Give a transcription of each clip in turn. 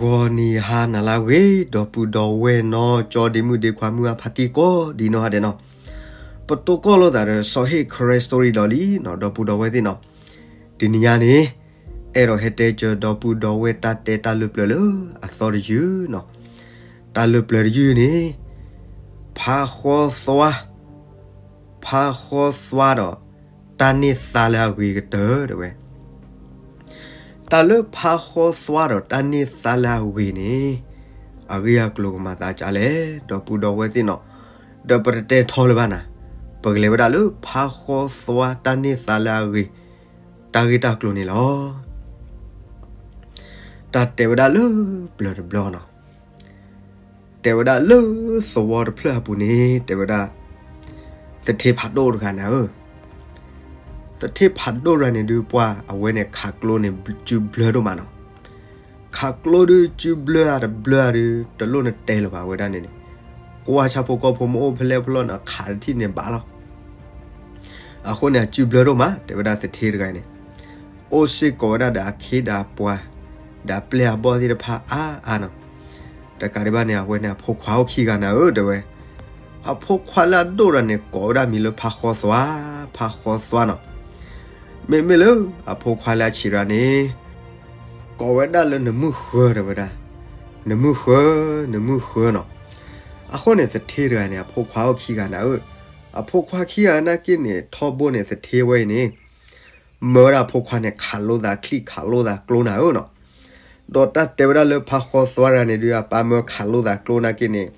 ဂီၤနံၤဟါနၤလၢအဂ့ၤ ဒီပုၢ်ဒီဝဲၢ်နီၢ်ကၠီဒ့မုၣ်ဒ့ခွါမုၢ်အဖါတံၢ်ကိးဒံးနီၢ်ဂၤဒဲးနီၤ, ပတိၢ်ကီၢ်လိာ်သးဒီးစီၤဟ့ၣ် Karen Story ဒီးလံနီၤ ဒီပုၢ်ဒီဝဲၢ်သ့ၣ်နီၤ, တနံၤညါန့ၣ် အဲၣ်ဒိးဟဲတဲစၢၤဒီပုၢ်ဒီဝဲၢ်တၢ်တဲတၢ်လၢပျၢၤလၢအသီတယုၢ်နီၤ, တၢ်လၢပျၢၤတယုၢ်န့ၣ် ဖါဃီသွါ ဖါဃီသွါဒီး တၢ်န့ၢ်သါလၢအဂ့ၤကတၢၢ်တဲဝဲ. တၢ်လၢဖါဃီသွါဒီးတၢ်န့ၢ်သါလၢအဂ့ၤန့ၣ် အဂ့ၢ်အကျိၤကမၤသးဒ်လဲၣ် ဒီပုၢ်ဒီဝဲၢ်သ့ၣ်နီၤ, ဒီးပတတဲထီလၢၤဘၣ်နၤ, ပကလဲၤဝဲဒၣ်လၢဖါဃီသွါတၢ်န့ၢ်သါလၢအဂ့ၤ တၢ်ဂ့ၢ်တၢ်ကျိၤန့ၣ်လီၤ. တၢ်တဲဝဲဒၣ်လၢပျၢၤတဘျီနီၤ, တဲဝဲဒၣ်လၢသဝီတဖျၢၣ်အပူၤန့ၣ် တဲဝဲဒၣ် သထ့ဖးဒိၣ်တဂၤနၤဧၢ, သထ့ဖးဒိၣ်တဂၤန့ၣ်ဒုးပှၢ်အဝဲန့ၣ်ခးကျိန့ၣ်စုဘျၢဒိၣ်မးနီၤ, ခးကျိဒုးစုဘျၢအတဘျၢအဒုး တလိၣ်နတဲလၢၤဘၣ်ဝဲဒၣ်န့ၣ်န့ၣ်, ကွၢ်ဆၣ်ဖိကီၢ်ဖိမ့ၢ်အိၣ်ဖဲလဲၣ်ဖဲလဲၣ်န့ၣ် ခးတထံၣ်န့ၣ်ဘၣ်လီၤ. အဃိန့ၣ် အစုဘျၢဒိၣ်မး တဲဝဲဒၣ်သထ့တဂၤန့ၣ်, အိၣ်စ့ၢ်ကီးဝဲဒၣ်ဒီးအခ့ဒီးအပှၤ ဒီးအပျဲၢ်အဘီၣ်သ့ၣ်တဖၣ်အါအါနီၤ, တကးဒံးဘၣ်န့ၣ် အဝဲန့ၣ်အဖိခွါအိၣ်ခံဂၤနၤဧၢ တဲဝဲ, အဖိခွါလၢအဒိၣ်တဂၤန့ၣ် ကိးဝဲဒၣ်မံၤလၢဖါဃီသွါ, ဖါဃီသွါနီၤ, မ့မ့ၢ်လၢအဖိခွါလၢအဆံးတဂၤန့ၣ် ကိးဝဲဒၣ်လၢနမုၢ်ဃၢ တဲဝဲဒၣ်, နမုၢ်ဃၢ, နမုၢ်ဃၢနီၤ. အဃိန့ၣ် သထ့တဂၤန့ၣ် အဖိခွါအိၣ်ခံဂၤနၤဧၢ, အဖိခွါခံဂၤနာ်က့န့ၣ် ထီဘိန့ၣ် သထ့ဝဲအံၤန့ၣ် မၢဝဲဒၣ်အဖိခွါန့ၣ် ခးလိသးချံၣ်ခးလိသးကျိနၤဧၢနီၤ, ဒီးတၢ်တဲဝဲဒၣ်လၢဖါဃီသွါတဂၤန့ၣ်ဒုး အပၢ်မၢခးလိသးကျိနာ်က့န့ၣ်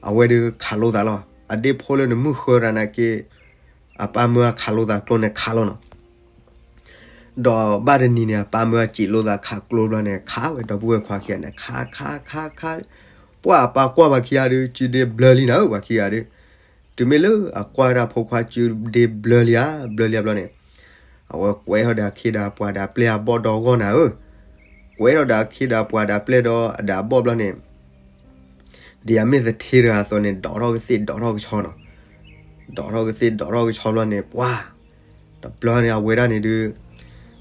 အဝဲဒုးခးလိသးလီၤ. အဒ့ဖိလၢနမုၢ်ဃၢတဂၤနာ်က့ အပၢ်မၢအခးလိသးကျိန့ၣ်ခးလီၤနီၤ. ဒီးဘၣ်တနံၤန့ၣ် အပၢ်မၢအစံးလိသးခးကျိဘျီန့ၣ် ခးဝဲဒီပုၢ်ဝဲၢ်ခွါခံဂၤန့ၣ် ခး ခး ခး ခး, ပှၢ်အပၢ်ကွၢ်ပှၤခံဂၤဒုး စုဒ့ဘျၢလံနၤဧၢ ပှၤခံဂၤဒုး, တုၤမ့ၢ်လၢအကွၢ်ဝဲဒၣ်ဖိခွါစုဒ့ဘျၢလံဧါ ဘျၢလံဧါဘျီန့ၣ် အဝဲကွဲထီၣ်ဒီးအခ့ဒီးအပှၤဒီးအပျဲၢ်အဘီၣ်ဒီဂီၢ်နၤဧၢ, ကွဲထီၣ်ဒီးအခ့ဒီးအပှၤဒီးအပျဲၢ်ဒီးအဒီးအဘီၣ်ဘျီန့ၣ် ဒ်အမ့ၢ်သထ့တဂၤအသိးန့ၣ် ဒိးထီၣ်ကသ့ၣ်ဒိးထီၣ်ကဆီနီၤ, ဒိးထီၣ်ကသ့ၣ်ဒိးထီၣ်ကဆီဘျီန့ၣ် ပှၢ် တဘျီန့ၣ် အဝဲဒၣ်န့ၣ်ဒုး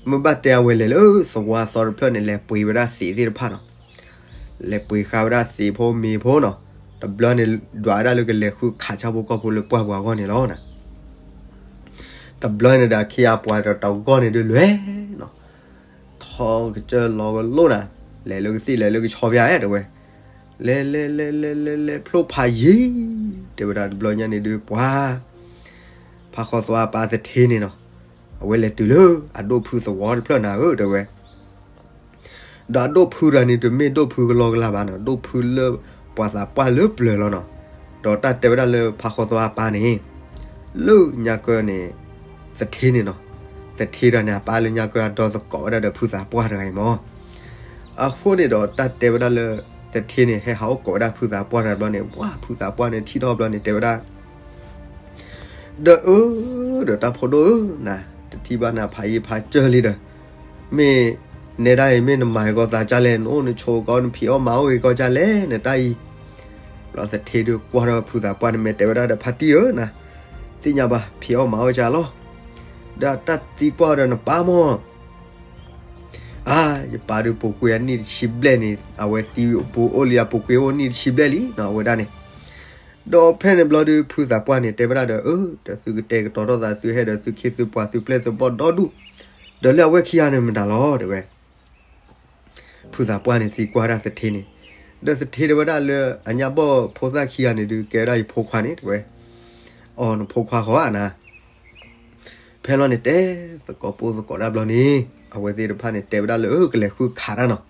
မ့ၢ်ဘၣ်တဲအဝဲလဲၤလၢသဝီအသီတဖျၢၣ်န့ၣ် လဲၤပှ့ၤဝဲဒၣ်သ့းသ့ၣ်တဖၣ်နီၤ, လဲၤပှ့ၤဃာ်ဝဲဒၣ်သ့းဖိမ့ၤဖိနီၤ, တဘျီန့ၣ် ဒွးဝဲဒၣ်လၢကလဲၤဃုခးဆၣ်ဖိကီၢ်ဖိလၢပှၢ်ပူၤအဂီၢ်န့ၣ်လီၤနၤ. တဘျီန့ၣ်ဒီးအခ့အပှၤဒီးတဂီၢ်န့ၣ်ဒုးလဲၤနီၤ, ထီကစၢၢ်လီၤကလိၣ်နၤ, လဲၤလၢကသ့ၣ်လဲၤလၢကဆီဖၠါတဲဝဲ, လဲၤလဲၤလဲၤလဲၤလဲၤလဲၤဖျိဖးယံၤ, တဲဝဲဒၣ်တဘျီညါန့ၣ်ဒုး ပှၤ ဖါဃီသွါအပၢ်သထ့န့ၣ်နီၤ, အဝဲလဲၤတုၤလၢအဒိၣ်ဖုသဝီတဖျၢၣ်နၤဧၢ တဲဝဲ ဒီးအဒိၣ်ဖုတဂၤန့ၣ် တမ့ၢ်ဒိၣ်ဖုကလီကလီဘၣ်နီၤ, ဒိၣ်ဖုလၢပှၤသးပှၢ်လၢပျၢၤလီၤနီၤ. ဒီးတၢ်တဲဝဲဒၣ်လၢဖါဃီသွါအပၢ်န့ၣ် လၢညါကၢန့ၣ် သထ့န့ၣ်နီၤ, သထ့တဂၤန့ၣ် အပၢ်လၢညါကၢအဒီသကိးဝဲဒၣ်ဒီးဖုသးပှၢ်တဂၤအံၤမၢ်. အဃိန့ၣ်ဒီးတၢ်တဲဝဲဒၣ်လၢ သထ့န့ၣ် ဟဲဟးအိၣ်ကိးဝဲဒၣ်ဖုသးပှၢ်တဂၤဘျီန့ၣ် ပှၢ်ဖုသးပှၢ်န့ၣ်ထံၣ်ထီၣ်ဘျီန့ၣ် တဲဝဲဒၣ် ဒီးအၢ ဒီးတၢ်ဖိဒိၣ်ဧၢ နၤ တထံၣ်ဘၣ်နၤဖးယံၤဖးစၢၢ်လံဒီး မ့ၢ်နဲဒၣ်အံၤ မ့ၢ်နမၤအံၤကီးသးဒ်လဲၣ်, နအိၣ်နဆိးကီး နဖံးအီၣ်မၤအီၣ်ဂ့ၤကီးဒ်လဲၣ် နတၢ်အံၤ. ဘျီသထ့ဒုးကွၢ်ထီၣ်ဖုသးပှၢ်န့ၣ် မ့ၢ်တဲဝဲဒၣ်ဒီး ဖါတံၢ်ဧၢ နၤ သ့ၣ်ညါဘၣ် ဖံးအီၣ်မၤအီၣ်ကီးလီၤ. ဒီးတၢ်သံကွၢ်ဒီးနပၢ်မၢ် အါ ယပၢ်ဒုးပူၤကွံာ်အနံၣ်တဆံဘျဲၣ်န့ၣ် အဝဲသံပူၤအိၣ်လံ အပူၤကွံာ်အိၣ်နံၣ်တဆံဘျဲၣ်လံနီၤ အဝဲဒၣ်န့ၣ်. ဒီးဖဲန့ၣ်ဘျီဒုး ဖုသးပှၢ်န့ၣ် တဲဝဲဒၣ်ဒီး အၢ ဒီးသုကတဲာ်ကတီၤထီၣ်သး သုဟဲဒီးသုခ့သုပှၤသုပျဲၢ်သုဘီၣ်ဒီဒူၣ်, ဒီးလၢအဝဲခံဂၤန့ၣ်မတၤလီၤ တဲဝဲ. ဖုသးပှၢ်န့ၣ်သံကွၢ်ဒၣ်သထ့န့ၣ်, ဒီးသထ့တဲဝဲဒၣ်လၢအညၣ်ဘီၣ်ဖိသၣ်ခံဂၤန့ၣ်ဒုး ကဲဝဲဒၣ်ယဖိခွါန့ၣ် တဲဝဲ. အိ နဖိခွါဃီဧါ နၤ ဖဲလီၤန့ၣ် တဲသကိးပိၢ်သကိးတၢ်ဘျီန့ၣ် အဝဲသ့ၣ်တဖၣ်န့ၣ် တဲဝဲဒၣ်လၢ အၢ ကလဲၤဃုခးတၢ်နီၤ.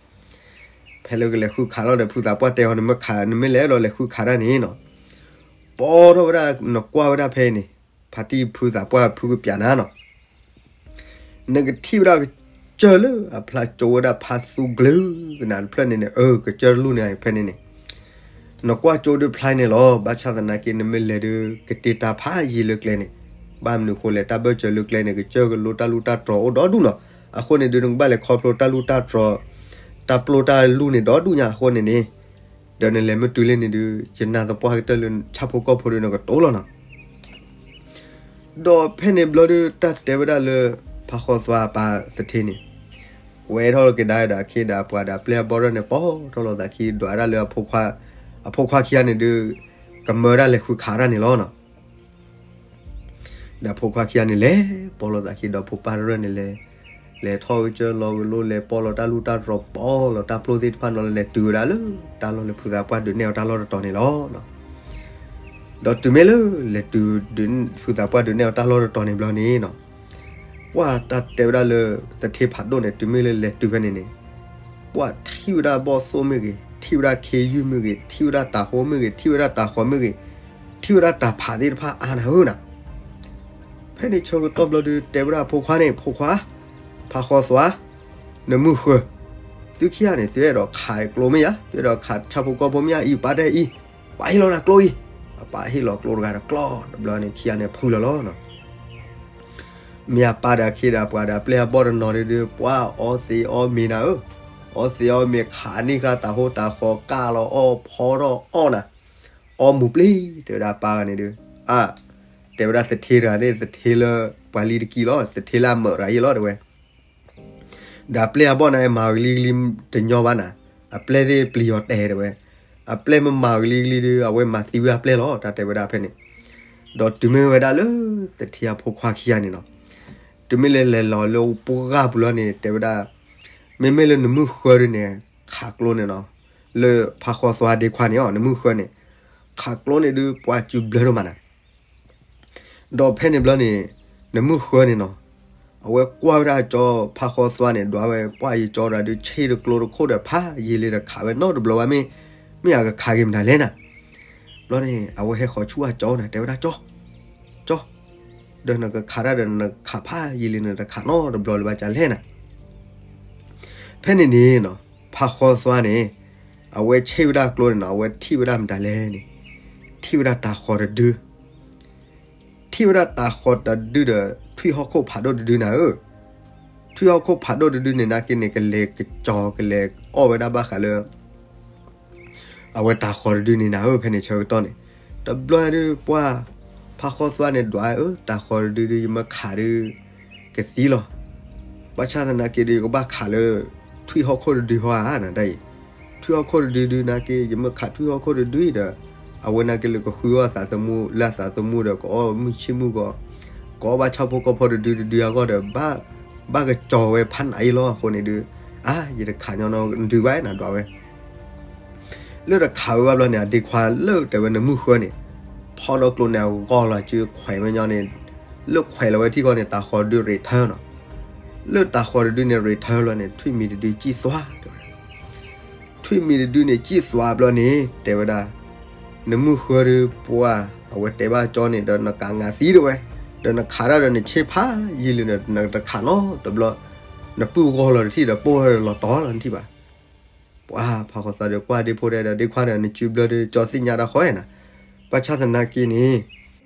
ဖဲလၢကလဲၤဃုခးလီၤဒီး ဖုသးပှၢ်တဲအီၤ နမ့ၢ်ခး နမ့ၢ်လဲၤဒီးလဲၤဃုခးတၢ်န့ၣ်နီၤ, ပိာ်ထီၣ်ဝဲဒၣ် နကွၢ်ဝဲဒၣ်ဖဲအံၤန့ၣ် ဖါတံၢ်ဖုသးပှၢ်ဖုကပျးနၤနီၤ နကထံၣ်ဝဲဒၣ်ကစၢၢ်လၢအဖျါကၠိဝဲဒၣ်ဖါသူကလုာ် ကနၣ်တဖျၢၣ်န့ၣ်န့ၣ် အၢ ကစၢၢ်တလူၢ်န့ၣ်ဖဲန့ၣ်န့ၣ် နကွၢ်ကၠိဒုးဖျါန့ၣ်လီၤ. ဘၣ်ဆၣ်သနာ်က့ နမ့ၢ်လဲၤဒုး ကတ့တၢ်ဖးယံာ်လၢကျဲန့ၣ်, ဘၣ်မနုၤအဃိလဲၣ် တၢ်ဘၢၣ်စၢၤလၢကျဲန့ၣ် ကစၢၢ်ကလိတၢ်လူၢ်တၢ်တြီၤအိၣ်ဒီဒူၣ်နီၤ. အဃိန့ၣ်ဒုး နကဘၣ်လဲၤခီဖျိတၢ်လူၢ်တၢ်တြီၤ တၢ်ပျိတၢ်လူၢ်န့ၣ်ဒီဒူၣ်ညါအဃိန့ၣ်န့ၣ်, ဒီးနလဲၤမ့ၢ်တုၤလၢန့ၣ်ဒုး ယနာ်သပှၢ်ကတၢၢ်လၢဆၣ်ဖိကီၢ်ဖိဒီး နကတိၤလီၤနီၤ. ဒီးဖဲန့ၣ်ဘျီဒုး တၢ်တဲဝဲဒၣ်လၢ ဖါဃီသွါအပၢ်သထ့န့ၣ်, ဝဲထီၣ်လီၤက့ၤဒါဒီးအခ့ဒီးအပှၤဒီးအပျဲၢ်အဘီၣ်ဒၣ်န့ၣ် ပီၢ်ထီၣ်လိာ်သးခံ ဒွးဒၣ်လၢ အဖိခွါခံဂၤန့ၣ်ဒုး ကမၢဒၣ်လဲၤဃုခးတၢ်န့ၣ်လီၤနီၤ. ဒီးဖိခွါခံဂၤန့ၣ်လဲၤပီၢ်လိာ်သးခံ ဒီးဖိပၢ်တရၢၢ်န့ၣ်လဲၤ လဲၤထီၣ်ကစၢၢ်လီၤဂ့ၤလိၤ လဲၤပီၢ်လီၤတၢ်လူၢ်တၢ်ရီၤ ပီၢ်လီၤတၢ်ပျိၢ်သ့ၣ်တဖၣ်နီၤ လဲၤတုၤဝဲဒၣ်လၢ တၢ်လီၢ်လၢဖုသးပှၢ်ဒုးနဲၣ်အီၤတၢ်လီၢ်တတီၤန့ၣ်လီၤ. ဒီးတုၤမ့ၢ်လၢလဲၤတုၤ ဖုသးပှၢ်ဒုးနဲၣ်အီၤတၢ်လီၢ်တတီၤန့ၣ်ဘျီန့ၣ်နီၤ ပှၢ်တၢ်တဲဝဲဒၣ်လၢ သထ့ဖးဒိၣ်န့ၣ် တုၤမ့ၢ်လၢလဲၤတုၤဖဲန့ၣ်န့ၣ် ပှၢ်ထံၣ်ဝဲဒၣ်ဘီၣ်သိၣ်မ့ၢ်ဂ့ၤ, ထံၣ်ဝဲဒၣ်ခ့ယုၢ်မ့ၢ်ဂ့ၤ, ထံၣ်ဝဲဒၣ်တၤဟိမ့ၢ်ဂ့ၤ, ထံၣ်ဝဲဒၣ်တၤဃီၤမ့ၢ်ဂ့ၤ, ထံၣ်ဝဲဒၣ်တၤဖးသ့ၣ်တဖၣ်အါနၤဧၢနီၤ. ဖဲန့ၣ်ဆၢကတီၢ်ဘျီဒုး တဲဝဲဒၣ်ဖိခွါန့ၣ်, ဖိခွါ, ဖးဃီသွါ, နမုၢ်ဃၢၤ, သုခံဂၤန့ၣ် သုအဲၣ်ဒိးခးကျိမ့ၢ်ဧါ, သုအဲၣ်ဒိးခးဆၣ်ဖိကီၢ်ဖိမ့ၢ်ဧါ, အံၤပၢ်တအဲၣ်အံၤ, ပၢ်ဟ့ၣ်လီၤနၤကျိအံၤ. အပၢ်ဟ့ၣ်လီၤကျိတဂၤတကျီတဘျီန့ၣ် ခံဂၤန့ၣ်ဖုလီၤလီၤနီၤ. မ့ၢ်အပၢ်ဒီးအခ့ဒီးပှၤဒီးအပျဲၢ်အဘီၣ်တနီၤဒုး ပှၢ်အီသံးအီမ့ၤနၤဧၢ, အီသံးအီမ့ၤ ခးန့ၢ်ဃာ်တၤဟိတၤဃီၤ ကၢ်လီၤအီၣ်ဖီထီၣ်အီၣ်နၤ, အီမူၤပျံၤ တဲဝဲဒၣ်အပၢ်ဂၤန့ၣ်ဒုး, အါ, တဲဝဲဒၣ်သထ့တဂၤန့ၣ် သထ့လၢပှၤလံတကံလီၤ, သထ့လၢအမၢးတဂၤယဲလီၤတဲဝဲ ဒီးအပျဲၢ်အဘီၣ်န့ၣ် မၤဂ့ၤလံဂ့ၤလံတညီဘၣ်နၤ, အပျဲၢ်သ့ၣ်ပျံၤအီၤတဲတဲဝဲ, အပျဲၢ်မ့ၢ်မၤဂ့ၤလံဂ့ၤလံဒီး အဝဲမၤသံဝဲအပျဲၢ်လီၤ တၢ်တဲဝဲဒၣ်ဖဲန့ၣ်. ဒီးတုၤမ့ၢ်ဝဲဒၣ်လၢသထ့အဖိခွါခံဂၤန့ၣ်နီၤ, တုၤမ့ၢ်လဲၤလဲၤလီၤလၢပှၢ်ပူၤလီၤန့ၣ် တဲဝဲဒၣ်, မ့မ့ၢ်လၢနမုၢ်ဃၢၤဒုးန့ၣ် ခးကျိန့ၣ်နီၤ, လၢဖးဃီသွါဒ့ခွါန့ၣ်အီၤ နမုၢ်ဃၢၤန့ၣ်, ခးကျိန့ၣ်ဒုး ပှၤစုဘျၢဒိၣ်မးနၤ ဒီးဖဲန့ၣ်ဘျီန့ၣ် နမုၢ်ဃၢၤန့ၣ်နီၤ, အဝဲကွၢ်ဝဲဒၣ်ကၠီဖးဃီသွါန့ၣ် ဒွးဝဲ ပှၢ်ယကၠီတဂၤဒုး ဆ့ၣ်တကျိတခိၣ်ဒီး ဖးယံာ်လံဒီးခးဝဲနီတဘျီဘၣ် မ့ၢ်, မ့ၢ်အကခးက့ၤမတၤလဲၣ်နၤ. ဘျီန့ၣ် အဝဲဟဲဃီၤဆူအကၠီန့ၣ် တဲဝဲဒၣ် ကၠီ, ကၠီ, ဒီးနကခးတၢ်ဒီးနခးဖးယံာ်လံ နတခးနီတဘျီလၢၤဘၣ် ကလဲၣ်နၤ. ဖဲန့ၣ်န့ၣ်နီၤ ဖးဃီသွါန့ၣ် အဝဲဆ့ၣ်ဝဲဒၣ်ကျိန့ၣ်နီၤ အဝဲထံၣ်ဝဲဒၣ်မတၤလဲၣ်န့ၣ်, ထံၣ်ဝဲဒၣ်တၤဃီၤတဒု ထံၣ်ဝဲဒၣ်တၤဃီၤတဒုဒီး ထွံၣ်ဟီၣ်ခိၣ်ဖးဒိၣ်တဒုနၤဧၢ, ထွံၣ်ဟီၣ်ခိၣ်ဖးဒိၣ်တဒုန့ၣ် နာ်က့န့ၣ် ကလဲၤကစီၤ ကလဲၤအီၣ်ဝဲဒၣ်ဘၣ်ဃးလၢ အဝဲတၤဃီၤတဒုန့ၣ်နၤဧၢ ဖဲန့ၣ်ဆၢကတီၢ်န့ၣ်, တဘျီဒုးပှၢ် ဖးဃီသွါန့ၣ်ဒွး အၢ တၤဃီၤတဒုဒုး ယမ့ၢ်ခးဒုး ကသံလီၤ. ဘၣ်ဆၣ်သနာ်က့ဒုး ယကဘၣ်ခးလၢ ထွံၣ်ဟီၣ်ခိၣ်တဒုဟီဧါနၤတၢ်အံၤ, ထွံၣ်ဟီၣ်ခိၣ်တဒုဒုး နာ်က့ ယမ့ၢ်ခးထွံၣ်ဟီၣ်ခိၣ်တဒုအံၤဒီး အဝဲနာ်က့လၢကဃုအီၣ်သးသမူ လၢအသးသမူဒီး ကအီၣ်မုၢ်ဆ့ၣ်မုၢ်ဂီၤ, ကအီၣ်ဘၣ်ဆၣ်ဖိကီၢ်ဖိတဒုတဒုအဂီၢ်ဒီး ဘၣ်ကစီၤဝဲဖးနးအံၤလီၤ. အဃိန့ၣ်ဒုး အါ ယတခးညီနီတဒုဘၣ်နၤဒွးဝဲ လၢတခးဝဲဘၣ်ဘျီန့ၣ် အဒ့ခွါလၢတဲဝဲနမုၢ်ဃၢၤန့ၣ် ဖီဒီးကျိန့ၣ် အဂီၢ်လီၤစုခွဲးဝဲညီန့ၣ်, လၢခွဲးလီၤဝဲထံၣ်ဃီန့ၣ် တၤဃီၤတဒုရ့းထၢနီၤ, လၢတၤဃီၤတဒုန့ၣ် ရ့းထၢလီၤန့ၣ် ထွံၣ်မံၤတဒုစံၣ်သွါတဲဝဲ ထွံၣ်မံၤတဒုန့ၣ် စံၣ်သွါဘျီန့ၣ် တဲဝဲဒၣ်, နမုၢ်ဃၢၤဒုးပှၢ် အဝဲတဲဘၣ်ကၠီန့ၣ်ဒီး နကးငါသံတဲဝဲ, ဒီးနခးတၢ်ဒီးနဆ့ၣ်ဖးယံာ်လံန့ၣ် နတခးနီတဘျီ, နပုၢ်ဂီၢ်လီၤတထံၣ်ဒီး ပိၢ်လီၤတီၤလီၤနထံၣ်ဘၣ်. ပှၢ်ဖးဃီသွါဒီးကွၢ်ဒ့ဖိတဲဒီး ဒ့ခွါဒီး နစုဘျၢဒုး ကၠီသ့ၣ်ညါတၢ်ဃီဧါနၤ, ဘၣ်ဆၣ်သနာ်က့န့ၣ်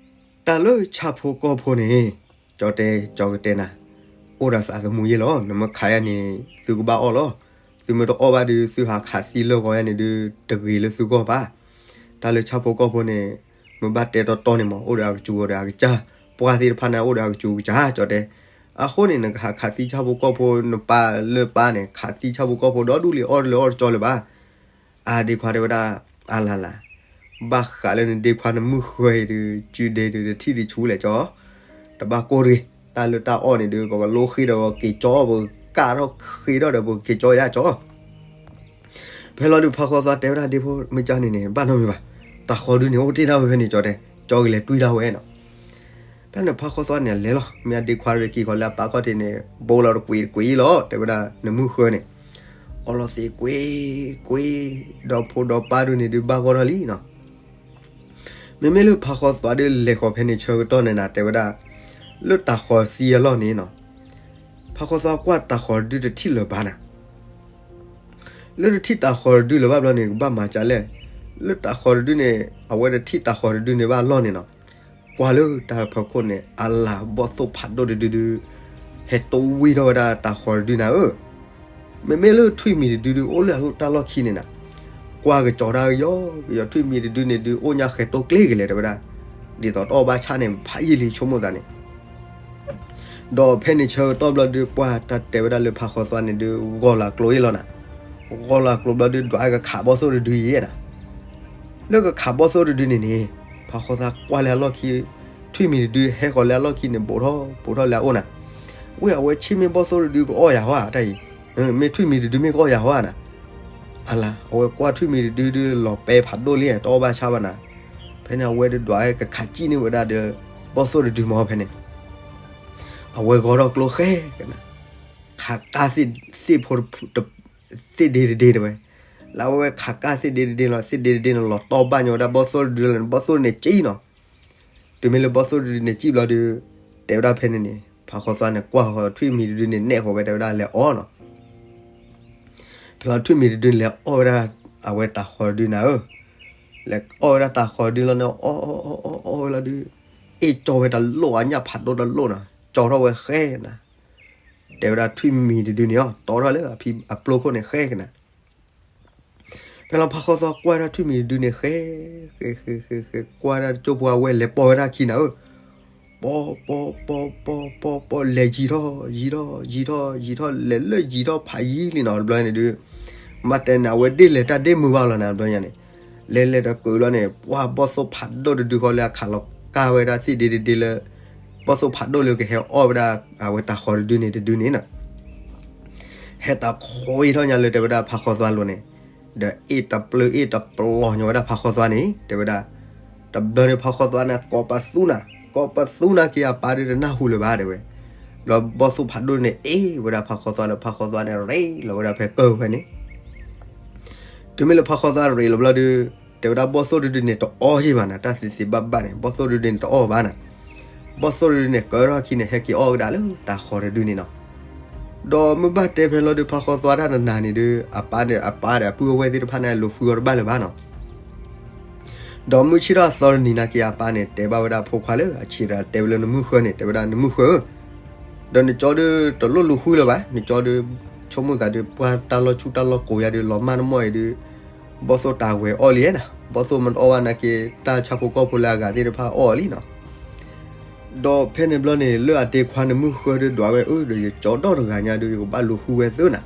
တၢ်လၢဆၣ်ဖိကီၢ်ဖိန့ၣ် ကၠီတဲ ကၠီကတဲနၤ, အိၣ်ဒီးသးသမူယဲလီၤ, နမ့ၢ်ခးယၤန့ၣ် သုကဘၣ်အီၣ်လီၤ, သုမ့ၢ်တအီၣ်ဘၣ်ဒုး သုဟးခးသံလၢဂီၤယၤန့ၣ်ဒုး တဂ့ၤလၢသုဂီၢ်ဘၣ်. တၢ်လၢဆၣ်ဖိကီၢ်ဖိန့ၣ် မ့ၢ်ဘၣ်တဲတီတီန့ၣ်မး အိၣ်ဒီးအကစူၤဒီးအကစၢ်, ပှၢ်သ့ၣ်တဖၣ်န့ၣ် အိၣ်ဒီးအကစူၤကစၢ် ကၠီတဲ. အဃိန့ၣ် နကဟးခးသံဆၣ်ဖိကီၢ်ဖိ နပၢ်လၢပၢ်န့ၣ် ခးသံဆၣ်ဖိကီၢ်ဖိဒီဒူၣ်လံ အီၣ်တလၢအီၣ်တကၠီလၢၤဘၣ်. အဒ့ခွါတဲဝဲဒၣ်, အလၤလၤ, ဘၣ်ဃးလၢနဒ့ခွါနမုၢ်ဃၢၤအံၤဒုး စုဒ့ဒုး တထံၣ်ဒုးဆူလဲၣ်ကၠီ, တဘၣ်ကိၢ်တဂ့ၤ, တၢ်လၢတၢ်အီၣ်န့ၣ်ဒုး ပကလိဃ့ဒီးက့ၤကၠီ ပကကၢ်ထီၣ်ဃ့ထီၣ်ဒီး ပက့ၤကၠီယါကၠီ. ဖဲလီၤဒုး ဖးဃီသွါတဲဝဲဒၣ်ဒ့ဖိ မ့ၢ်ကၢ်န့ၣ်န့ၣ် ဘၣ်နီတမံၤဘၣ်, တၤဃီၤဒုးန့ၣ် အိၣ်တ့ၢ်ဒၣ်ဝဲဖဲန့ၣ်ကၠီတဲ, ကၠီကလဲၤတွံၢ်ဒၣ်ဝဲနီၤ. ဖဲန့ၣ်ဖးဃီသွါန့ၣ်လဲၤလီၤ, မ့ၢ်အဒ့ခွါရ့ၣ်က့ၤဃီၤလၢအပၢ်ခီၣ်ထံးန့ၣ် ဘိလီၤတကွံးတကွံးလီၤ တဲဝဲဒၣ် နမုၢ်ဃၢၤန့ၣ်, အီလီၤသံးကွံးကွံး, ဒီဖိဒီပၢ်ဒုးန့ၣ်ဒုး ဘၣ်ဂီၢ်ထီၣ်လံနီၤ. မ့မ့ၢ်လၢဖးဃီသွါဒုးလဲၤဃီၤဖဲန့ၣ်ဆၢကတီၢ်န့ၣ်နၤ တဲဝဲဒၣ်, လၢတၤဃီၤသံအလီၢ်န့ၣ်နီၤ, ဖးဃီသွါကွၢ်တၤဃီၤတဒုတထံၣ်လၢၤဘၣ်နၤ. လၢတထံၣ်တၤဃီၤတဒုလၢၤဘၣ်ဘျီန့ၣ် ကဘၣ်မၤကလဲၣ်, လၢတၤဃီၤတဒုန့ၣ် အဝဲတထံၣ်တၤဃီၤတဒုန့ၣ်ဘၣ်အလီၢ်န့ၣ်နီၤ, ကွၢ်လၢတၢ်ဖီခိၣ်န့ၣ် အလၤဘီၣ်သိၣ်ဖးဒိၣ်တဒုဒု ဟဲတိၢ်ဝံၣ်ထီၣ်ဝဲဒၣ်တၤဃီၤတဒုနၤဧၢ. မ့မ့ၢ်လၢထွံၣ်မံၤတဒုဒု အိၣ်လၢတၢ်လီၢ်ခံန့ၣ်နၤ, ကွၢ်ကစီၤတၢ်ကယီကယီ ထွံၣ်မံၤတဒုန့ၣ်ဒုး အိၣ်ညါဃဲၤတိၢ်ကျ့ကလဲာ်တဲဝဲဒၣ်, ဒ်သိးတအီၣ်ဘၣ်ဆၣ်န့ၣ် ဖးယံာ်လံဆိကမိၣ်သးန့ၣ် ဒီးဖဲန့ၣ်ဆၢကတီၢ်ဘျီဒုး ပှၢ်တၢ်တဲဝဲဒၣ်လၢဖးဃီသွါန့ၣ်ဒုး ဂီၢ်လီၤအကျိအ့ၣ်လီၤနၤ, ဂီၢ်လီၤအကျိဘျီဒုး ဒွးကခးဘီၣ်သိၣ်တဒုအံၤနၤ, လၢကခးဘီၣ်သိၣ်တဒုန့ၣ်န့ၣ်, ဖးဃီသွါကွၢ်လၢအလီၢ်ခံ, ထွံၣ်မံၤတဒုဟဲဃီၤလၢအလီၢ်ခံန့ၣ် ဘူးထီၣ်ဘူးထီၣ်လၢအအိၣ်နၤ, ဝ့ၢ်အဝဲဆ့ၣ်မ့ၢ်ဘီၣ်သိၣ်တဒုကအီၣ်ယၤဟီဧါ တၢ်အံၤ, မ့ၢ်ထွံၣ်မံၤတဒုမ့ၢ်ကအီၣ်ယၤဟီဧါနၤ, အလၤ အဝဲကွၢ်ထွံၣ်မံၤတဒုဒုးလီၤပဲဖးဒိၣ်လံ တအီၣ်ဘၣ်ဆၣ်ဘၣ်နၤ, ဖဲန့ၣ် အဝဲဒုးဒွးကခးစံၣ်န့ၢ်ဝဲဒၣ်ဒီး ဘီၣ်သိၣ်တဒုမ့ၢ်ဖဲန့ၣ် အဝဲဂီၢ်ထီၣ်ကျိဃဲကနၤ, ခးကၢ်သ့ၣ်ဖိ, သ့ၣ်ဒ့တဒ့တဲဝဲ, လၢအဝဲခးကၢ်သ့ၣ်ဒ့တဒ့လီၤ သ့ၣ်ဒ့တဒ့န့ၣ်လီၤတီၢ်ဘၣ်ညီဝဲဒၣ်ဘီၣ်သိၣ်တဒုလီၤန့ၣ် ဘီၣ်သိၣ်န့ၣ်စံၣ်နီၤ, တုၤမ့ၢ်လၢဘီၣ်သိၣ်တဒုန့ၣ်စံၣ်ဘျီဒုး, တဲဝဲဒၣ်ဖဲန့ၣ်န့ၣ် ဖးဃီသွါန့ၣ် ကွၢ်ဃီထွံၣ်မံၤတဒုန့ၣ်နဲၣ်ဃီၤဝဲတဲဝဲဒၣ်လဲၤအီၣ်နီၤ ဖဲလီၤထွံၣ်မံၤတဒုန့ၣ် လဲၤအီၣ်ဝဲဒၣ်အဝဲတၤဃီၤတဒုနၤဧၢ, လဲၤအီၣ်ဝဲဒၣ်တၤဃီၤတဒုလီၤန့ၣ် အီၣ်အီၣ်အီၣ်အီၣ်ဝဲလီၤဒုး, အ့ၣ်ကၠီဝဲတလိၣ်အညၣ်ဖးဒိၣ်တလိၣ်နီၤ ကၠီထီၣ်ဝဲဃဲနၤ, တဲဝဲဒၣ်ထွံၣ်မံၤတဒုန့ၣ်အီၤ တီထီၣ်လၢအဖံအပျိခိၣ်န့ၣ်ဃဲကနၤ ဖဲလီၤဖးဃီသွါကွၢ်ဒၣ်ထွံၣ်မံၤတဒုန့ၣ်ဃဲ, ဃဲဃဲဃဲဃဲ ကွၢ်ဒၣ်တကၠိၢ်ဖိအဝဲလဲၤပိာ်ဝဲဒၣ်ခံနၤဧၢ, ပိာ်ပိာ်ပိာ်ပိာ်ပိာ်ပိာ် လဲၤယံၤထီၣ်ယံၤထီၣ်ယံၤထီၣ်ယံၤထီၣ် လဲၤလၢယံၤထီၣ်ဖးယံၤလံနီၤ တဘျီန့ၣ်ဒုး, မ့ၢ်တဲန့ၣ် အဝဲဒ့ၣ်လဲၤတၢ်ဒ့ၣ်မုာ်ဘၣ်လီၤနၤ တဘျီညါန့ၣ်, လဲၤလဲၤတကုးလီၤန့ၣ် ပှၢ်ဘီၣ်သိၣ်ဖးဒိၣ်တဒုဃီလၢအခးလီၤကၢ်ဝဲဒၣ်သ့ၣ်ဒ့တဒ့လၢ ဘီၣ်သိၣ်ဖးဒိၣ်လၢကဟဲအီၣ်ဝဲဒၣ် အဝဲတၤဃီၤတဒုန့ၣ်တဒုန့ၣ်နီၤ ဟဲတခွံထီၣ်ညါလၢတဲဝဲဒၣ်ဖးဃီသွါလိၤန့ၣ်, ဒီးအ့ၣ်တပျုာ်အ့ၣ်တပျီၤညီဝဲဒၣ်ဖးဃီသွါန့ၣ် တဲဝဲဒၣ်, တဘျီန့ၣ်ဖးဃီသွါန့ၣ် ကိးပသူနၤ, ကိးပသူနၤက့ၤအပၢ်ဒုးတနၢ်ဟူလၢၤဘၣ်တဲဝဲ, ဒီးဘီၣ်သိၣ်ဖးဒိၣ်န့ၣ်အ့ၣ်ဝဲဒၣ်ဖးဃီသွါလၢ ဖးဃီသွါန့ၣ်ရ့လီၤဝဲဒၣ်ဖဲကၢၢ်ဖဲန့ၣ် တုၤမ့ၢ်လၢဖးဃီသွါရ့လီၤဘျီဒုး, တဲဝဲဒၣ်ဘီၣ်သိၣ်တဒုန့ၣ်တအီၣ်ယံၤဘၣ်နၤ တၢ်သ့သ့ဘၣ်ဘၣ်န့ၣ် ဘီၣ်သိၣ်တဒုန့ၣ်တအီၣ်ဘၣ်နၤ, ဘီၣ်သိၣ်တဒုန့ၣ်ကၢထီၣ်အခံန့ၣ် ဟဲက့ၤအီၣ်ကဒါလၢတၤဃီၤတဒုန့ၣ်နီၤ, ဒီးမ့ၢ်ဘၣ်တဲဖဲလီၤဒုး ဖးဃီသွါတၢ်တနၤန့ၣ်ဒုး အပၢ်န့ၣ် အပၢ်ဒီးအပုၢ်အဝဲၢ်သ့ၣ်တဖၣ်န့ၣ် လိာ်ဃုအီၤတဘၣ်လၢၤဘၣ်နီၤ ဒီးမုၢ်ဆ့ၣ်ထီၣ်အသီတနံၤနာ်က့ အပၢ်န့ၣ် တဲဘၣ်ဝဲဒၣ်ဖိခွါလၢအဆံးတဂၤ တဲဝဲလၢနမုၢ်ဃၢန့ၣ် တဲဝဲဒၣ်နမုၢ်ဃၢဧၢ, ဒီးနကၠီဒုးတလိၣ်လူၤဃုလၢၤဘၣ်, နကၠီဒုး ဆိကမိၣ်သးဒုး ပှၢ်တၢ်လီၢ်ဆူၣ်တၢ်လီၢ်ကိးယၤဒုး လီၤမၢ်တမီၢ်အံၤဒုး ဘီၣ်သိၣ်တၤဝဲၤအီၣ်လံနၤ, ဘီၣ်သိၣ်မ့ၢ်တအီၣ်ဘၣ်နာ်က့ တၢ်ဆၣ်ဖိကီၢ်ဖိလၢအဂၤသ့ၣ်တဖၣ်အီၣ်အီၤလံနီၤ ဒီးဖဲန့ၣ်ဘျီန့ၣ် လၢအဒ့ခွါန့ၣ်မုၢ်ဃၢဒုးဒွးဝဲအၢ ဒီးယကၠီဒီတဂၤညါဒုး ယကဘၣ်လူၤဃုဝဲသုနၤ,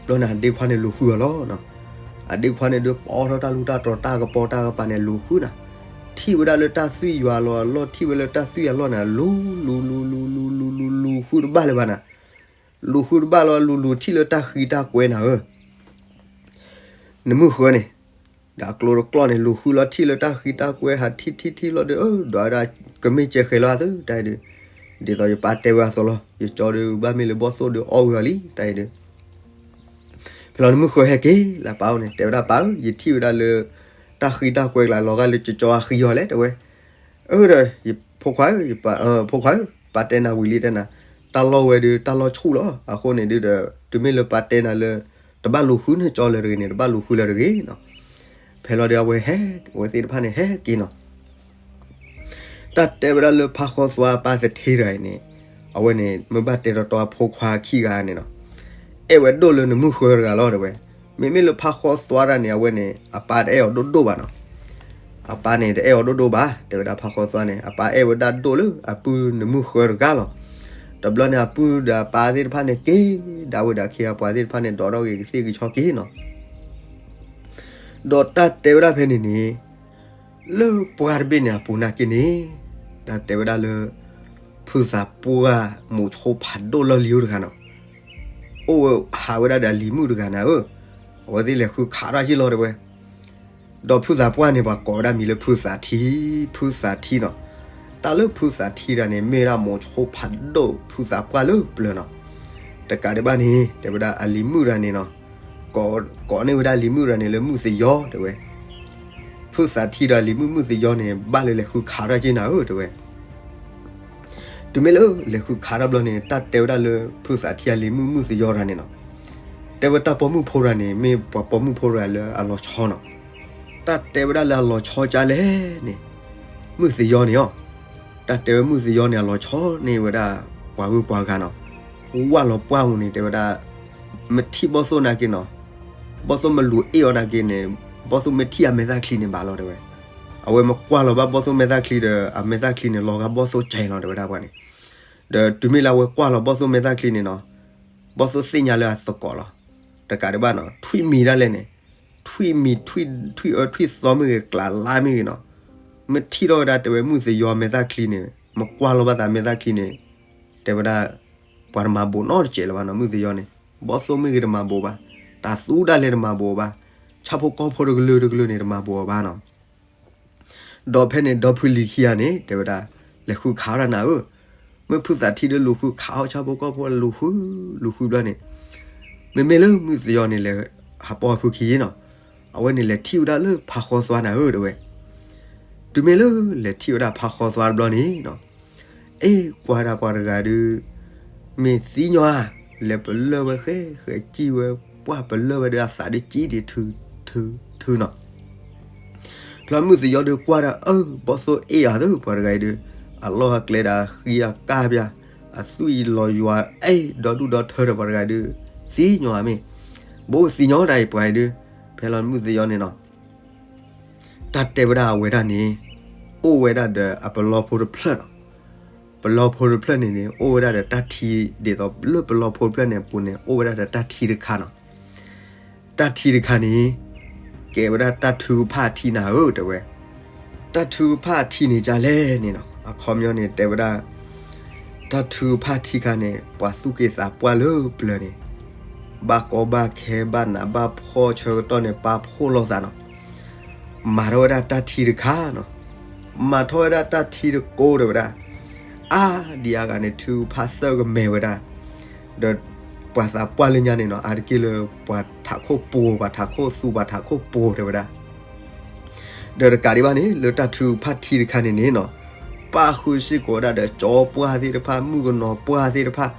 ဘျီန့ၣ် အဒ့ခွါန့ၣ်လူၤဃုအီၤလီၤနီၤ, အဒ့ခွါန့ၣ်ဒုး ပအီထီၣ်တၢ်လူၢ်တၢ်တြီၤတၢ်ကပီၤတၢ်ကပၤန့ၣ် လူၤဃုနၤ, ထံၣ်ဝဲဒၣ်လၢတၢ်သွံၣ်ယွၤလီၤအလီၢ် ထံၣ်ဝဲလၢတၢ်သွံၣ်အလီၢ်န့ၣ် လူၤ လူၤ လူၤ လူၤ လူၤ လူၤ လူၤဃုတဘၣ်လၢၤဘၣ်နၤ, လူၤဃုတဘၣ်လီၤ လူၤလူၤထံၣ်လၢတၢ်ဃံတၢ်ကွဲနၤဧၢ နမုၢ်ဃၢန့ၣ်, ဒီးအကျိတကျီၢ်န့ၣ် လူၤဃုလီၤထံၣ်လၢတၢ်ဃံတၢ်ကွဲ ဟးထံၣ်ထံၣ်ထံၣ်လီၤဒီး အၢ ဒွးဝဲဒၣ် ကမ့ၢ်ကဲဃဲၤလီၤသု တၢ်အံၤဒုး, ဒ်သိးယပၢ်တဲဝဲအသိးလီၤ ယကၠီဒုး ဘၣ်မ့ၢ်လၢဘီၣ်သိၣ်ဒုးအီၣ်ဝံၤအီၤလံ တၢ်အံၤဒုး, ဖဲလီၤနမုၢ်ဃၢဟဲက့ၤလၢအပၢ်အိၣ်န့ၣ် တဲဝဲဒၣ်ပၢ်ဧၢ ယထံၣ်ဝဲဒၣ်လၢ တၢ်ဃံတၢ်ကွဲကျါလီၤဂာ်လၢကၠီအဃံအီၤလဲၣ် တဲဝဲ, အၢ ဒီး ဖိခွါဧၢ ဖိခွါဧၢ ပၢ်တဲနၤဝံၤလံတဲနၤ, တၢ်လီၢ်ဝဲဒုး တၢ်လီၢ်ဆူၣ်လီၤ အဃိန့ၣ်ဒုးဒီး တုၤမ့ၢ်လၢပၢ်တဲနၤလၢ တဘၣ်လူၤဃုနကၠီလၢၤတဂ့ၤန့ၣ် တဘၣ်လူၤဃုလၢၤတဂ့ၤနီၤ, ဖဲလီၤဒုးအဝဲဟဲ အဝဲသ့ၣ်တဖၣ်န့ၣ် ဟဲက့ၤနီၤ တၢ်တဲဝဲဒၣ်လၢဖးဃီသွါအပၢ်သထ့တဂၤအံၤန့ၣ်, အဝဲန့ၣ် မ့ၢ်ဘၣ်တဲတီတီအဖိခွါခံဂၤန့ၣ်နီၤ, အဲၣ်ဝဲဒိၣ်လၢနမုၢ်ဃၢတဂၤလီၤ တဲဝဲ, မ့မ့ၢ်လၢဖးဃီသွါတဂၤန့ၣ် အဝဲန့ၣ် အပၢ်တအဲၣ်အီၤဒိၣ်ဒိၣ်ဘၣ်နီၤ, အပၢ်န့ၣ် တအဲၣ်အီၤဒိၣ်ဒိၣ်ဘၣ် တဲဝဲဒၣ်ဖးဃီသွါန့ၣ် အပၢ်အဲၣ်ဝဲဒၣ်ဒိၣ်လၢအပုၢ်နမုၢ်ဃၢတဂၤလီၤ, တဘျီန့ၣ် အပုၢ်ဒီးအပၢ်သ့ၣ်တဖၣ်န့ၣ် က့ၤဒၣ်ဝဲဒၣ်ခ့အပှၤသ့ၣ်တဖၣ်န့ၣ် ဒိးထီၣ်က့ၤကသ့ၣ်ကဆီက့ၤနီၤ ဒီးတၢ်တဲဝဲဒၣ်ဖဲန့ၣ်န့ၣ်, လၢပှၢ်တဘ့ၣ်န့ၣ်အပူၤနာ်က့န့ၣ်, တၢ်တဲဝဲဒၣ်လၢ ဖုသးပှၢ်မိးဆိဖးဒိၣ်လီၢ်လံၤအိၣ်တဂၤနီၤ, အိၣ်ဝဲဟးဝဲဒၣ်ဒီးအလံၤမုၣ်တဂၤနၤဧၢ, အဝဲသ့ၣ်လဲၤဃုခးထီၣ်က့ၤလီၤတဲဝဲ, ဒီးဖုသးပှၢ်န့ၣ် ပှၤကိးဝဲဒၣ်မံၤလၢဖုသးထံ, ဖုသးထံနီၤ, တၢ်လၢဖုသးထံတဂၤန့ၣ် မ့ၢ်ဝဲဒၣ်မိးဆိဖးဒိၣ်ဖုသးပှၢ်လၢပျၢၤနီၤ, တကးဒံးဘၣ်န့ၣ် တဲဝဲဒၣ်အလံၤမုၣ်တဂၤန့ၣ်နီၤ ကိးန့ၢ်ဝဲဒၣ်လံၤမုၣ်တဂၤန့ၣ်လၢမုၣ်သယီတဲဝဲ, ဖုသးထံဒီးလံၤမုၣ်မုၣ်သယီန့ၣ် ဘၣ်လၢလဲၤဃုခးထီၣ်က့ၤနၤဧၢတဲဝဲ, တုၤမ့ၢ်လၢလဲၤဃုခးထီၣ်ဘျီန့ၣ် တၢ်တဲဝဲဒၣ်လၢဖုသးထံအလံၤမုၣ်မုၣ်သယီတဂၤန့ၣ်နီၤ, တဲဝဲတၢ်ပိာ်မုၣ်ဖိတဂၤန့ၣ် မ့ၢ်ပှၤပိာ်မုၣ်ဖိတဂၤလၢအလီၤဆီနီၤ, တၢ်တဲဝဲဒၣ်လၢအလီၤဆီကလဲၣ်န့ၣ်, မုၣ်သယီန့ၣ်အီၤ တၢ်တဲဝဲမုၣ်သယီန့ၣ် အလီၤဆီန့ၢ်ဝဲဒၣ် ပှၤဂုၤပှၤဂၤနီၤ, ဝၢ်လီၤပှၢ်ပူၤန့ၣ် တဲဝဲဒၣ် မ့ၢ်ထံၣ်ဘီၣ်သိၣ်နာ်က့နီၤ, ဘီၣ်သိၣ်မ့ၢ်လူၤအ့ၣ်အီၤနာ်က့န့ၣ်, ဘီၣ်သိၣ်မ့ၢ်ထံၣ်အမဲာ်သၣ်ချံန့ၣ်ဘၣ်လီၤတဲဝဲ, အဝဲမ့ၢ်ကွၢ်လီၤဘၣ်ဘီၣ်သိၣ်မဲာ်သၣ်ချံဒီး အမဲာ်သၣ်ချံန့ၣ် လီၤဂာ်ဘီၣ်သိၣ်ကဲလီၤတဲဝဲဒၣ်ပှၤန့ၣ်, ဒီးတုၤမ့ၢ်လၢအဝဲကွၢ်လီၤဘီၣ်သိၣ်မဲာ်သၣ်ချံန့ၣ်နီၤ, ဘီၣ်သိၣ်သ့ၣ်ညါလၢအသကိးလီၤ. တကးဒံးဘၣ်နီၤ, ထွံၣ်မံၤဒၣ်လဲာ်န့ၣ်, ထွံၣ်မံၤ, ထွံၣ်အၢထွံၣ်သီမ့ၢ်ဂ့ၤ, ကျးလါမ့ၢ်ဂ့ၤနီၤ, မ့ၢ်ထံၣ်ထီၣ်ဝဲဒၣ် တဲဝဲ မုၢ်သယီမဲာ်သၣ်ချံန့ၣ်, မ့ၢ်ကွၢ်လီၤဘၣ်သးမဲာ်သၣ်ချံန့ၣ်, တဲဝဲဒၣ် ပှၤတမၤဘိးနီတစဲးလၢၤဘၣ်နီၤ, မုၢ်သယီန့ၣ်. ဘီၣ်သိၣ်မ့ၢ်ဂ့ၤတမၤဘိးဘၣ်, တၤသူဒၣ်လဲာ်တမၤဘိးဘၣ်, ဆၣ်ဖိကီၢ်ဖိတကလုာ်တကလုာ်န့ၣ် တမၤဘိးအီၤဘၣ်နီၤ. ဒီးဖဲန့ၣ် ဒီဖုလံၤခံဂၤန့ၣ် တဲဝဲဒၣ်, လဲၤဃုခးအီၣ်တၢ်နၤဧၢ, မ့ၢ်ဖုသးထံဒီးလူၤဃုခးအီၣ်ဆၣ်ဖိကီၢ်ဖိလူၤဃု, လူၤဃုဘျီန့ၣ်, မ့မ့ၢ်လၢမုၢ်သယီန့ၣ်လဲၤဟးပီၢ်ဖုခံနီၤ, အဝဲန့ၣ်လဲၤထံၣ်ဝဲဒၣ်လၢဖါဃီသွါနၤဧၢ တဲဝဲ. တုၤမ့ၢ်လၢလဲၤထံၣ်ဝဲဒၣ်ဖါဃီသွါတဘျီန့ၣ်နီၤ, အ့ၣ် ကွၢ်ဒၣ်ပှၤတဂၤဒုး မ့ၢ်သံညီဧါ, လဲၤပလၢၢ်ဝဲဃဲ ဃဲစံၣ်ဝဲ, ပှၢ်ပလၢၢ်ဝဲဒီးအသးဒုးကံဒံးထုထုနီၤ. ဖျီမုၢ်သယီဒုးကွၢ်ဒၣ်အၢ ဘီၣ်သိၣ်အ့ၣ်အီၤသၢ ပှၤတဂၤအံၤဒုး, အလီၢ်အကျဲဒီးဃံအကၢ်ပၠး, အသွံၣ်လီၤယွၤအ့ၣ် ဒီဒူၣ်ဒီထၢဒီးပှၤတဂၤဒုး, သံညီဧါမ့ၢ်, ဘိသံညီတၢ်အံၤပှၤအံၤဒုး, ဖဲလီၤမုၢ်သယီန့ၣ်နီၤ တၢ်တဲဝဲဒၣ်အဝဲဒၣ်န့ၣ်, အိၣ်ဝဲဒၣ်ဒီးအပလီဖိတဖျၢၣ်နီၤ. ပလီဖိတဖျၢၣ်န့ၣ်န့ၣ် အိၣ်ဝဲဒၣ်ဒီးတၢ်ထံ, ဒ်သိးလၢပလီဖိတဖျၢၣ်န့ၣ်အပူၤန့ၣ် အိၣ်ဝဲဒၣ်ဒီးတၢ်ထံတခါနီၤ. တၢ်ထံတခါန့ၣ် ကဲဝဲဒၣ်တၢ်ထုကဖၣ်ထံနၤဧၢ တဲဝဲ. တၢ်ထုကဖၣ်ထံန့ၣ်ကလဲၣ်န့ၣ်နီၤ, အခီပညီန့ၣ်တဲဝဲဒၣ် တၢ်ထုကဖၣ်ထံခါန့ၣ် ပှၤသူၣ်က့သးပှၢ်လၢပျၢၤန့ၣ်, ဘၣ်ကီဘၣ်ခဲဘၣ်နးဘၣ်ဖှီၣ်ဆၢကတီၢ်န့ၣ် ပာ်ဖှိၣ်လိာ်သးနီၤ. မၤထီၣ်ဝဲဒၣ်တၢ်ထံတခါနီၤ, မၤထီၣ်ဝဲဒၣ်တၢ်ထံတကိးတဲဝဲဒၣ်, အါဒံးအါဂၤန့ၣ် ထုကဖၣ်သၢကမဲာ်ဝဲဒၣ်, ဒီးပှၤသးပှၢ်လၢညါန့ၣ်နီၤ အါတက့ၢ်လၢပှၤထးခိၣ်ပူၤ ပှၤထးခိၣ်သူ ပှၤထးခိၣ်ပူၤတဲဝဲဒၣ် ဒီးတကးဒံးဘၣ်န့ၣ် လၢတၢ်ထုကဖၣ်ထံတခါန့ၣ်န့ၣ်နီၤ, ပၣ်ဃုာ်စ့ၢ်ကီးဝဲဒၣ်ဒီးကၠီပှၢ်သ့ၣ်တဖၣ် မုၣ်ကနီၤပှၢ်သ့ၣ်တဖၣ်,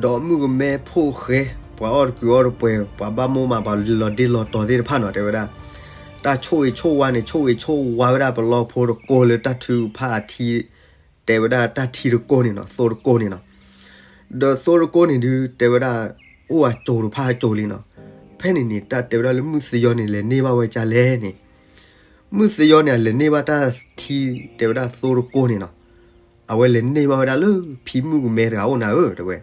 ဒီးမုၣ်ကမဲဖိဃဲ, ပှၤအီၣ်တကုးအီတပှဲၤ, ပှၤဘၣ်မိၢ်မး ပှၤလီၤဒ့လီၤတီၤသ့ၣ်တဖၣ်နီၤ တဲဝဲဒၣ်, တၢ်ဆိၣ်ဂ့ၤဆိၣ်ဝါန့ၣ် ဆိၣ်ဂ့ၤဆိၣ်ဝါဝဲဒၣ်ပလီဖိတကိးလၢတၢ်ထုကဖၣ်အထံ, တဲဝဲဒၣ်တၢ်ထံတကိးန့ၣ်နီၤ, သိတကိးန့ၣ်နီၤ. ဒီးသိတကိးန့ၣ်ဒုး တဲဝဲဒၣ် အိၣ်အစိၤတဖၣ်အစိၤလံနီၤ. ဖဲန့ၣ်န့ၣ် တၢ်တဲဝဲဒၣ်လၢမုၢ်သယီန့ၣ် လဲၤန့ၢ်ဘၣ်ဝဲကလဲၣ်န့ၣ်, မုၢ်သယီန့ၣ် အလဲၤန့ၢ်ဘၣ်တၢ်ထံ တဲဝဲဒၣ်သိတကိးန့ၣ်နီၤ, အဝဲလဲၤန့ၢ်ဘၣ်ဝဲဒၣ်လၢဖံမုၣ်ကမဲတဂၤအိၣ်နၤဧၢ တဲဝဲ.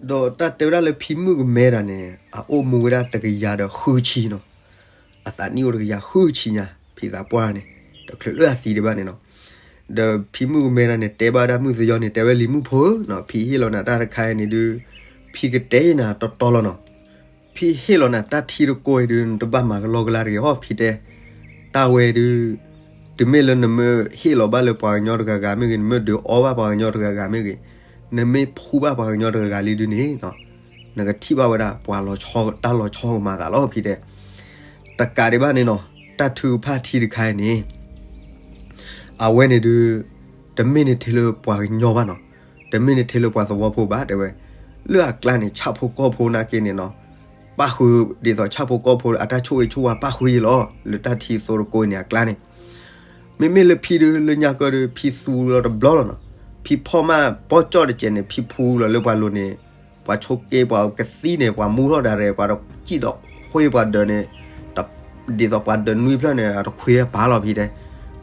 ဒီးတၢ်တဲဝဲဒၣ်လၢဖံမုၣ်ကမဲတဂၤန့ၣ် အအိၣ်မူဝဲဒၣ်တကယၤဒီးဃုဆံနီၤ. အသးနံၣ်အိၣ်တကယၤဃုဆံညါ ဖံသးပှၢ်န့ၣ် တချုးလၢအသံဒံးဘၣ်န့ၣ်နီၤ. ဒီးဖံမုၣ်ကမဲတဂၤန့ၣ် တဲဘၣ်ဝဲဒၣ်မုၢ်သယီန့ၣ် တဲဝဲလံ မုၣ်ဖိဧၢနီၤ, ဖံဟ့ၣ်လီၤနၤတၢ်တခါအံၤန့ၣ်ဒုး ဖံကတဲနၤတီတီလီၤနီၤ. ဖံဟ့ၣ်လီၤနၤတၢ်ထံတကိးအံၤဒုး နတဘၣ်မၤကလီကလါတဂ့ၤအီၤ ဖံတဲ. တၢ်ဝဲဒုး တုၤမ့ၢ်လၢနမ့ၢ်ဟ့ၣ်လီၤဘၣ်လၢပှၤကညီတဂၤဂၤမ့ၢ်ဂ့ၤ, နမ့ၢ်ဒုးအီဘၣ်ပှၤကညီတဂၤဂၤမ့ၢ်ဂ့ၤ, နမ့ၢ်ဖှူဘၣ်ပှၤကညီတဂၤဂၤလံဒုးန့ၣ်နီၤ, နကထံၣ်ဘၣ်ဝဲဒၣ် ပှၤလီၤဆီ တၢ်လီၤဆီကမၤသးလီၤ ဖံတဲ. တကးဒံးဘၣ်န့ၣ်နီၤ, တၢ်ထုကဖၣ်ထံတခါအံၤန့ၣ် အဝဲန့ၣ်ဒုး တမ့ၢ်န့ၣ်ထဲလၢပှၤကညီဘၣ်နီၤ, တမ့ၢ်န့ၣ်ထဲလၢပှၤသဝီဖိဘၣ် တဲဝဲ. လၢအကျါန့ၣ် ဆၣ်ဖိကီၢ်ဖိနာ်က့န့ၣ်နီၤ, ပၣ်ဃုာ်ဒ်သိးဆၣ်ဖိကီၢ်ဖိအတၢ်ဆိၣ်ဂ့ၤဆိၣ်ဝါ ပၣ်ဃုာ်ယံၤလီၤ, လၢတၢ်ထံသိတကိးန့ၣ်အကျါန့ၣ်. မ့မ့ၢ်လၢဖံဒုး လၢညါကၢဒုး ဖံသူလီၤတဘျီလီၤနီၤ, ဖံဖီၣ်မးပီၣ်ကၠီၣ်တကဲးန့ၣ် ဖံဖူလီၤလၢပှၤလိၤန့ၣ်, ပှၤဆိးက့ပှၤကသံန့ၣ် ပှၤမူထီၣ်ဒၣ်ရဲၣ် ပှၤတစံၣ်ဒီးခွ့ပှၤဒၢးန့ၣ်, ဒ်သိးပှၤဒၢးနွံဖျၢၣ်န့ၣ် အတခွ့ပာ်လီၤဖံတဲ.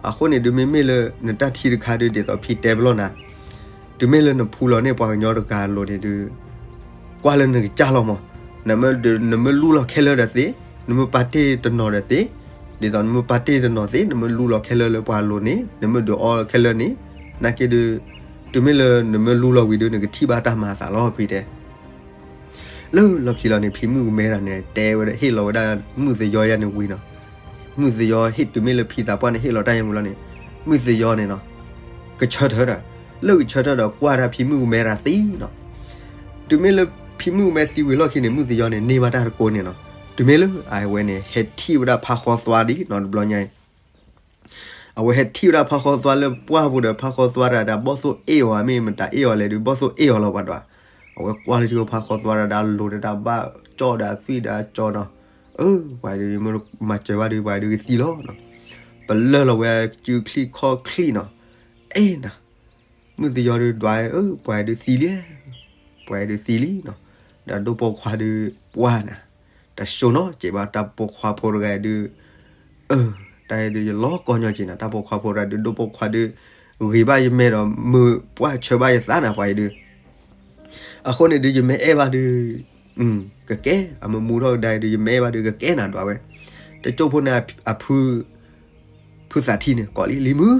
အဃိန့ၣ်ဒုး မ့မ့ၢ်လၢနတၢ်ထံတခါဒုး ဒ်သိးဖံတဲပလီၢ်နၤ, တုၤမ့ၢ်လၢနဖူလီၤန့ၢ်ပှၤကညီတဂၤအလိၤန့ၣ်ဒုး ကွၢ်လၢနကစၢ်လီၤမး, နမ့ၢ်လူလီၤခဲလၢာ်ဒီးသ့, နမ့ၢ်ပာ်တ့ၢ်တနီၤဒီးသ့, ဒ်သိးနမ့ၢ်ပာ်တ့ၢ်တနီၤသ့ နမ့ၢ်လူလီၤခဲလၢာ်လၢပှၤအလိၤန့ၣ် နမ့ၢ်ဒုးအီခဲလၢာ်န့ၣ်, နာ်က့ဒုး တုၤမ့ၢ်လၢနမ့ၢ်လူလီၤဝံၤဒုး နကထံၣ်ဘၣ်တၢ်မၤအသးလီၤ ဖံတဲ. လၢလီၢ်ခံလီၤန့ၣ် ဖံမုၣ်ကမဲတဂၤန့ၣ် တဲဝဲဒၣ်ဟ့ၣ်လီၤဝဲဒၣ်မုၢ်သယီယါန့ၣ်ဝံၤနီၤ, မုၢ်သယီဟ့ၣ်တုၤမ့ၢ်လၢဖံသးပှၢ်န့ၣ် ဟ့ၣ်လီၤတၢ်ယါမူလီၤန့ၣ်, မုၢ်သယီန့ၣ်နီၤ, ကဆၢထၢၣ်ဒီး, လၢကဆၢထၢၣ်ဒီးကွၢ်ဒၣ်ဖံမုၣ်ကမဲတဂၤသံနီၤ. တုၤမ့ၢ်လၢဖံမုၣ်ကမဲသံဝံၤလီၢ်ခံန့ၣ် မုၢ်သယီန့ၣ် န့ၢ်ဘၣ်တၢ်တကိးန့ၣ်နီၤ. တုၤမ့ၢ်လၢအဝဲန့ၣ် ဟဲထံၣ်ဝဲဒၣ်ဖါဃီသွါဒံးနီၤ တဘျီညါအံၤ အဝဲဟဲထံၣ်ဝဲဒၣ်ဖါဃီသွါလၢပှၢ်ပူၤဒီး ဖါဃီသွါတဂၤဒီး ဘီၣ်သိၣ်အ့ၣ်အီၤမ့ၢ်မတၤအ့ၣ်အီၤလဲၣ်ဒုး ဘီၣ်သိၣ်အ့ၣ်အီၤလီၤပှၤဒွး. အဝဲကွၢ်လၢထံဖိဖါဃီသွါတဂၤဒီး အလိၤတဂၤဒီး ဘၣ်ကၠီၣ်ဒီးသွံၣ်ဒီးကၠီနီၤ. အၢ ပှၤဒုးမၤစၢၤဘၣ်ဒုး ပှၤဒုးကသံလီၤနီၤ. ပလၢၢ်လီၤဝဲစုချံခီၣ်ချံနီၤ. အဲၣ်နၤ မုၢ်သယီဒုးဒွး အၢ ပှၤဒုးသံလံ, ပှၤဒုးသံလံနီၤ. ဒီးဒိၣ်ပိာ်ခွါဒုးပှၢ်နၤ, တၢ်ဆိနီၤ ကဲဘၣ်တၢ်ပိာ်ခွါဖိတဂၤဒုး, အၢ တၢ်အံၤဒုးယလီၤကီညီက့ၤနၤ တၢ်ပိာ်ခွါဖိတဂၤဒုး ဒိၣ်ပိာ်ခွါဒုး ဂ့ၤဘၣ်ယမဲာ်ဒီး မုၢ်ပှၢ်ဆၢဘၣ်ယသးနၤ ပှၤအံၤဒုး အဃိန့ၣ်ဒုး ယမ့ၢ်အဲၣ်ဘၣ်ဒုး ကကဲ, အမ့ၢ်မူထီၣ်ကဒါအံၤဒုး ယမ့ၢ်အဲၣ်ဘၣ်ဒုး ကကဲနၤဒွးဝဲ. တကၠိဖိန့ၣ်အဖု ဖုသးထံန့ၣ် ကိးလံ လံၤမုၣ်,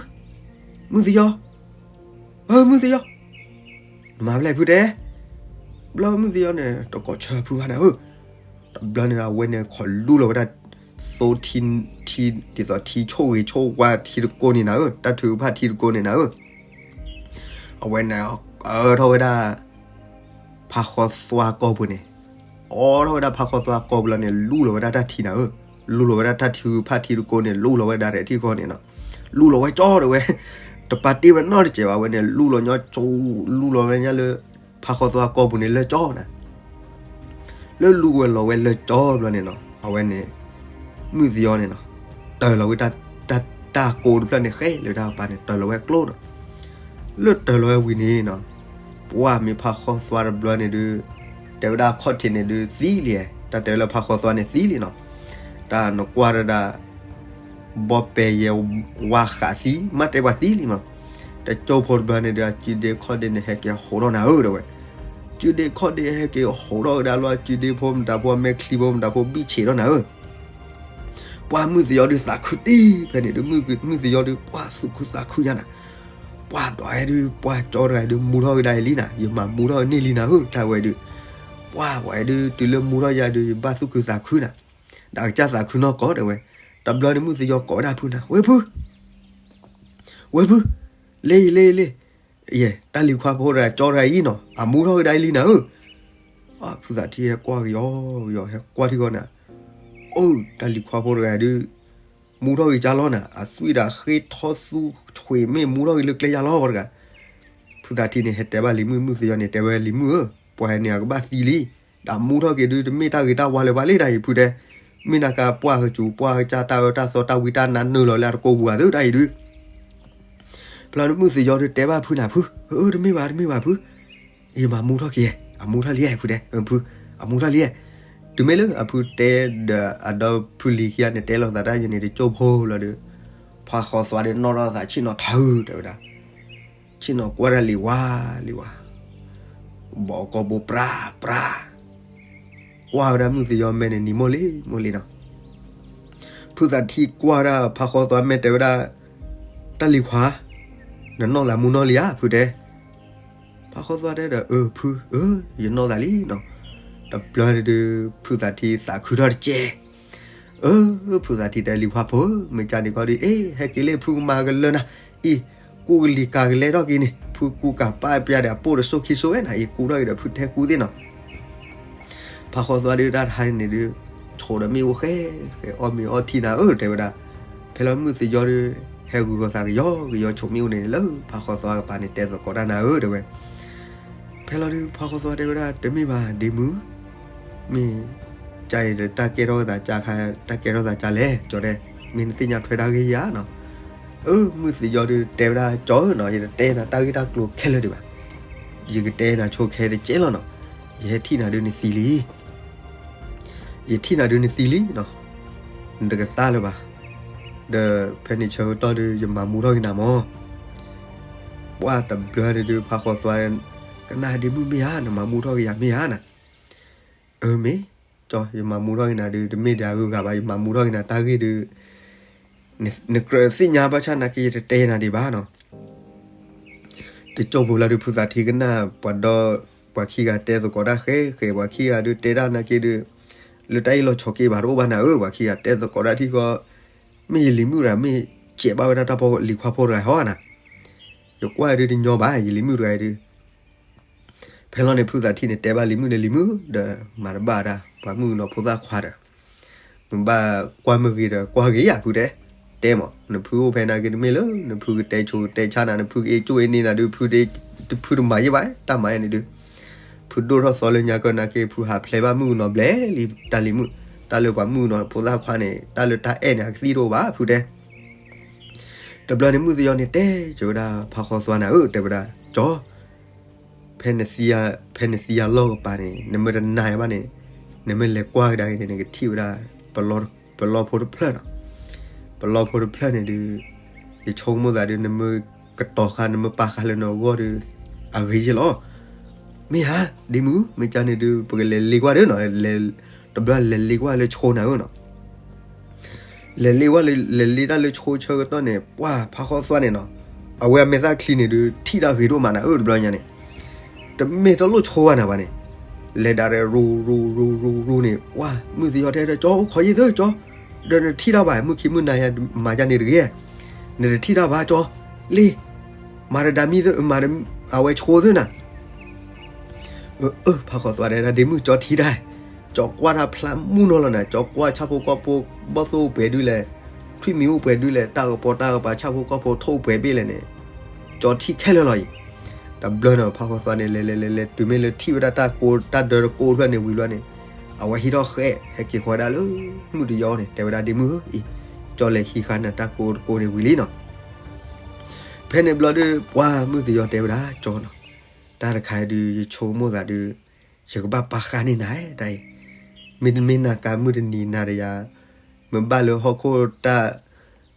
မုၣ်သယီ, မုၣ်သယီ, နမၤဖဲလဲၣ်ဖုတဲ, ဘျီမုၣ်သယီန့ၣ် တကိးဆၢဖုဘၣ်နၤဧၢ, တဘျီန့ၣ် အဝဲန့ၣ်ခီၣ်လူလီၤဝဲဒၣ် သိထံ ထံ ဒ်သိးထံဆိၣ်ဂ့ၤဆိၣ်ဝါထံတကိးန့ၣ်နၤဧၢ, တၢ်ထုကဖၣ်ထံတကိးန့ၣ်နၤဧၢ, အဝဲန့ၣ် အၢထီၣ်ဝဲဒၣ် ဖးဃီသွါကီၢ်ပူၤန့ၣ်, အၢထီၣ်ဝဲဒၣ်ဖးဃီသွါကီၢ်ပူၤလီၤန့ၣ် လူလီၤဝဲဒၣ်တၢ်ထံနၤဧၢ, လူလီၤဝဲဒၣ်တၢ်ထုကဖၣ်ထံတကိးန့ၣ် လူလီၤဝဲဒၣ်ရဲၣ်ထံကီၢ်န့ၣ်နီၤ, လူလီၤဝဲကၠီတဲဝဲ, တပာ်တ့ၢ်ဝဲနီတစဲးဘၣ်ဝဲန့ၣ် လူလီၤညီကၠီ, လူလီၤဝဲညါလၢ ဖးဃီသွါကီၢ်ပူၤန့ၣ်လၢကၠီနၤ လၢလူဝဲလီၤဝဲလၢကၠီဘျီန့ၣ်နီၤ အဝဲန့ၣ် မုၣ်သယီန့ၣ်နီၤ တၢၤလီၤဝဲ တၢ်ကိးတဖျၢၣ်န့ၣ် ဃဲလၢတၢ်ကပၤန့ၣ် တၢၤလီၤဝဲကျိနီၤ, လၢတၢၤလီၤဝဲဝံၤန့ၣ်နီၤ ပှၢ်မ့ၢ်ဖးဃီသွါတဘျီန့ၣ်ဒုး တဲဝဲဒၣ်ခီၣ်ထံးန့ၣ်ဒုးသံလံ, တၢ်တဲလၢဖးဃီသွါန့ၣ်သံလံနီၤ, တၢ်နကွၢ်တဒၣ် ဘီပဲယဲဝါဃးသံ မ့ၢ်တဲပှၤသံလံနီၤ, တကၠိဖိတဘျီန့ၣ်ဒုး အစုဒ့ခီၣ်ဒ့န့ၣ် ဟဲက့ၤဟိးထီၣ်နၤဧၢ တဲဝဲ, စုဒ့ခီၣ်ဒ့ဟဲက့ၤဟိးထီၣ်ကဒါလီၤ အစုဒ့ဖိမတၤဖိ အမဲာ်ချံဖိမတၤဖိဘံၣ်ဆံးထီၣ်နၤဧၢ, ပှၢ်မုၣ်သယီဒုးသးခုတံၢ်ဖဲန့ၣ်ဒုး မုၣ်သယီဒုး ပှၢ်သူၣ်ခုသးခုညါနၤ, ပှၢ်ဒွးဝဲဒုး ပှၢ်ကၠီတဂၤဒုး မူထီၣ်ကဒါအံၤလံနၤ, ယမၤမူထီၣ်န့ၢ်လံနၤဧၢ တဲဝဲဒုး, ပှၢ်ဝဲဒုး တုၤလၢမူထီၣ်ယၤဒုး ယဘၣ်သူၣ်ခုသးခုနၤ, ဒီးကစၢ်သးခုနီၢ်ကီၢ်တဲဝဲ, တဘျီန့ၣ်မုၣ်သယီကိးဝဲဒၣ်ဖုနၤ ဝဲဖု ဝဲဖု, လ့လ့လ့, ယဲ တၢ်လံၤခွါဖိတဂၤကၠီတဂၤအံၤနီၤ အမူထီၣ်ကဒါအံၤလံနၤဧၢ, ဖုသးထံဟဲကွၢ်ကယီကယီ ဟဲကွၢ်ထံဂီၢ်န့ၣ်, အိၣ် တၢ်လံၤခွါဖိတဂၤဒုး မူထီၣ်ဂ့ၤကၢ်လီၤနၤ, အသွံၣ်ဒီးဃ့ထီၣ်သူဆွံးမ့ၢ်မူထီၣ်ဂ့ၤလၢကျဲယါလီၤဝဲတဂၤ, ဖုသးထံန့ၣ် ဟဲတဲဘၣ်လံၤမုၣ် မုၣ်သယီန့ၣ် တဲဝဲလံၤမုၣ်ဧၢ, ပှၤန့ၣ်အကဘၣ်သံလံ, ဒီးမူထီၣ်က့ၤဒုး တမ့ၢ်တၢ်ဂ့ၤတၢ်ဝါလၢၤဘၣ်လံတၢ်အံၤဖုတဲ, မ့ၢ်နကပှၢ်ကစူၤ ပှၢ်ကစၢ်တၢ်အၢတၢ်သီတၢ်ဝံတၢ်နါနုာ်လီၤလၢအတကိးပူၤဂၤသုတၢ်အံၤဒုး ဖဲလီၤန့ၣ်မုၣ်သယီဒုးတဲဘၣ်ဖုနၤဖု, အၢ တမ့ၢ်ဘၣ် တမ့ၢ်ဘၣ်ဖု, ယမၤမူထီၣ်က့ၤ, အမူထီၣ်လံဧါဖုတဲ, ဖု, အမူထီၣ်လံဧါ, တုၤမ့ၢ်လၢအဖုတဲဒီးအဒီဖုလံၤခံဂၤန့ၣ် တဲလိာ်သးတၢ်ယဲန့ၣ် တကၠိဖိလီၤဒီး, ဖးဃီသွါဒီးနီၣ်ထီၣ်သးဆ့ၣ်နီၤထၢ တဲဝဲဒၣ်, ဆ့ၣ်နီၤကွၢ်တၢ်လံၤဝါလံၤဝါ, ဘီကီၢ်ဘိပြးပြး ကွၢ်ဝဲဒၣ်မုၣ်သယီမဲာ်န့ၣ်နံၤမိၢ်လံမိၢ်လံနီၤ, ဖုသးထံကွၢ်ဝဲဒၣ်ဖးဃီသွါမဲာ်တဲဝဲဒၣ်, တၢ်လံၤခွါ, နနီၢ်သးမူနီၢ်လံဧါဖုတဲ, ဖးဃီသွါတဲဒီး အၢ ဖု အၢ ယနီၢ်သးလံနီၤ, တဘျီန့ၣ်ဒုး ဖုသးထံသးခုထီၣ်တကဲ အၢ ဖုသးထံတဲလံၤခွါဖိဧၢ မ့ၢ်ကန့ၣ်ခီဒုး အ့ ဟဲက့ၤလၢဖုကမၤကလၢနၤ, အံၤ ကူကလံၤကၤကလဲထီၣ်က့ၤန့ၣ် ဖုကူကၤပာ်ပျါဒီးအပိၢ်ဒီးစိခံစိဝဲနၤ အံၤကူထီၣ်က့ၤဒီးဖုထဲကူသ့ၣ်နီၤ, ဖးဃီသွါဒုးတၢ်တဟါန့ၣ်ဒုး ဆိးဒီးမ့ၣ်အူဃဲဃဲ အီၣ်မ့ၤအီထံနၤဧၢ တဲဝဲဒၣ်, ဖဲလီၤမုၣ်သယီဒုး ဟဲဂုၤဂီၤသးကယီကယီဆိးမ့ၣ်အူန့ၣ် လၢဖးဃီသွါကပၤန့ၣ် တဲသကိးတၢ်နၤဧၢ တဲဝဲ ဖဲလီၤဒုး ဖးဃီသွါတဲဝဲဒၣ် တမ့ၢ်ဘၣ်ဒ့မုၣ်, မ့ၢ် ကန့ၣ်တၢ်ကဲထီၣ်သးကါခါ တၢ်ကဲထီၣ်သးကါလဲၣ် ကၠီတဲ, မ့ၢ်နသ့ၣ်ညါထွဲတၢ်ဂ့ၢ်ယၤနီၤ, အၢ မုၣ်သယီဒုးတဲဝဲဒၣ် ကၠီဧၢနီၤ ယတတဲနၤတၢ်ဂ့ၢ်တၢ်ကျိၤခဲလၢာ်ဒံးဘၣ်, ယကတဲနၤဆိခဲတကဲလီၤနီၤ, ယဟဲထံၣ်နၤဒုးနသံလံ ယထံၣ်နၤဒုးနသံလံနီၤ, နတကသါလၢၤဘၣ်, ဒီးဖဲန့ၣ်ဆၢကတီၢ်ဒုး ယမၤမူထီၣ်က့ၤနၤမၢ်, ပှၢ်တဘျီန့ၣ်ဒုး ဖးဃီသွါ ကနၣ်ဒ့မုၣ်မ့ၢ်ဧါ နမၤမူထီၣ်က့ၤယၤမ့ၢ်ဧါနၤ, အၢ မ့ၢ်, ကၠီ ယမၤမူထီၣ်က့ၤနၤဒုး တမ့ၢ်ဒၣ်အဂုၤအဂၤဘၣ် ယမၤမူထီၣ်က့ၤနၤတၢ်ဂ့ၢ်ဒုး နကြၢးသ့ၣ်ညါဘၣ်ဆၣ်နာ်က့ ယတတဲနၤဒံးဘၣ်နီၤ, တကၠိဖိလီၤဒုး ဖုသးထံကနၣ်ပှၤဒီ ပှၤခံဂၤတဲသကိးတၢ်ဃဲဃဲ ပှၤခံဂၤဒုးတဲတၢ်နာ်က့ဒုး လၢတၢ်အ့ၣ်လိာ်ဆိးက့ဘၣ်တအိၣ်ဘၣ်နၤဧၢ ပှၤခံဂၤတဲသကိးတၢ်ထံၣ်ဃီ, မ့ၢ်ယလံၤမုၣ်တဂၤ မ့ၢ်စဲးဘၣ်ဝဲဒၣ်တၢ်ဖီလံၤခွါဖိတဂၤဟီဧါနၤ, ယကွၢ်ဒုးတညီဘၣ် ယလံၤမုၣ်တဂၤအံၤဒုး ဖဲလီၤန့ၣ် ဖုသးထံန့ၣ် တဲဘၣ်လံၤမုၣ်န့ၣ် လံၤမုၣ်ဒီး မၤတဘၣ်တၢ် ပှၤမုၣ်ကနီၤဖိသၣ်ခွါဒီး နဘၣ်ကွၢ်မ့ၢ်ဂ့ၤဒီး ကွၢ်ဂ့ၤယၤဖုတဲ, တဲမး နဖုအိၣ်ဖဲနာ်က့တမ့ၢ်လၢ နဖုကတဲဆိကတဲဆါနၤ နဖုကအ့ၣ်ကၠိအ့ၣ်န့ၢ်နၤဒုး ဖုတမၤယဲၢ်ဘၣ် တၢ်မၤယဲၢ်န့ၣ်ဒုး ဖုဒိၣ်ထီၣ်သီလၢညါကနာ်က့ ဖုဟးဖျဲးဘၣ်မုၣ်ကနီၤဘျဲၣ်လံ တၢ်လံၤမုၣ် တၢ်လၢပှၤမုၣ်ကနီၤဖိသၣ်ခွါန့ၣ် တၢ်လၢတၢ်အဲၣ်န့ၣ် အကသံၣ်တအိၣ်ဘၣ်ဖုတဲ တဘျီန့ၣ် မုၣ်သယီန့ၣ်တဲကၠီဝဲဒၣ် ဖးဃီသွါနၤဧၢ တဲဝဲဒၣ် ကၠီ ဖဲနသံယၤလီၢ်ကပၤန့ၣ် နမ့ၢ်တနာ်ဘၣ်န့ၣ် နမ့ၢ်လဲၤကွၢ်ကဒါက့ၤန့ၣ် နကထံၣ်ဝဲဒၣ် ပလီဖိတဖျၢၣ်နီၤ ပလီဖိတဖျၢၣ်န့ၣ်ဒုး ယဆိကမိၣ်သးဒုး နမ့ၢ်ကတီၤဃာ် နမ့ၢ်ပာ်ဃာ်လၢနဂီၢ်ဒုး အဂ့ၤယဲၢ်လီၤ. မ့ၢ်ဧါ, ဒ့မုၣ်, မ့ၢ်ကန့ၣ်ဒုး ပကလဲၤလ့ကွၢ်ဒီးနီၤ, တဘျီလဲၤလ့ကွၢ်လၢဆိနၤဧၢနီၤ. လဲၤလ့ကွၢ်လၢ လဲၤလ့တၢ်လၢဆိဆၢကတီၢ်န့ၣ် ပှၢ်ဖးဃီသွါန့ၣ်နီၤ, အဝဲအမဲာ်သၣ်ချံန့ၣ်ဒုး ထံၣ်တၢ်ဂ့ၤဒိၣ်မးနၤဧၢ တဘျီညါန့ၣ်, တမ့ၢ်တလိၣ်ဆိဘၣ်နၤဘၣ်န့ၣ်, လဲၤဒၣ်ရဲၣ်ရူၤရူၤရူၤရူၤရူၤန့ၣ် ပှၢ်မုၢ်သယီတဲဒီး ကၠီ ခီယ့ၣ်သၢကၠီ, ဒီးနထံၣ်တၢ်ဘၣ် မုၢ်ခံမုၢ်နၤယၤမၤယၤန့ၣ်တဂ့ၤ, နတထံၣ်တၢ်ဘၣ်ကၠီ, လ့ မၤတဒါမံသၢ မၤ အဝဲဆိသၢနၤ ဖးဃီသွါတဲဒၣ် ဒ့မုၣ် ကၠီထံၣ်တၢ်, ကၠီကွၢ်တၢ်ဖျါမုၢ်နီၤလီၤနၤ, ကၠီကွၢ်ဆၣ်ဖိကီၢ်ဖိ ဘီၣ်သိၣ်အိၣ်ပှဲၤဒုလဲၣ်, ထွံၣ်မံၤအိၣ်ပှဲၤဒုလဲၣ်, တၢ်ကပီၤတၢ်ကပၤ ဆၣ်ဖိကီၢ်ဖိထိၣ်အိၣ်ပှဲၤဘ့ၣ်လဲၣ်န့ၣ်, ကၠီထံၣ်ခဲလၢာ်လီၤအံၤ. တဘျီန့ၣ် ဖးဃီသွါန့ၣ် လဲၤလဲၤလဲၤလဲၤ တုၤမ့ၢ်လၢထံၣ်ဝဲဒၣ်တၢ်ကိးတၢ်ဒၢတကိးဖျၢၣ်န့ၣ်ဝံၤဘျီန့ၣ်, အဝဲဟံးထီၣ်ဃဲ ဟဲက့ၤဃီဒၣ်လၢ မုၢ်တယီန့ၣ် တဲဝဲဒၣ် ဒ့မုၣ်ဧၢအံၤ, ကၠီလဲၤဟံးဃာ်နၤတၢ်ကိးတကိးန့ၣ်ဝံၤလံနီၤ. ဖဲန့ၣ်ဘျီဒုး ပှၢ်မုၢ်သယီတဲဝဲဒၣ် ကၠီနီၤ, တၢ်တခါဒုး ယဆိကမိၣ်သးဒုး ယကဘၣ်ပာ်ဃာ်န့ၢ်နၤတၢ်အံၤ, မ့တမ့ၢ်နၤကၤမုၢ်တနံၤနၤဒီးယၤ, မ့ၢ်ဘၣ်လၢဟီၣ်ခိၣ်တၢ်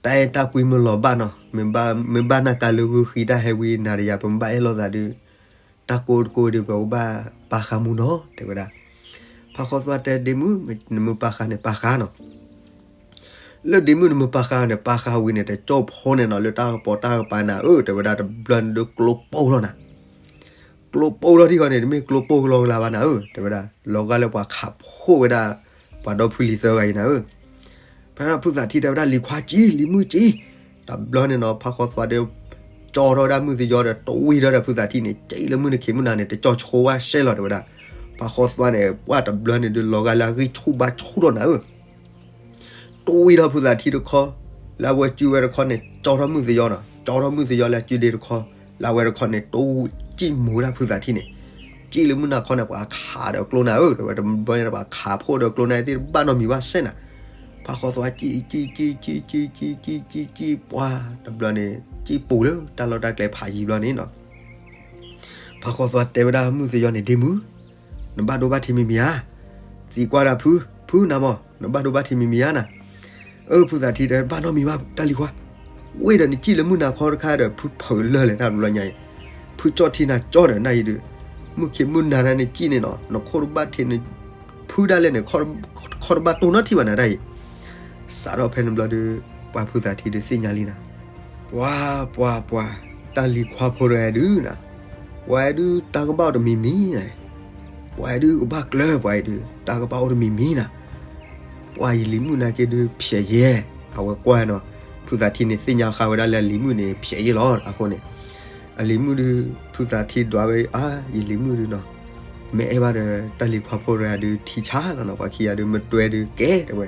တၢ်အဲၣ်တၢ်ကွံမ့ၢ်လီၤဘၣ်နီၤ, မ့ၢ်ဘၣ်နၤကၤလၢဂုာ်ဃံတၢ်ဟဲဝံၤနၤဒီးယၤ ပမ့ၢ်ဘၣ်အဲၣ်လိာ်သးဒုး, တၢ်ကိးတကိးဒုး ပကဘၣ်ပာ်ဃာ်မူနီၤ တဲဝဲဒၣ်. ဖးဃီသွါတဲ ဒ့မုၣ် နမ့ၢ်ပာ်ဃာ်န့ၣ်ပာ်ဃာ်နီၤ လၢဒ့မုၣ်နမ့ၢ်ပာ်ဃာ်န့ၣ် ပာ်ဃာ်ဝံၤန့ၣ် တကၠီဖိန့ၣ်နီၤ လၢတၢ်ကပီၤတၢ်ကပၤနၤဧၢ တဲဝဲဒၣ် တဘျီန့ၣ်ဒုးကျိပိၢ်လီၤနၤ, ကျိပိၢ်လီၤထံဃီန့ၣ် တမ့ၢ်ကျိပိၢ်ကလီကလါဘၣ်နၤဧၢ တဲဝဲဒၣ် လီၤဂာ်လၢပှၤခးဖှိၣ်ဝဲဒၣ် ပှၤဒီဖုလံၤသၢဂၤအံၤနၤဧၢ ဖဲဖုသးထံတဲဝဲဒၣ် လံၤခွါကံ လံၤမုၣ်ကံ, တဘျီန့ၣ်နီၤ ဖးဃီသွါဒီး ကၠီထီၣ်ဝဲဒၣ်မုၢ်သယီဒီး တဝံၣ်ထီၣ်ဒီးဖုသးထံန့ၣ် ကံလၢမုၢ်နခ့မုၢ်နၤန့ၣ် တကၠီဆိဝဲရှဲလီၤ တဲဝဲဒၣ်. ဖးဃီသွါန့ၣ် ပှၢ်တဘျီန့ၣ်ဒုး လီၤဂာ်လၢအဂံၢ်ဆူၣ်ဘါဆူၣ်ထီၣ်နၤဧၢ တဝံၣ်ထီၣ်ဖုသးထံတခီ, လၢအဝဲစုဝဲတခီန့ၣ် ကၠီထီၣ်မုၢ်သယီနီၤ, ကၠီထီၣ်မုၢ်သယီလၢအစုဒ့တခီ, လၢအဝဲတခီန့ၣ် တဝံၣ်ကံမိၤဒၣ်ဖုသးထံန့ၣ်, ကံလၢမုၢ်နၤခီန့ၣ် ပှၤခးဒီးကျိနၤဧၢ တဲဝဲ တဘျီန့ၣ် ပှၤခးဖှိၣ်ဒီးကျိနၤသ့ၣ်တဘၣ်နီတမံၤဘၣ်စဲနၤ, ဖးဃီသွါကံ ကံ ကံ ကံ ကံ ကံ ကံ ကံ ကံ ပှၢ်တဘျီန့ၣ် ကံပူၤလၢတၢ်လီၢ်တၢ်ကျဲဖးယံၤဘျီန့ၣ်နီၤ ဖးဃီသွါတဲဝဲဒၣ်မုၢ်သယီန့ၣ် ဒ့မုၣ်, နဘၣ်ဒိဘၣ်ထံးမံၤမံၤဧါ, သံကွၢ်ဒၣ်ဖု, ဖုနၤမး, နဘၣ်ဒိဘၣ်ထံးမံၤမံၤဧါနၤ, အၢ ဖုသးထံတဲ ဘၣ်နီတမံၤဘၣ် တၢ်လံၤခွါ, ဝ့ၢ်ဒီးနကံၣ်လၢမုၢ်နၤခီတခါဒီး ဖုဖုးလၢာ်လဲၣ်တၢ်တဘျီညါအံၤ, ဖုကၠီထံနၤကၠီဒီးနၤအံၤဒုး, မုၢ်ခံမုၢ်နၤနၤနကံၣ်န့ၣ်နီၤ နခိၣ်တဘၣ်ထံးန ဖုဒၣ်လဲာ်န့ၣ် ခီတဘၣ်တိၢ်နီတထံၣ်ဘၣ်နၤတၢ်အံၤ, စးထီၣ်ဖဲန့ၣ်ဘျီဒုး, ပှၤဖုသးထံဒုးသ့ၣ်ညါလံနၤ ပှၤ ပှၤ ပှၤ, တၢ်လံၤခွါဖိတဂၤဒုးနၤ, ပှၤဒုးတၢ်ကဘၣ်အိၣ်တမံၤမံၤနၤ, ပှၤဒုးကဘၣ်ကျၢၤ ပှၤအံၤဒုး တၢ်ကဘၣ်အိၣ်တမံၤမံၤနၤ, ပှၤယလံၤမုၣ်နာ်က့ဒုးဖျဲးယဲၢ်, အဝဲကွၢ်နီၤ, ဖုသးထံန့ၣ်သ့ၣ်ညါဃာ်ဝဲဒၣ်လၢအလံၤမုၣ်န့ၣ် ဖျဲးယဲၢ်လီၤ အဃိန့ၣ်, အလံၤမုၣ်ဒုး, ဖုသးထံဒွးဝဲအါ ယလံၤမုၣ်ဒုးနီၤ မ့ၢ်အဲၣ်ဘၣ်ဒီး တၢ်လံၤခွါဖိတဂၤဒုးထံဆါလီၤနီၤ ပှၤခံဂၤဒုးမ့ၢ်တွဲဒုးကဲတဲဝဲ,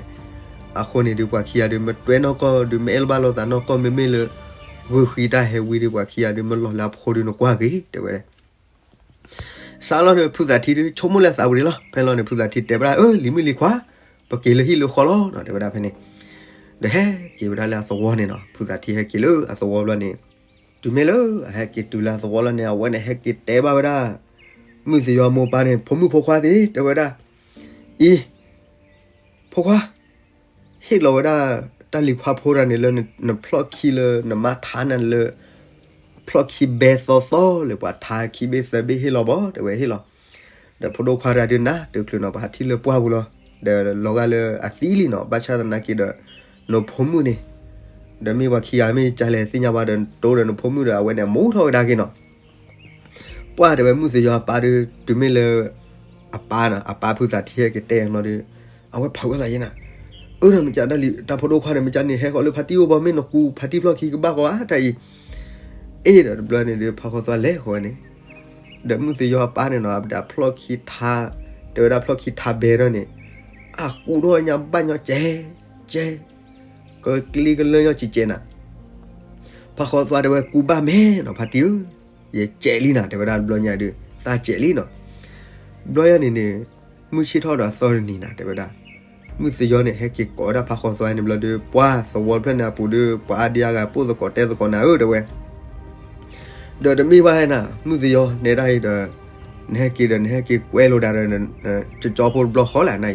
အဃိန့ၣ်ဒုး ပှၤခံဂၤဒုးမ့ၢ်တွဲနီၢ်ကီၢ်ဒုး မ့ၢ်အဲၣ်လၢၤဘၣ်လိာ်သးနီၢ်ကီၢ် မ့မ့ၢ်လၢ ဂုာ်ဃံတၢ်ဟဲဝံၤဒုး ပှၤခံဂၤဒုးမ့ၢ်လီၤလၢအဖိဒုးနကွၢ်ဂ့ၤတဲဝဲ, စးလီၤန့ၣ် ဖုသးထံဒုး ဆိကမိၣ်လၢသးဝံၤလီၤ ဖဲလီၤန့ၣ် ဖုသးထံတဲဝဲဒၣ် အၢ လံၤမုၣ်လံၤခွါ, ပက့ၤလၢဟံၣ်လၢဃီလီၤနီၤ တဲဝဲဒၣ်ဖဲန့ၣ်, ဒီးဟဲက့ၤဝဲဒၣ်လၢအသဝီန့ၣ်နီၤ ဖုသးထံဟဲက့ၤလၢအသဝီဘျီန့ၣ်, တုၤမ့ၢ်လၢအဟဲက့ၤတုၤလၢအသဝီလီၤန့ၣ် အဝဲန့ၣ်ဟဲက့ၤတဲဘၣ်ဝဲဒၣ် မုၢ်သယီမိၢ်ပၢ်န့ၣ် ဖိမုၣ်ဖိခွါသ့ၣ် တဲဝဲဒၣ်, အံၤ, ဖိခွါ, ဟ့ၣ်လီၤဝဲဒၣ် တၢ်လံၤခွါဖိတဂၤန့ၣ်လၢနဖျီၣ်ခံလၢ နမါထါနၤလၢ ဖျီၣ်ခံဘဲသီသီလၢပှၤထါခံဘ့ၣ်သၢဘ့ၣ်ဟ့ၣ်လီၤဘၣ် တဲဝဲဟ့ၣ်လီၤ, ဒီးဖိဒိၣ်ခွါတဂၤဒုးနၤ တုၤချုးနီၤ ပှၤထံၣ်လၢပှၢ်ပူၤလီၤ, ဒီးလီၤဂာ်လၢအသံလံနီၤ ဘၣ်ဆၣ်သနာ်က့ဒီး နဖိမုၣ်န့ၣ်, ဒီးမ့ၢ်ပှၤခံဂၤမ့ၢ်ကလဲၤသ့ၣ်ညါဘၣ်ဒီး တိဒီးနဖိမုၣ်ဒီး အဝဲန့ၣ်မိၢ်ထီၣ်ဝဲဒၣ်က့ၤနီၤ ပှၢ်တဲဝဲမုၢ်သယီအပၢ်ဒီး တုၤမ့ၢ်လၢ အပၢ်နီၤ အပၢ်ဖုသးထံဟဲက့ၤတဲနီၤဒီး အဝဲဖးဝဲသးယဲနၤ, အၢ ဒီးမ့ၢ်ကဒၣ်တၢ်လံၤ တၢ်ဖိဒိၣ်ခွါန့ၣ် မ့ၢ်ကန့ၣ် ဟဲဃီၤလၢဖါတံၢ်အိၣ်ဘၣ် မ့ၢ်နကူဖါတံၢ်ဖျီၣ်ခံကဘၣ်ဃီဧါ တၢ်အံၤ, အ့ၣ်ဒီးတဘျီန့ၣ်ဒီး ဖးဃီသွါလဲၤဃီၤဝဲန့ၣ်, ဒီးမုၢ်သယီအပၢ်န့ၣ်နီၤ အဒၣ်ဖျီၣ်ခံထါ, တဲဝဲဒၣ်ဖျီၣ်ခံထါဘဲထီၣ်န့ၣ်, အကူထီၣ်ညါဘၣ်ညီကဲး, ကဲး, ကကျံကလၢညီကဲးကဲးနၤ ဖးဃီသွါတဲဝဲ ကူဘၣ်မဲာ်နီၤ ဖါတံၢ်ဧၢ, ယကဲးလံနၤ တဲဝဲဒၣ်တဘျီညါဒုး သးကဲးလံနီၤ, တဘျီညါန့ၣ်န့ၣ်, မုၢ်ဆ့ၣ်ထီၣ်ဒီးအသီတနံၤနၤ တဲဝဲဒၣ်, မုၢ်သယီန့ၣ် ဟဲက့ၤကိးဝဲဒၣ်ဖးဃီသွါန့ၣ်ဘျီဒီး ပှၢ်သဝီဖျၢၣ်န့ၣ်အပူၤဒီး ပှၤအါဒံအါဂၤပိၢ်သကိးတဲသကိးနၤဧၢ တဲဝဲ ဒီးတမ့ၢ်ဘၣ်နၤ မုၢ်သယီနဲဒၣ်အံၤဒီး, နဟဲက့ၤဒီး နဟဲက့ၤကွဲလိာ်ဒၣ်ဒီး, ကၠီဖိတဘျီဃီလၢ်နၤအံၤ,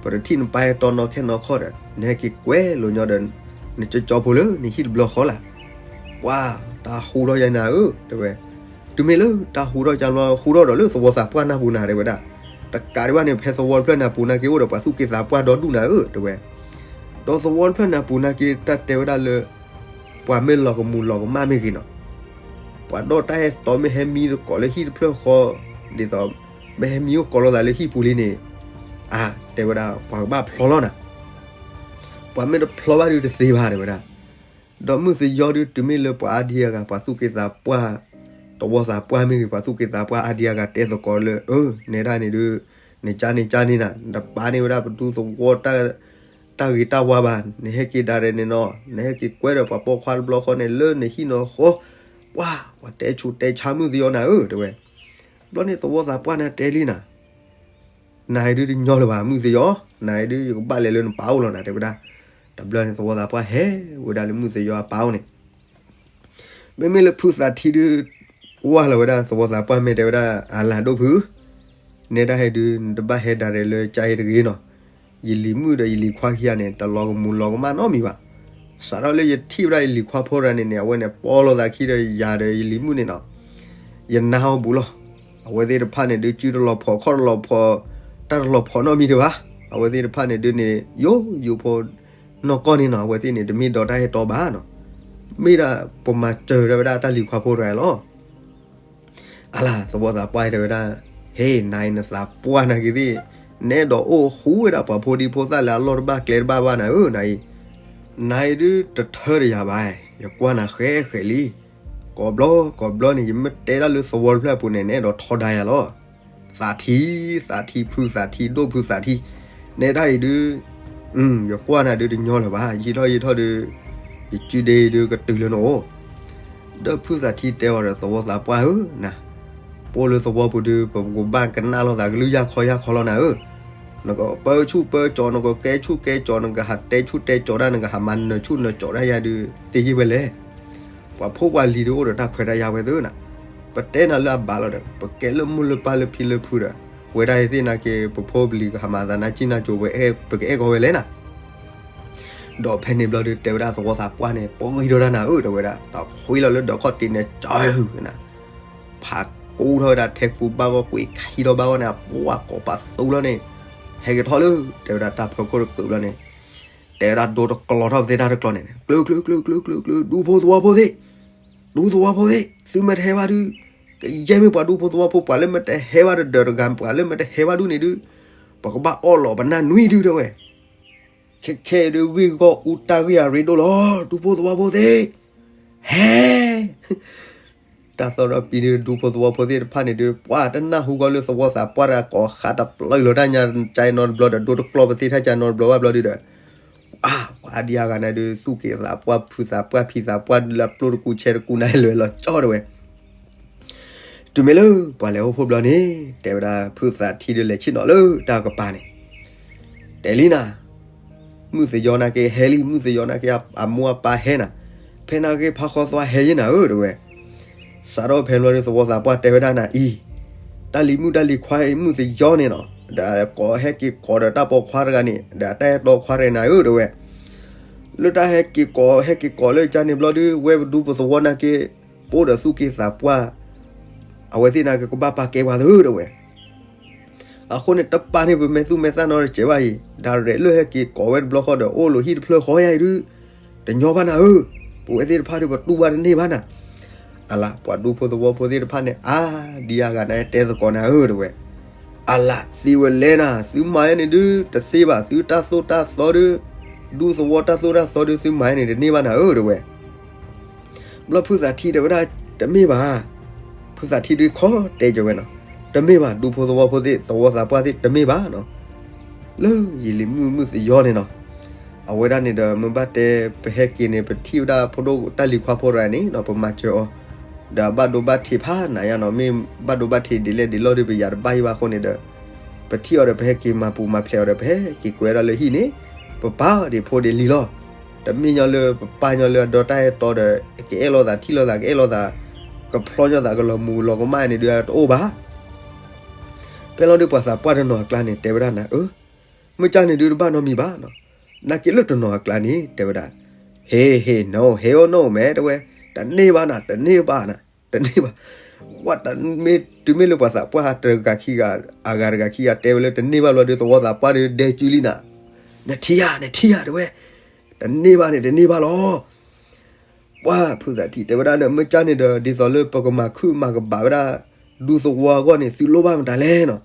ပတထံၣ်နပၢ်အဲၣ်တီနီၢ်ခဲနီၢ်ခီၣ်ဒီး နဟဲက့ၤကွဲလိာ်ညီဒီး, နကၠီဖိလၢနဟံၣ်တဘျီဃီလၢ်, ပှၤတၢ်ဟူထီၣ်ယၤနၤဧၢ တဲဝဲ, တ တုၤမ့ၢ်လၢတၢ်ဟူထီၣ်ကၢ်လီၤ ဟူထီၣ်ဒီးလၢသဝီသးပှၢ်နၢ်ပူၤနၤ တဲဝဲဒၣ်, တကးဒံးဘၣ်န့ၣ် ဖဲသဝီတဖျၢၣ်န့ၣ်အပူၤနာ်က့ အိၣ်ဒီးပှၤသူၣ်က့သးပှၢ်ဒီဒူၣ်နၤဧၢ တဲဝဲ. ဒီးသဝီတဖျၢၣ်န့ၣ်အပူၤနာ်က့ တၢ်တဲဝဲဒၣ်လၢ ပှၤမ့ၢ်လီၤကမူၤလီၤကမၣ်မ့ၢ်ဂ့ၤနီၤ, ပှၤဒီးတၢ်အဲၣ်တီမ့ၢ်ဟဲမံတကိးလၢဟံၣ်တဖျၢၣ်ဃီ, ဒ်သိး မ့ၢ်ဟဲမံအိၣ်ကိးလိာ်သးလၢဟံၣ်ပူၤလံန့ၣ်, အါ တဲဝဲဒၣ် ပှၤကဘၣ်ဖျီလီၤနၤ, ပှၤမ့ၢ်တဖျီဘၣ်ဒုးတသ့ဘၣ် တဲဝဲဒၣ်. ဒီးမုၢ်သယီဒုး တုၤမ့ၢ်လၢပှၤအါဒံအါဂၤ ပှၤသူၣ်က့သးပှၢ် သဝီသးပှၢ်မ့ၢ်ဂ့ၤ ပှၤသူၣ်က့သးပှၢ်အါဒံအါဂၤ တဲသကိးလၢ အၢ နဲဒၣ်န့ၣ်ဒုး နကၢ်န့ၣ်ကၢ်န့ၣ်နၤ, နတပာ်န့ၢ်ဝဲဒၣ်ပဒူသဝီ တၢ်ဂ့ၤတၢ်ဝါဘၣ်, နဟဲက့ၤဒၣ်ရဲၣ်န့ၣ်နီၤ, နဟဲက့ၤကွဲဒီးပှၤပိာ်ခွါတဘျီဃီန့ၣ် လၢနဟံၣ်နီၤဃီ, ပှၤ ပှၤတဲဆူးတဲဆါမုၢ်သယီနၤဧၢ တဲဝဲ. ဘျီန့ၣ်သဝီသးပှၢ်န့ၣ်တဲလံနၤ, နၤအံၤဒုးတညီလၢၤဘၣ် မုၢ်သယီ, နၤအံၤဒုး ယကဘၣ်လဲၤလၢနပၢ်အိၣ်လီၤနၤ တဲဝဲဒၣ်. တဘျီန့ၣ်သဝီသးပှၢ်ဟဲဝဲဒၣ်လၢမုၢ်သယီအပၢ်အိၣ်န့ၣ်, မ့မ့ၢ်လၢဖုသးထံဒုး ဝၢ်လီၤဝဲဒၣ်သဝီသးပှၢ် မ့ၢ်တဲဝဲဒၣ် အလၤဒိၣ်ဖု, နဲဒၣ်ဟဲဒုး နတဘၣ်ဟဲဒၣ်ရဲၣ်လၢကၢ်အံၤတဂ့ၤနီၤ, ယလံၤမုၣ်ဒီးယလံၤခွါခံဂၤန့ၣ် တလီၤကမူၤလီၤကမၣ်နီတမံၤဘၣ်. စးထီၣ်လၢယထံၣ်ဝဲဒၣ်ယလံၤခွါဖိတဂၤန့ၣ်န့ၣ် အဝဲန့ၣ် ပိာ်လိာ်သးခံဒီးယၤဒီးယလံၤမုၣ်န့ၣ်နီၤ, ယနါအီၤဘူးလီၤ. အဝဲသ့ၣ်တဖၣ်န့ၣ်ဒုး စုတလီၤဖှီၣ်ခီၣ်တလီၤဖှီၣ် တၢ်တလီၤဖှီၣ်နီတမံၤတဘၣ်. အဝဲသ့ၣ်တဖၣ်န့ၣ်ဒုးန့ၣ် ယိယိဖိနီၢ်ကီၢ်န့ၣ်နီၤ, အဝဲသ့ၣ်န့ၣ် တမ့ၢ်ဒီးတၢ်အဲၣ်တီဘၣ်နီၤ, မ့ၢ်ဒၣ်ပမၤစၢၤဒၣ်ဝဲဒၣ်တၢ်လံၤခွါဖိတဂၤလီၤ. အလၤ သဝီသးပှၢ်တဲဝဲဒၣ်, ဟ့ၣ် နၤအံၤနသးပှၢ်နာ်က့သ့ၣ်, နအဲၣ်ဒိးအိၣ်ဃူဝဲဒၣ်ပှၤဖိဒံဖိသၣ်လၢအလီၢ်တဘၣ်ကျဲတဘၣ်ဘၣ်နၤဧၢ နၤအံၤ, နၤအံၤဒုးတထၢတယၤဘၣ်, ယကွၢ်နၤဃဲးဃဲးလံ. ကိးဘျီကိးဘျီန့ၣ် ယမ့ၢ်တဲဒၣ်လၢသဝီတဖျၢၣ်အပူၤန့ၣ် နအဲၣ်ဒိးထီဒါယၤလီၤ. သးထံ, သးထံ ဖုသးထံ ဒိၣ်ဖုသးထံ, နဲဒၣ်အံၤဒုး ယကွၢ်နၤဒုးတညီလၢၤဘၣ်, ယံာ်ထီၣ်ယံာ်ထီၣ်ဒုး ယစုဒ့ဒုးကတုၤလၢနအိၣ်. ဒီးဖုသးထံတဲအီၤဒီးသဝီသးပှၢ်ဧၢ, နၤ, ပအိၣ်လၢသဝီပူၤဒုး ပကဘၣ်ကနၣ်လိာ်သးကလုၢ်ယၢ်ခီယၢ်ခီလီၤနၤဧၢ, နကပၢဆူၣ်ပၢကၠီၤ နကကဲဆူၣ်ကဲကၠီၤ နကဟးတဲဆူၣ်တဲကၠီၤဒၣ် နကဟးမၤနၢၤဆူၣ်နၢၤကၠီၤဒၣ်ယၤဒုး သ့ယ့ၢ်ဝဲလဲၣ်. ပှၤဖိပှၤလံၤဒုးအိၣ်ဒီးတၢ်ခွဲးတၢ်ယာ်ဝဲသ့ၣ်နၤ, ပတဲနၤလၢအဘၣ်လီၤဒီး ပကဲလၢမိၢ်လၢပၢ်လၢဖံလၢဖုဒီး ဝဲဒၣ်အံၤသ့ၣ်နာ်က့ ပဖိပလံၤကဟးမၤသးနါစံၣ်နါကိၤ ပကအဲၣ်ကီဝဲလဲၣ်နၤ. ဒီးဖဲန့ၣ်ဘျီဒုး တဲဝဲဒၣ်သဝီသးပှၢ်န့ၣ် ပဂံၢ်ဒီးတၢ်နၤဧၢ တဲဝဲဒၣ်, တၢ်ဖှံလီၤလၢဒၢးခီၣ်တံၢ်န့ၣ် ကၠီၤနၤ, ဖးကူထီၣ်ဝဲဒၣ်ထဲကူဘၣ်ဂီၢ် ကွံာ်ခံထီၣ်ဘၣ်ဂီၢ်န့ၣ် အပှၤကိးပာ်သူလီၤန့ၣ်, ဟဲက့ၤထီၣ်လၢ တဲဝဲဒၣ်တၢ်ဖီခိၣ်တကုးဘျီန့ၣ်, တဲဝဲဒၣ်ဒိတကျီထီၣ်ပသ့ၣ်တၢ်တကျီန့ၣ်, ကျၢၤကျၢၤကျၢၤကျၢၤကျၢၤ ဒူဖိသဝီဖိသ့ၣ်, ဒူသဝီဖိသ့ၣ် သုမ့ၢ်တဟဲဘၣ်ဒုး, ကယဲၢ်မ့ၢ်ပှၤဒူဖိသဝီဖိ ပှၤလၢမ့ၢ်တဟဲဘၣ်တဒၢးတဂၤ ပှၤလၢမ့ၢ်တဟဲဘၣ်ဒုးန့ၣ်ဒုး, ပကဘၣ်အီၣ်လီၤပနၢ်နွံဒုး တဲဝဲ. ခဲခဲအံၤဒုး ဂံၢ်ဂီၢ်အူတၢ်ဂံၢ်အရ့ဒိၣ်လီၤ ဒူဖိသဝီဖိသ့ၣ်, ဟဲ တၢ်သီၣ်ဒီးပံၤဒုး ဒူဖိသဝီဖိသ့ၣ်တဖၣ်န့ၣ်ဒုး ပှၤတနၢ်ဟူကီးလၢသဝီသးပှၢ်တဂၤကိးဃးတပျၢၢ်လီၤတၢ်ညါကၠဲနီတဘျီဒီး ဒိတကျီပသ့ၣ်တၢ်ကၠဲနီတဘျီဘၣ်ဘျီဒုးဒီး, အါ ပှၤအါဒံအါဂၤန့ၣ်ဒုး သူၣ်က့သးပှၢ်ဖုသးပှၢ်ဖံသးပှၢ်ဒုးလၢအပျိၢ်တကူးဆဲးတကူးန့ၣ် လဲၤလီၤကၠီတဲဝဲ. တုၤမ့ၢ်လၢပှၤလဲၤအိၣ်ဖှိၣ်ဘျီန့ၣ် တဲဝဲဒၣ်ဖုသးထံဒုးလဲၤဆ့ၣ်နီၤလၢတၢ်ကပၤန့ၣ် တဲလံနၤ, မုၢ်သယီနာ်က့ဟဲလံ မုၢ်သယီနာ်က့အမိၢ်အပၢ်ဟဲနၤ, ဖဲနာ်က့ဖးဃီသွါဟဲယ့ၢ်နၤဧၢ တဲဝဲ. စးထီၣ်ဖဲဘျီဒုးသဝီသးပှၢ်တဲဝဲဒၣ်နၤအံၤ, တၢ်လံၤမုၣ်တၢ်လံၤခွါအံၤ မုၢ်သယီန့ၣ်နီၤ, ဒီးကိးဟဲက့ၤကိးဒီးတၢ်ပိာ်ခွါတဂၤန့ၣ် ဒီးတၢ်အဲၣ်တီခွါရဲၣ်နၤဧၢ တဲဝဲ. လၢတၢ်ဟဲက့ၤကိးဟဲက့ၤကိးလၢကၠဲန့ၣ်ဘျီဒုး ဝဲပဒူပသဝီနာ်က့ ပအိၣ်ဒီးသူၣ်က့သးပှၢ် အဝဲသ့ၣ်နာ်က့ကဘၣ်ပာ်ကဲပှၤသၢ တဲဝဲ. အဃိန့ၣ် တပာ်န့ၢ်ပမဲာ်သူၣ်မဲာ်သၣ်နီတစဲးဘၣ်အံၤ, ဒီးရဲၣ်လၢဟဲက့ၤကိးဝဲတဘျီဃီဒီး အိၣ်လိာ်ဟံၣ်တဖျၢၣ်ဃီယါအံၤဒုး, တညီဘၣ်နၤဧၢ, ပဝဲသ့ၣ်တဖၣ်ဒုး ပတူၢ်ဘၣ်တန့ၢ်ဘၣ်နၤ. အလၤ ပှၤဒူဖိသဝီဖိသ့ၣ်တဖၣ်န့ၣ် အါဒံအါဂၤန့ၣ်တဲသကိးနၤဧၢ တဲဝဲ. အလၤ သ့ဝဲလဲၣ်နၤ, သုမၤယဲန့ၣ်ဒုး တသ့ဘၣ်, သုတၢ်သိၣ်တၢ်သီဒုး, ဒူသဝီတၢ်သိၣ်တၢ်သီဒုး သုမၤယဲန့ၣ် တန့ၢ်ဘၣ်နၤဧၢ တဲဝဲ. ဘျီဖုသးထံတဲဝဲဒၣ် တမ့ၢ်ဘၣ်. ဖုသးထံဒုးခီတဲကၠီဝဲနီၤ, တမ့ၢ်ဘၣ်, ဒူဖိသဝီဖိသ့ၣ် သဝီသးပှၢ်သ့ၣ် တမ့ၢ်ဘၣ်နီၤ. လၢယလံၤမုၣ်မုၢ်သယီန့ၣ်နီၤ, အဝဲဒၣ်န့ၣ်ဒီး မ့ၢ်ဘၣ်တဲ ပဟဲက့ၤန့ၣ် ပထံၣ်ဝဲဒၣ်ဖိဒိၣ်တၢ်လံၤခွါဖိတဂၤန့ၣ်နီၤ ပမၤစၢၤအီၤ, ဒီးအဘၣ်ဒိဘၣ်ထံးဖးနၤယါနီၤ, မ့ၢ်ဘၣ်ဒိဘၣ်ထံးဒ်လဲၣ်ဒ်လဲၣ်ဒီး ပယၤတဘၣ်ယံၤဘၣ်အဃိန့ၣ်ဒီး ပထံၣ်အီၤဒီး ပဟဲက့ၤမၤပူၤမၤဖျဲးအီၤဒီး ပဟဲက့ၤကွဲးဒၣ်လၢဟံၣ်န့ၣ်, ပပာ်အီၤဒံးဖိဒံးလံၤလီၤ. တမ့ၢ်ညီလၢပပာ်ညီလၢအဒီတၢ်အဲၣ်တီဒီး ကအဲၣ်လိာ်သးထံၣ်လိာ်သး ကအဲၣ်လိာ်သး ကဖျီညီသး ကလီၤမုၢ်လီၤကမၣ်န့ၣ်ဒီး တအိၣ်ဘၣ်. ဖဲလီၤဒုး ပှၤသးပှၢ်တနီၤအကျါန့ၣ် တဲဝဲဒၣ်နၤဧၢ, မ့ၢ်ကၢ်န့ၣ်ဒုးတဘၣ်နီတမံၤဘၣ်နီၤ. နာ်က့လၢတနီၤအကျါန့ၣ် တဲဝဲဒၣ်, ဟ့ၣ်ဟ့ၣ် no ဟ့ၣ်အိၣ် no မဲ တဲဝဲ, တန့ၢ်ဘၣ်နၤ တန့ၢ်ဘၣ်နၤ တန့ၢ်ဘၣ်. ဝဲတမ့ၢ်တုၤမ့ၢ်လၢပှၤသးပှၢ်တဂၤခံဂၤ အဂၤတဂၤခံဂၤတဲဝဲလၢတန့ၢ်ဘၣ်လီၤဒီး သဝီသးပှၢ်ဒီးဒဲကၠူလံနၤ, နထံၣ်ဧါ နထံၣ်ဧါ တဲဝဲ, တန့ၢ်ဘၣ်န့ၣ် တန့ၢ်ဘၣ်လီၤ. ပှၤဖုသးထံတဲဝဲဒၣ်ဒီး မ့ၢ်ကၢ်န့ၣ်ဒီး ဒ်သိးလၢပကမၤခုၣ်မၤကဘၣ်ဝဲဒၣ် ဒူသဝီအဂီၢ်န့ၣ် သုလိၣ်ဘၣ်မတၤလဲၣ်နီၤ.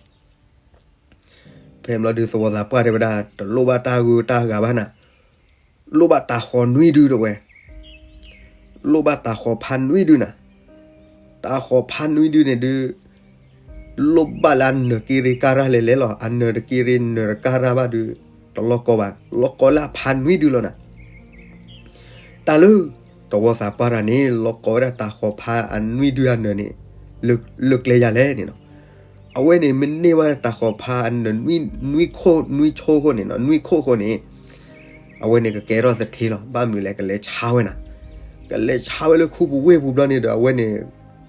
ဖဲမ့ၢ်လီၤဒုးသဝီသးပှၢ်တဲဝဲဒၣ် တလိၣ်ဘၣ်တၢ်ဂုၤတၢ်ဂၤဘၣ်နၤ, လိၣ်ဘၣ်တၤဃီၤနွံဒုတဲဝဲ, လိၣ်ဘၣ်တၤဃီၤဖါနွံဒုနၤ, တၤဃီၤဖါနွံဒုန့ၣ်ဒုး လိၣ်ဘၣ်လၢအနၢၤက့ရ့ကါရၢ်လဲၤလဲၤလီၤ, အနၢၤတက့ရ့နၢၤတကါရၢ်ဘၣ်ဒုး တလိၣ်ကီဘၣ်, လိၣ်ကီလၢအဖါနွံဒုလီၤနၤ. တၢ်လၢ သဝီသးပှၢ်တဂၤန့ၣ် လိၣ်ကီဝဲဒၣ်တၤဃီၤဖါအနွံဒုအနၢၤန့ၣ် လၢကျဲယၤလဲၣ်န့ၣ်နီၤ. အဝဲန့ၣ်မ့ၢ်န့ၢ်ဘၣ်တၤဃီၤဖါအနၢၤနွံခိၣ်နွံဆိၣ်အဃိန့ၣ်နီၤ, နွံခိၣ်အဃိန့ၣ် အဝဲန့ၣ်ကကဲထီၣ်သထ့လီၤ. ဘၣ်မနုၤလဲၣ် ကလဲၤဆါဝဲနၤ, ကလဲၤဆါဝဲလၢခူပူၤဝ့ၢ်ပူၤဘျီန့ၣ်ဒီး အဝဲန့ၣ်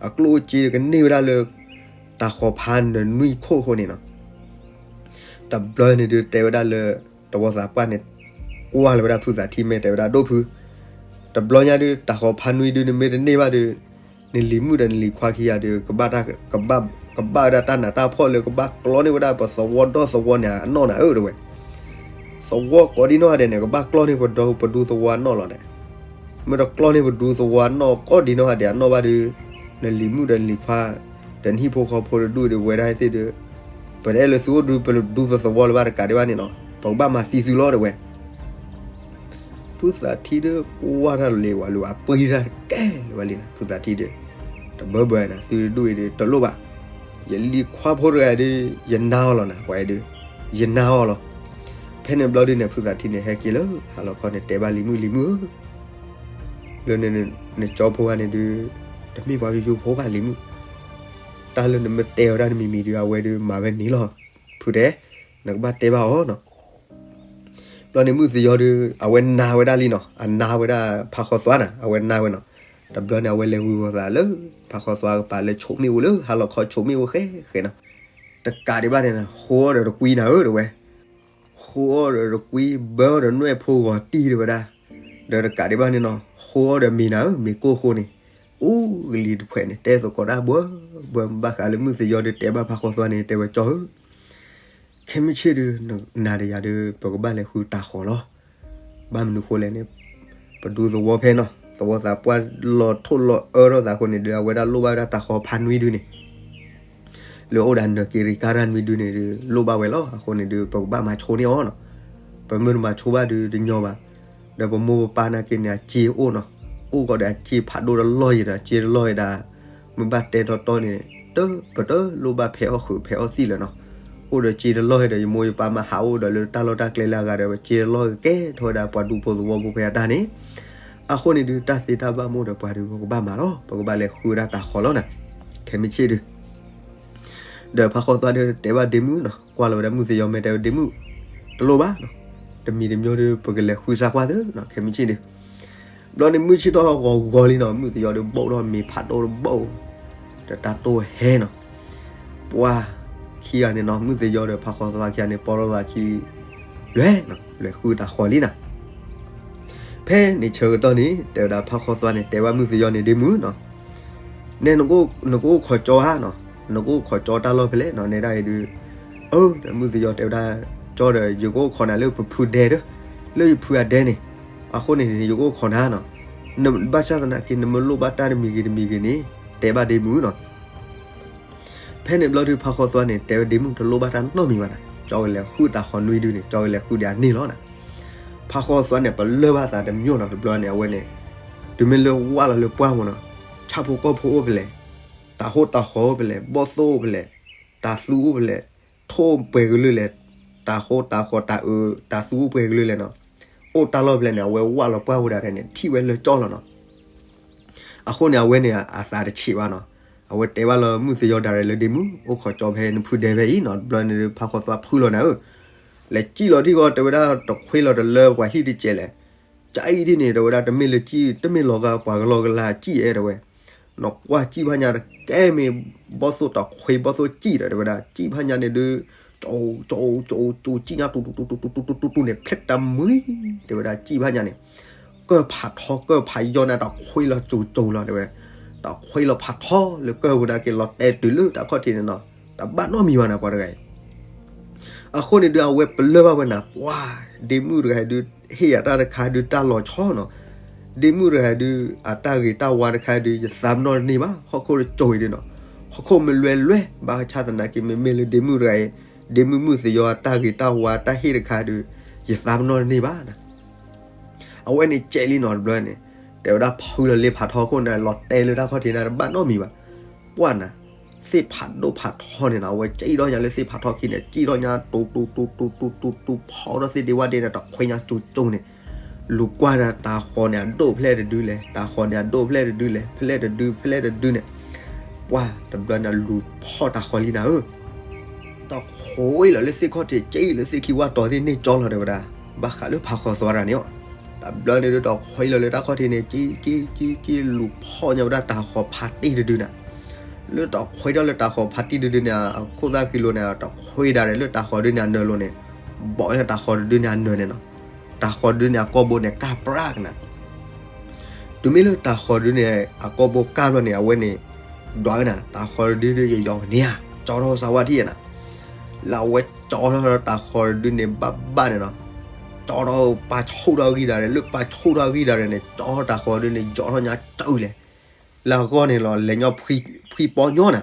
အကျိၣ်အစ့ကန့ၢ်ဝဲဒၣ်လၢ တၤဃီၤဖါနၢၤနွံခိၣ်အဃိန့ၣ်နီၤ. တဘျီန့ၣ်ဒုးတဲဝဲဒၣ်လၢ သဝီသးပှၢ်န့ၣ် ကွၢ်လီၤဝဲဒၣ်ဖုသးထံမဲာ် တဲဝဲဒၣ်ဒိၣ်ဖု, တဘျီညါဒုး တၤဃီၤဖါနွံဒုန့ၣ်မ့ၢ်တန့ၢ်ဘၣ်ဒီး နလံၤမုၣ်ဒီးနလံၤခွါခံဂၤဒီး ကဘၣ်တၢ် ကဘၣ် ကဘၣ်ဝဲဒၣ်တၢ်နးတၢ်ဖှီၣ်လၢ ကဘၣ်ကျီန့ၢ်ဝဲဒၣ်ပသဝီဒီသဝီန့ၣ်အနီၢ်နၤဧၢ တဲဝဲ. သဝီကိးဒံနီၢ်ဂၤဒဲးန့ၣ် ကဘၣ်ကျီန့ၢ်ပဒူ ပဒူသဝီအနီၢ်လီၤဒီး, မ့ၢ်တကျီန့ၢ်ပဒူသဝီအနီၢ်ကိးဒံနီၢ်ဂၤဒဲးအနီၢ်ဘၣ်ဒီး နလံၤမုၣ်ဒီးနလံၤခွါ ဒီးနဟံၣ်ဖိဃီဖိတဒူၣ်ဒီး ဝဲဒၣ်သ့ၣ်ဒီး ပတအဲၣ်လၢသုအိၣ်ဒုး ပဒူပသဝီလၢၤဘၣ်တကးဒံးဘၣ်န့ၣ်နီၤ, ပကဘၣ်မၤသံသုလီၤ တဲဝဲ. ဖုသးထံဒီးကွၢ်တၢ်လၢၤဝဲလၢၤ အပှ့ၤတၢ်တကဲလၢၤဝဲလံနၤ, ဖုသးထံဒီး တဘၢဘၢနၤ သုတဒူၣ်အံၤဒီး တလိၣ်ဘၣ်, ယလံၤခွါဖိတဂၤဒီး ယနာ်အီၤလီၤနၤ, ပှၤအံၤဒီး ယနာ်အီၤလီၤ. ဖဲန့ၣ်ဘျီဒုန့ၣ် ဖုသးထံန့ၣ် ဟဲက့ၤလၢဟါလီၤခီန့ၣ် တဲဘၣ်လံၤမုၣ် လံၤမုၣ်ဧၢ လၢနကၠီဖိဂၤန့ၣ်ဒုး တမ့ၢ်ပှၤယိယိဖိဘၣ်လံၤမုၣ်, တၢ်လၢနမ့ၢ်တဲဝဲဒၣ်တမံၤမံၤဒီး အဝဲဒုးမၤဝဲန့ၣ်လီၤ. ဖုတဲ, နကဘၣ်တဲဘၣ်အီၤနီၤ. ဘျီန့ၣ်မုၣ်သယီဒုး အဝဲနာ်ဝဲဒၣ်လံနီၤ, အနာ်ဝဲဒၣ်ဖးဃီသွါနၤ, အဝဲနာ်ဝဲနီၤ. တဘျီန့ၣ် အဝဲလဲၤဂုာ်ဂီၤသးလၢ ဖးဃီသွါကပၤလၢဆိးမ့ၣ်အူလၢဟါလီၤခီ ဆိးမ့ၣ်အူဃဲဃဲနီၤ. တကးဒံးဘၣ်န့ၣ် ဃိအီၤဒီးတကွံနၤဧၢ တဲဝဲ. ဃိအီၤဒီးတကွံ ဘၢအီၤဒီးနွဲၣ်ဖိဂီၤတံၢ် တဲဝဲဒၣ်. ဒီးတကးဒံးဘၣ်န့ၣ်နီၤ ဃိအီၤဒီးမ့ၤနၤဧၢ မ့ၤကိၢ်ဃိန့ၣ်, အိၣ်ကလံၤတဖှဲးန့ၣ် တဲသကိးဒၣ်ဘှၢဘှၢ ဘၣ်ဃးလၢမုၣ်သယီဒုးတဲဘၣ်ဖးဃီသွါန့ၣ် တဲဝဲကၠီဧၢ, ခဲမုၢ်ဆ့ၣ်ဒုး နၤဒီးယၤဒီး ပကဘၣ်လဲၤဃုတၤဃီၤလီၤ. ဘၣ်မနုၤဃိလဲၣ်န့ၣ် ပဒူသဝီဖဲနီၤ သဝီသးပှၢ်လီၤထိၣ်လီၤအၢထီၣ်သးအဃိန့ၣ်ဒီး အဝဲဒၣ်လိၣ်ဘၣ်ဝဲဒၣ်တၤဃီၤဖါနွံဒုန့ၣ် လၢအိၣ်ဒီးနၢၤက့ၤရ့ကါရၢ်နွံဒုန့ၣ်ဒုး လိၣ်ဘၣ်ဝဲလီၤ. အဃိန့ၣ်ဒုး ပကဘၣ်မၤဆိန့ၢ်အီၤနီၤ. ပမ့ၢ်တမၤဆိဘၣ်ဒုးတညီဘၣ်. ဒီးပမိၢ်ပပၢ်နာ်က့န့ၣ် အစ့အိၣ်နီၤ, အိၣ်ကီးဒီးအစ့ဖးဒိၣ်တလီၢ်ယံၤဒီး အစ့တလီၢ်ယံၤဒီး မ့ၢ်ဘၣ်တဲတီတီန့ၣ် တပတလိၣ်ဘၣ်ဖဲးအီၣ်ဃုာ်ဖဲးအီၣ်သံၣ်လၢၤနီၤ. အိၣ်ဒီးစ့တလီၢ်ဒီး ယမိၢ်ယပၢ်မၤဟးအိၣ်ဒီးလၢတၢ်လီၢ်တၢ်ကျဲလၢအဂၤဒီး စ့တလီၢ်ကဲထီၣ်ဝဲဒၣ်ပှၤဒူဖိသဝီဖိဖဲအတၢ်န့ၣ်. အဃိန့ၣ်ဒုး တၢ်သ့တၢ်ဘၣ်မ့ၢ်အိၣ်ဒီးပှၤဒုး ပကဘၣ်မၤလီၤ. ပကဘၣ်လဲၤဃုဝဲဒၣ်တၤဃီၤလီၤနၤ. ခဲမုၢ်ဆ့ၣ်ဒုး ဒီးဖးဃီသွါဒီးတဲဘၣ်ဒ့မုၣ်နီၤ, ကွၢ်လီၤဝဲဒၣ်မုၣ်သယီမဲာ်တဲဝဲဒ့မုၣ်, တလိၣ်ဘၣ်နီၤ, တမံၤတမံၤဒီး ပကလဲၤဃုစၢ်ကွၢ်သုနီၤ. ခဲမုၢ်ဆ့ၣ်ဒုး ဘျီန့ၣ်မုၢ်ဆ့ၣ်ထီၣ်ဂီၤဂီၤလံနီၤ, မုၣ်သယီဒီးဘိၣ်ထီၣ်မ့ၤဖးဒိၣ်တဘိၣ် ဒီးတၢ်တိၢ်ဟဲနီၤ. ပှၤခံဂၤန့ၣ်နီၤ, မုၣ်သယီဒီးဖးဃီသွါခံဂၤန့ၣ် ပိာ်ထီၣ်သးခံ လဲၤနီၤ, လဲၤဃုတၤဃီၤလံနၤ. ဖဲန့ၣ်ဆၢကတီၢ်န့ၣ် တဲဝဲဒၣ်ဖးဃီသွါန့ၣ် တဲဘၣ်မုၣ်သယီန့ၣ်ဒ့မုၣ်နီၤ, နဲ နကအိၣ်ခိးကၠီဧါနီၤ, နကအိၣ်ခိးကၠီတၢ်လီၢ်ဖဲလဲၣ်နီၤ, နဲဒၣ်အံၤဒုး, အၢ ဒီးမုၣ်သယီတဲဝဲဒၣ်, ကၠီဒီး ယကအိၣ်ခိးနၤလၢပဖုဒဲဒီး, လၢယဖုအဒဲန့ၣ်, အဃိန့ၣ် ယကအိၣ်ခိးနၤနီၤ, ဘၣ်ဆၣ်သနာ်က့ နမ့ၢ်လိၣ်ဘၣ်တၢ်တမံၤဂ့ၤတမံၤဂ့ၤန့ၣ် တဲဘၣ်ဒ့မုၣ်နီၤ. ဖဲန့ၣ်ဘျီဒုး ဖးဃီသွါန့ၣ် တဲဝဲဒ့မုၣ် တလိၣ်ဘၣ်တၢ်နီတမံၤဘၣ်နၤ, ကၠီကလဲၤဃုတၤဃီၤနွံဒုန့ၣ် ကၠီကလဲၤဃုဒံးအန့ၢ်လီၤနၤ. ဖးဃီသွါန့ၣ် ပလၢၢ်ဘၣ်သးတမံၤနီၤ, တဘျီန့ၣ် အဝဲန့ၣ် တုၤမ့ၢ်လၢဝၢ်လီၤလၢပှၢ်မ့ၢ်နီၤ, ဆၣ်ဖိကီၢ်ဖိအိၣ်ဖဲလဲၣ်, တၤဟိတၤဃီၤအိၣ်ဖဲလဲၣ်, ဘီၣ်သိၣ်အိၣ်ဖဲလဲၣ်, တၤသူအိၣ်ဖဲလဲၣ်, ထိၣ်ပှဲၤကလုာ်လဲၣ်, တၤဟိတၤဃီၤတၤအုးတၤသူအိၣ်ပှဲၤကလုာ်လဲၣ်နီၤ, အိၣ်တၢ်လီၢ်ဖဲလဲၣ်န့ၣ် အဝဲဝၢ်လီၤပှၢ်ဝဲဒၣ်န့ၣ် ထံၣ်ဝဲလၢကၠီလီၤနီၤ. အဃိန့ၣ် အဝဲန့ၣ် အသးတဆံးဘၣ်နီၤ. အဝဲတဲဘၣ်လၢမုၣ်သယီဒၣ်ရဲၣ်လၢဒ့မုၣ် အိၣ်ခိးကၠီဖဲနဖုဒဲဖဲအံၤနီၤ, တဘျီန့ၣ် ဖးဃီသွါဖုလီၤနၤဧၢ, လဲၤစံၣ်လီၤထံၣ်ဃီ တဲဝဲဒၣ် တခွ့လီၤတလၢပှၤဟံၣ်တစဲးလဲၣ်, ကအံၤဒ်န့ၣ် တဲဝဲဒၣ် တမ့ၢ်လၢစံၣ် တမ့ၢ်လီၤဂာ်ပှၤကလီကလီစံၣ်အဲၣ်တဲဝဲ, နကွၢ်စံၣ်ဖးညါတကဲမ့ၢ် ဘီၣ်သိၣ်တခွ့ဘီၣ်သိၣ်စံၣ်ဒီး တဲဝဲဒၣ် စံၣ်ဖးညါန့ၣ်ဒုး ကၠိ ကၠိ ကၠိ ကၠိ စံၣ်ညါ တူတူတူတူတူတူတူတူန့ၣ် ဖျဲးတၢ်မှံ တဲဝဲဒၣ် စံၣ်ဖးညါန့ၣ် ကၢၢ်ဖးထီကၢၢ်ဖးယီၢ်န့ၣ် တခွ့လီၤကၠိကၠိလီၤ တဲဝဲ, တ တၢ်ခွဲးလီၤဖးထီလၢကၢၢ်ပူၤန့ၣ်က့ၤ လီၤတဲာ်တုၤလၢတၢ်ခီၣ်ထံးန့ၣ်နီၤ, တဘၣ်နီတမံၤဘၣ်န့ၣ် ပှၤတဂၤအံၤ အဃိန့ၣ်ဒုး အဝဲပလၢၢ်ဘၣ်ဝဲနၤ ပှၤ ဒ့မုၣ်တဂၤအံၤဒုး ဟ့ၣ်ယၤတၢ်တခါဒုး တၢ်လီၤဆီနီၤ, ဒ့မုၣ်တဂၤအံၤဒုး အတၢ်ဂ့ၤတၢ်ဝါတခါဒုး ယသးပနီၣ်တန့ၢ်ဘၣ်, ဟီၣ်ခိၣ်တစိၤအံၤဒုးနီၤ, ဟီၣ်ခိၣ်မ့ၢ်လွဲလွဲ ဘၣ်ဆၣ်သနာ်က့ မ့မ့ၢ်လၢဒ့မုၣ်တဂၤအံၤ ဒ့မုၣ်မုၣ်သယီအတၢ်ဂ့ၤတၢ်ဝါတၢ်ဟ့ၣ်တခါဒုး ယသးပနီၣ်တန့ၢ်ဘၣ်နၤ အဝဲန့ၣ်ကဲးလံနီၤ တဘျီန့ၣ် တဲဝဲဒၣ်ဖုလီၤလ့ဖးထီခိၣ်န့ၣ် လီၤတဲာ်လၢတၢ်ခီၣ်ထံးန့ၣ် တဘၣ်နီတမံၤဘၣ်, ပှၢ်နၤ, သ့ၣ်ဖးဒိၣ်ဖးထီန့ၣ်နီၤ အဝဲကၠံၣ်ထီၣ်ညါလၢသ့ၣ်ဖးထီခံန့ၣ် ကၠံၣ်ထီၣ်ညါ တူတူတူတူတူတူ ဖီထီၣ်သ့ၣ်ဒ့ဝၣ်ဒ့န့ၣ် တခွဲညါကၠိကၠိန့ၣ်, လူၤကွၢ်ဒီးတၤဃီၤန့ၣ် အဒိၣ်ဖျဲၣ်တဒုလဲၣ်, တၤဃီၤန့ၣ် အဒိၣ်ဖျဲၣ်တဒုလဲၣ်, ဖျဲၣ်တဒု ဖျဲၣ်တဒုန့ၣ်, ပှၢ်တဘျီန့ၣ် လူၤဖီၣ်တၤဃီၤလံနၤဧၢ တခွဲလီၤလၢသ့ၣ်ခီၣ်ထံး ကၠံၣ်လၢသ့ၣ်ခံဝၣ်တီၤသ့ၣ်န့ၢ်ကၠီလီၤတဲဝဲဒၣ်, ဘၣ်ဃးလၢဖးဃီသွါတဂၤန့ၣ်လီၤ, တဘျီန့ၣ်ဒုး တခွဲလီၤလၢတၢ်ခီၣ်ထံးန့ၣ် ကၠံၣ်ကၠံၣ်ကၠံၣ်ကၠံၣ် လူၤဖီၣ်ညါဝဲဒၣ်တၤဃီၤဖးတံၢ်တဒုန့ၣ်, လၢတခွဲထီၣ်လၢတၤဃီၤဖးတံၢ်တဒုန့ၣ် အခိၣ်သၣ်ဃံလိၤန့ၣ် တခွဲဒၣ်ဒီးလၢတၤဃီၤဒုန့ၣ်အနၢၤလိၤန့ၣ်, ဘီၣ်ညါတၤဃီၤတဒုန့ၣ်အနၢၤန့ၣ်နီၤ, တၤဃီၤဒုန့ၣ်အကိာ်ဘိန့ၣ် ကၢ်ပြၢ်ကနၤ တုၤမ့ၢ်လၢတၤဃီၤဒုန့ၣ် အကိာ်ဘိကၢ်ဘျီန့ၣ် အဝဲန့ၣ် ဒွးဝဲနၤ တၤဃီၤဒုဒုယယီၤကန့ၢ်ဧါ ကၠီထီၣ်စးဝါထံၣ်နၤ, လၢအဝဲကၠီထီၣ်တၤဃီၤဒုန့ၣ် ဘၣ်ဘၣ်န့ၣ်နီၤ, ကၠီထီၣ်ပာ်ဆူၣ်ထီၣ်ဂံၢ်ဒၣ်ဒီး လၢပာ်ဆူၣ်ထီၣ်ဂံၢ်ဒၣ်ဒီးန့ၣ် ကၠီထီၣ်တၤဃီၤဒုန့ၣ် ယီၤထီၣ်ညါတုၤလဲၣ်, လၢအဂီၢ်န့ၣ်လီၤ လဲၤညီဖှံပီညီနၤ,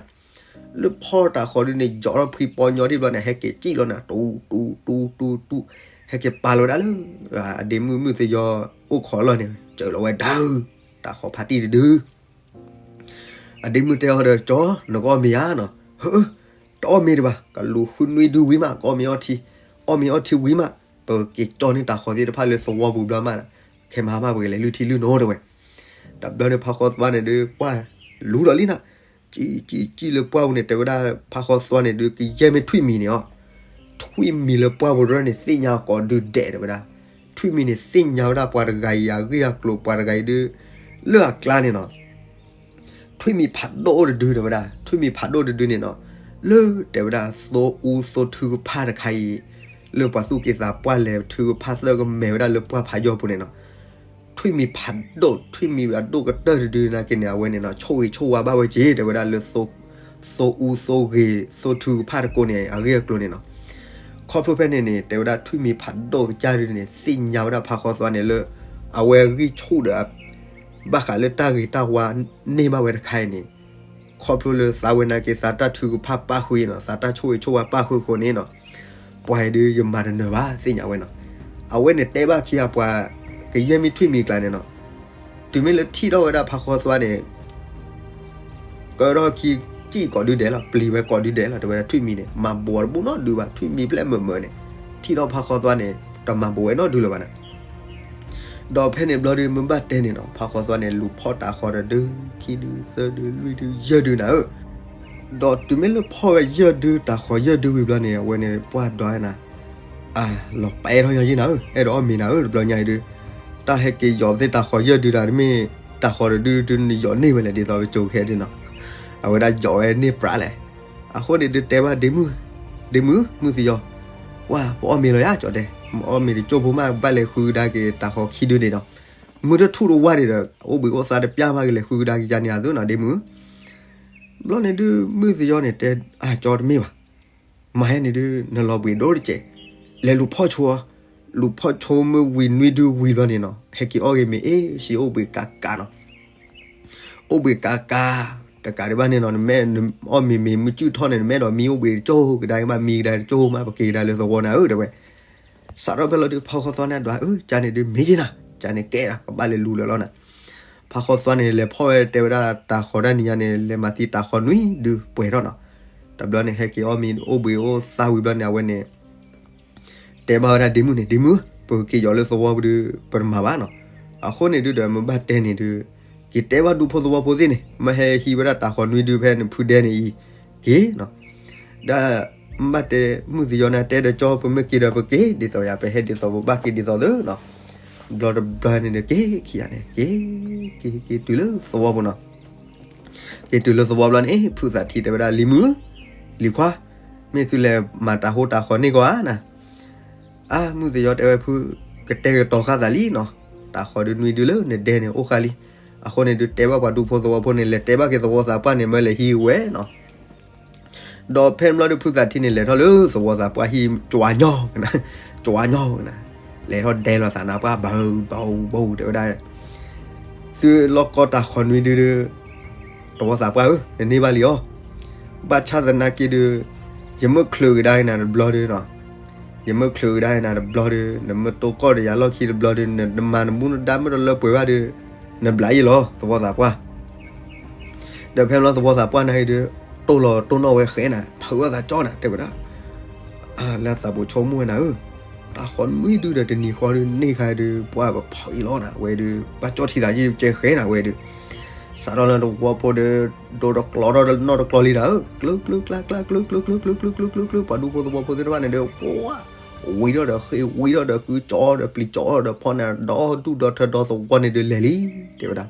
လၢဖီၣ်တၤဃီၤဒုန့ၣ် ယီၤထီၣ်ဖှံပီညီထံၣ်ဘျီန့ၣ် ဟဲက့ၤကၠံၣ်လီၤနၤ တူတူတူတူတူ, ဟဲက့ၤပာ်လီၤဝဲဒၣ်လၢ အဒ့မုၣ်မုၣ်သယီအိၣ်ခိးလီၢ်န့ၣ် စၢၤလီၤဝဲဒၣ်, တၤဃီၤဖးတံၢ်တဒု အဒ့မုၣ်တဲအီၤဒီး ကၠီ နကအီၣ်မ့ၤဧါနီၤ, ဟၢ တအီၣ်မ့ၤတဘၣ် ကလူၤဃုနွံဒုဝံၤမး ကအီၣ်မ့ၤအီထံ, အီၣ်မ့ၤအီထံဝံၤမး ပက့ၤကၠီန့ၢ်တၤဃီၤသ့ၣ်တဖၣ်လၢသဝီပူၤဘျီမး, ခဲမဟါမးပကလဲၤလုၢ်ထံလုၢ်နိတဲဝဲ, တဘျီန့ၣ်ဖးဃီသွါန့ၣ်ဒုး ပှၢ်လူၤလီၤလံနၤ, ကၠံၣ်ကၠံၣ်ကၠံၣ်လၢပှၢ်ပူၤန့ၣ် တဲဝဲဒၣ် ဖးဃီသွါန့ၣ်ဒုး ကယဲၢ်မ့ၢ်ထွံၣ်မံၤန့ၣ်အီၤ, ထွံၣ်မံၤလၢပှၢ်ပူၤတရၢန့ၣ် သ့ၣ်ညါကိးဒုဒဲးတဲဝဲဒၣ်, ထွံၣ်မံၤန့ၣ်သ့ၣ်ညါဝဲဒၣ်ပှၤတဂၤအံၤအဂ့ၢ်အကျိၤ ပှၤတဂၤအံၤဒုး လၢအကျါန့ၣ်နီၤ ထွံၣ်မံၤဖးဒိၣ်အိၣ်တဒုတဲဝဲဒၣ်, ထွံၣ်မံၤဖးဒိၣ်တဒုန့ၣ်နီၤ, လၢတဲဝဲဒၣ် သိအူသိထုကဖၣ်တခါအံၤ, လၢပှၤသူၣ်က့သးပှၢ်လဲၤထုကဖၣ်သၢကမဲာ်ဝဲဒၣ်လၢပှၢ်ဖးယီၢ်ပူၤန့ၣ်နီၤ, ထွံၣ်မံၤဖးဒိၣ် ထွံၣ်မံၤအဒိၣ်ကတၢၢ်တဒုနာ်က့န့ၣ် အဝဲန့ၣ်နီၤ ဆိၣ်ဂ့ၤဆိၣ်ဝါဘၣ်ဝဲက့ၤ တဲဝဲဒၣ်လၢ သိအူသိဂ့ၤ သိထုကဖၣ်တကိးန့ၣ် အဂ့ၢ်အကျိၤန့ၣ်နီၤ, ခီဖျိဖဲန့ၣ်န့ၣ် တဲဝဲဒၣ်ထွံၣ်မံၤဖးဒိၣ်ကစၢ်ဒုန့ၣ် သ့ၣ်ညါဝဲဒၣ်ဖးဃီသွါန့ၣ်လၢ အဝဲအဂံၢ်ဆူၣ်ဒီး ဘၣ်ဃးလၢတၢ်ဂ့ၤတၢ်ဝါန့ၢ်ဘၣ်ဝဲတခါအံၤန့ၣ်, ခီဖျိလၢသးဝဲနာ်က့ သးတၢ်ထုကဖၣ်ပၣ်ဃုာ်အံၤနီၤ သးတၢ်ဆိၣ်ဂ့ၤဆိၣ်ဝါပၣ်ဃုာ်အဃိန့ၣ်နီၤ, ပှၤအံၤဒုးယမၤတနၢၤဘၣ်သ့ၣ်ညါဝဲနီၤ, အဝဲန့ၣ်တဲဘၣ်ခံဂၤပှၤ ကယဲၢ်မ့ၢ်ထွံၣ်မံၤအကျါန့ၣ်နီၤ, တုၤမ့ၢ်လၢထံၣ်ထီၣ်ဝဲဒၣ်ဖးဃီသွါန့ၣ် ကၢထီၣ်ခံ ကံၣ်ကိးဒုဒဲးလီၤ ပျံၤဝဲကိးဒုဒဲးလီၤ တဲဝဲဒၣ်ထွံၣ်မံၤန့ၣ် မၤဘိးတဘိနီတဒုဘၣ် ထွံၣ်မံၤဖျဲၣ်မုာ်မုာ်န့ၣ်, ထံၣ်ထီၣ်ဖးဃီသွါန့ၣ် တမၤဘိးဝဲနီတဒုလၢၤဘၣ်န့ၣ်, ဒီးဖဲန့ၣ်ဘျီဒုး မ့ၢ်ဘၣ်တဲန့ၣ်နီၤ ဖးဃီသွါန့ၣ် လူၤဖီၣ်တၤဃီၤတဒု ခံဒု သၢဒု လွံၢ်ဒု ယဲၢ်ဒုနၤဧၢ, ဒီးတုၤမ့ၢ်လၢဖီၣ်ဝဲယဲၢ်ဒု တၤဃီၤယဲၢ်ဒုဝံၤဘျီန့ၣ် အဝဲန့ၣ်ပှၢ်ဒီးနၤ အၢ လီၤပဲထီၣ်ညီယဲၢ်နၤဧၢ အဲၣ်ဒိးအီၣ်မ့ၤနၤဧၢ တဘျီညါအံၤဒုး, တၢ်ဟဲက့ၤယီၤပသ့ၣ်တၤဃီၤယဲၢ်ဒုဒၣ် တမ့ၢ်တၤဃီၤတဒုဒု နယီၤန့ၢ်ဝဲလဲၣ် ဒ်သိးပကၠိခဲဒုနီၤ, အဝဲဒၣ်ယီၤဝဲန့ၢ်ပြးလဲၣ်, အဃိန့ၣ်ဒုးတဲဘၣ်ဒ့မုၣ်, ဒ့မုၣ် မုၣ်သယီၤ, ပှၢ် ပအီၣ်မ့ၤလီၤယါ ကၠီတဲ, မ့ၢ်အီၣ်မ့ၤတကၠိဖိမး ဘၣ်လဲၤဃုကဒါက့ၤတၤဃီၤခံဒုန့ၣ်ဒီး, မုၢ်တထူၣ်တဝါဒံးဒီး အိၣ်ဘှံးအိၣ်သါတပျၢ်မး ကလဲၤဃုကဒါက့ၤယါန့ၣ်အသိးနီၤ ဒ့မုၣ် ဘျီန့ၣ်ဒုး မုၢ်သယီန့ၣ်တဲ အၢ ကၠီတမ့ၢ်ဘၣ်, မၤဟဲန့ၣ်ဒုး နလီၤဘှံးဒိၣ်တစဲး, လဲၤလူၤဖီၣ်ဆိ, လူၤဖီၣ်ဆိမ့ၢ်ဝံၤနွံဒုဝံၤဘျီန့ၣ်နီၤ ဟဲက့ၤအီၣ်ဂ့ၤမ့ၤအ့ၣ်ဆံးအိၣ်ဘှံးကးကးနီၤ, အိၣ်ဘှံးကးကး, တကးဒံးဘၣ်န့ၣ်နီၤ နမ့ၢ်အီၣ်မ့ၤမ့ၤမုၢ်ကုၢ်ထီၣ်န့ၣ် နမ့ၢ်အဲၣ်ဒိးမံအိၣ်ဘှံးတကၠိ ကဒါက့ၤမး မံကဒါတကၠိမး ပက့ၤကဒါလၢသဝီနၤဧၢ တဲဝဲ စးထီၣ်ဖဲလီၤဒုး ဖီဃီသွါန့ၣ်ဒွး အၢ ကန့ၣ်ဒုး မ့ၢ်ယဲၢ်နၤ, ကန့ၣ်ကဲဒီး ကဘၣ်လဲၤလူၤလၢာ်လီၤနၤ. ဖီဃီသွါန့ၣ် လဲၤဖီၣ်ဝဲတဲဝဲဒၣ်တၤဃီၤတၢ်နံၤညါန့ၣ် လဲၤမၤသံတၤဃီၤနွံဒုပှဲၤထီၣ်နီၤ. တဘျီန့ၣ် ဟဲက့ၤအီၣ်မ့ၤအိၣ်ဘှံးအိၣ်သါဝံၤဘျီန့ၣ် အဝဲန့ၣ် တဲဘၣ်ဝဲဒၣ်ဒ့မုၣ်န့ၣ် ဒ့မုၣ် ပက့ၤယီၤလၢသဝီပူၤဒုး ပတမၤဘၣ်နီၤ. အဃိန့ၣ်ဒုးဒီး မ့ၢ်ဘၣ်တဲန့ၣ်ဒုး က့ၤတဲဘၣ်ဒူဖိသဝီဖိသ့ၣ်န့ၣ် မ့ၢ်ဟဲဟံးဝဲဒၣ်တၤဃီၤနွံဒုဖဲနဖုဒဲန့ၣ်အံၤ က့ၤနီၤ. ဒီးမ့ၢ်ဘၣ်တဲ မုၢ်သယီန့ၣ် တဲဒီးကၠီ ပမ့ၢ်က့ၤဒီးပက့ၤဒ်သိးယၤ ပဟဲဒ်သိးပဘၣ်က့ၤဒ်သိးသုနီၤ. ဘျီတဘျီန့ၣ်ဒီး က့ၤခံဂၤန့ၣ် က့ၤ က့ၤ က့ၤတုၤလၢသဝီပူၤနီၤ. က့ၤတုၤလၢသဝီဘျီန့ၣ် ဖုသးထံတဲဝဲဒၣ် လံၤမုၣ် လံၤခွါ မ့ၢ်သုလဲၤမၤတၢ်ဟိတၢ်ဃီၤန့ၢ်ကီးဧါနၤ. အါ မုၢ်သယီတဲဝဲဖု ကတဲာ်ကတီၤဃာ်သးလံနီၤ. တၤဃီၤဒုးနွံဒုလၢနဒဲန့ၣ်အိၣ်ဃာ်လံ. အဃိန့ၣ်ဒုးတဲဘၣ်ပှၤဒူဖိသဝီဖိန့ၣ် လဲၤတဲဘၣ်က့ၤသဝီသးပှၢ်န့ၣ် မၢလဲၤဟံးဝဲနီၤ. ဒီးဖဲန့ၣ်ဘျီဒုး ဖုသးထံန့ၣ် လဲၤထီၣ်လၢသဝီသးပှၢ်ဟံၣ် ကၠီဝါညီကနၤ, ကၠီဝါညီကနၤ, လဲၤထီၣ်ဒဲလီၤသးနါပှၢ် ဘၢဘၢဘၢ တဲဝဲဒၣ်, သုလီၢ်ကီတၢ်ဃီနွံဒုဒီး သဝီသးပှၢ်ဧၢ, နန့ၢ်ဘၣ်လံအီၤ, ဘၣ်ဆၣ်သနာ်က့ဒုး ယမ့ၢ်ချုးကဒါက့ၤနၤတဘျီဒုနီၤ, ယမ့ၢ်ချုးကဒါက့ၤနၤတဘျီဒု နမ့ၢ်တိၢ်ကီၢ်ဒီးယၤလီၢ်ခံတဘျီဒု နမၤနမူနဒါမ့ၢ်တလၢပှဲၤဘၣ်ဒု နဘျးယံာ်လီၤ သဝီသးပှၢ်. ဒီးဖဲန့ၣ်လီၤသဝီသးပှၢ်နၤအံၤဒုး တိၢ်လီၤတိၢ်နီၣ်ဝဲဃဲနၤ ဖုးဝဲသးကၠီနၤ တဲဝဲဒၣ်, လၢသးဘိးဆိကမိၣ်ဝဲနၤဧၢ, တၢ်ဃီနွံဒုဒီးတနံၤဃီဒုန့ၢ်ခါဒုး ပှၢ်ပဖီၣ်အံၤလီၤနၤ ဝဲဒုး ဘၣ်ကၠီထံသးယံာ်ကဲဃဲနၤဝဲဒုး, စးထီၣ်လၢသဝီဖိဒီး ဒိတကျီထီၣ်နီၢ်တကျီလံနၤဧၢ, ကျၢကျၢကျါကျါ ကျၢကျၢကျၢကျၢကျၢကျၢကျၢကျၢ ပှၤဒူဖိသဝီဖိသ့ၣ်တဖၣ်န့ၣ်ဒီး ပှၤ ဝံၤထီၣ်ဒီးဃ့ ဝံၤထီၣ်ဒီးကုကၠီဒီးပျံၤကၠီဒီးဖီန့ၣ် ဒီဒူၣ်ဒီထၢဒီသဝီန့ၣ်ဒုးလဲၤလံ, တဲဝဲဒၣ်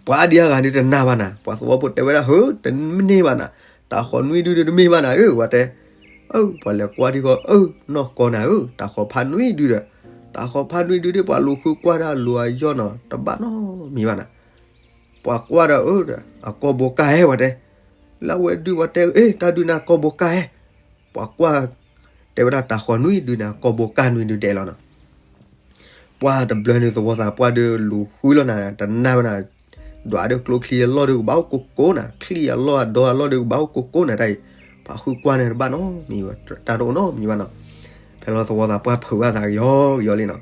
ပှၤအါဒံအါဂၤဒုးတနာ်ဘၣ်နၤ, ပှၤသဝီဖိတဲဝဲဒၣ် ဟၢ တမ့ၢ်ဘၣ်နၤ, တၢ်ဃီနွံဒုဒီးတမ့ၢ်ဘၣ်နၤဧၢ ဝဲတဲ, အၢ ပှၤလဲၤကွၢ်ထံဃီ အၢ နီၢ်ကီနၤဧၢ, တၢ်ဃီဖးနွံဒုဒီး, တၢ်ဃီဖးနွံဒုဒီး ပှၤလူၤဃုကွၢ်တၢ်လူၤအယီၢ်နီၤ တဘၣ်နီတမံၤဘၣ်နၤ, ပှၤကွၢ်ဒီးအၢ အကီၢ်ဘိကၢ်ဧဲ ဝဲတဲ, လၢအဝဲဒုးဝဲတဲ အ့ တၢ်ဒုးနၤကီၢ်ဘိကၢ်ဧဲ, ပှၤကွၢ် တဲဝဲဒၣ်တၢ်ဃီနွံဒုန့ၣ် ကီၢ်ဘိကၢ်နွံဒုဒဲးလီၤနီၤ. ပှၢ်တဘျီန့ၣ် သဝီသးပှၢ်ဒုး လူၤဃုလီၤနၤ တနာ်ဝဲနၤ, ဒွးဒီးကျိချံအလီၢ်ဒုးကဘၣ်အိၣ်ကိကိနၤ, ချံအလီၢ်အဒီအလီၢ်ဒုးကဘၣ်အိၣ်ကိကိနၤတၢ်အံၤ, ပှၤဃုကွၢ်န့ၣ်တဘၣ်နီတမံၤဘၣ်, တၢ်တအိၣ်နီတမံၤဘၣ်နီၤ. ဖဲလီၤသဝီသးပှၢ်ဖုးဘၣ်သးကယီကယီလံနီၤ.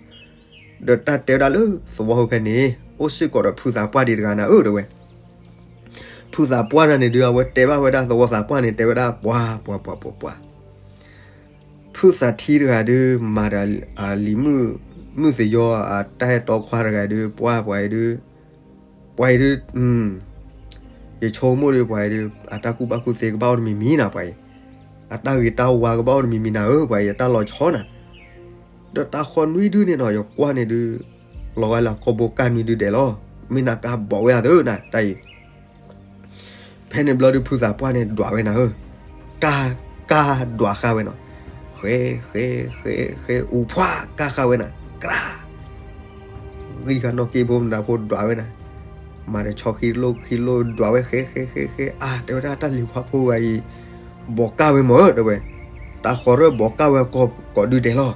ဒီးတၢ်တဲဝဲဒၣ်လၢသဝီဖိဖဲန့ၣ် အိၣ်စ့ၢ်ကီးဒီးဖုသးပှၢ်ဒံးတဂၤနၤဧၢ တဲဝဲ ဖုသးပှၢ်တဂၤန့ၣ်ဒုး အဝဲတဲဘၣ်ဝဲဒၣ်သဝီသးပှၢ်န့ၣ် တဲဝဲဒၣ် ပှၤ ပှၤ ပှၤ ပှၤ ပှၤ ဖုသးထံတဂၤဒုး မၤဒီးလံၤမုၣ် မုၣ်သယီအတၢ်အဲၣ်တီခွါတဂၤဒုး ပှၢ်ပှၤအံၤဒုး, ပှၤအံၤဒုး, ယဆိကမိၣ်ဒုး ပှၤအံၤဒုး အတၢ်ကူၣ်ဘၣ်ကူၣ်သ့ကဘၣ်အိၣ်တမံၤမံၤနၤ ပှၤအံၤ, အတၢ်ဂ့ၤတၢ်ဝါကဘၣ်အိၣ်တမံၤမံၤနၤဧၢ ပှၤအံၤ အတၢ်လီၤဆီနၤ. ဒီးတၢ်ဃီနွံဒုန့ၣ်နီၤ ယကွၢ်န့ၣ်ဒုး လီၤဂာ်လၢကီၢ်ဘိကၢ်နွံဒုဒဲးလီၤ. မ့ၢ်နကဘီးဝဲအသးနၤ တၢ်အံၤ ဖဲန့ၣ်ဘျီဒုး ဖုသးပှၢ်န့ၣ် ဒွးဝဲနၤဧၢ, ကၢ် ကၢ်ဒွးဃာ်ဝဲနီၤ, ဃဲ ဃဲ ဃဲ ဃဲ အူဖှၣ်ကၢ်ဃာ်ဝဲနၤ, ကြၢး ဂံၢ်ဃာ်နီၢ်က့ဖိမနုၤဖိ ဒွးဝဲနၤ, မၤဒီးဆီခံလိၣ်ခံလိၣ် ဒွးဝဲ ဃဲ ဃဲ ဃဲ ဃဲ အါ တဲဝဲဒၣ် တၢ်လံၤခွါဖိဂၤအံၤ ဘီးကၢ်ဝဲမၢ တဲဝဲ, တၢ်ဃီရၢၢ်ဘီးကၢ်ဝဲ ကီၢ်ဒုဒဲးလီၤ.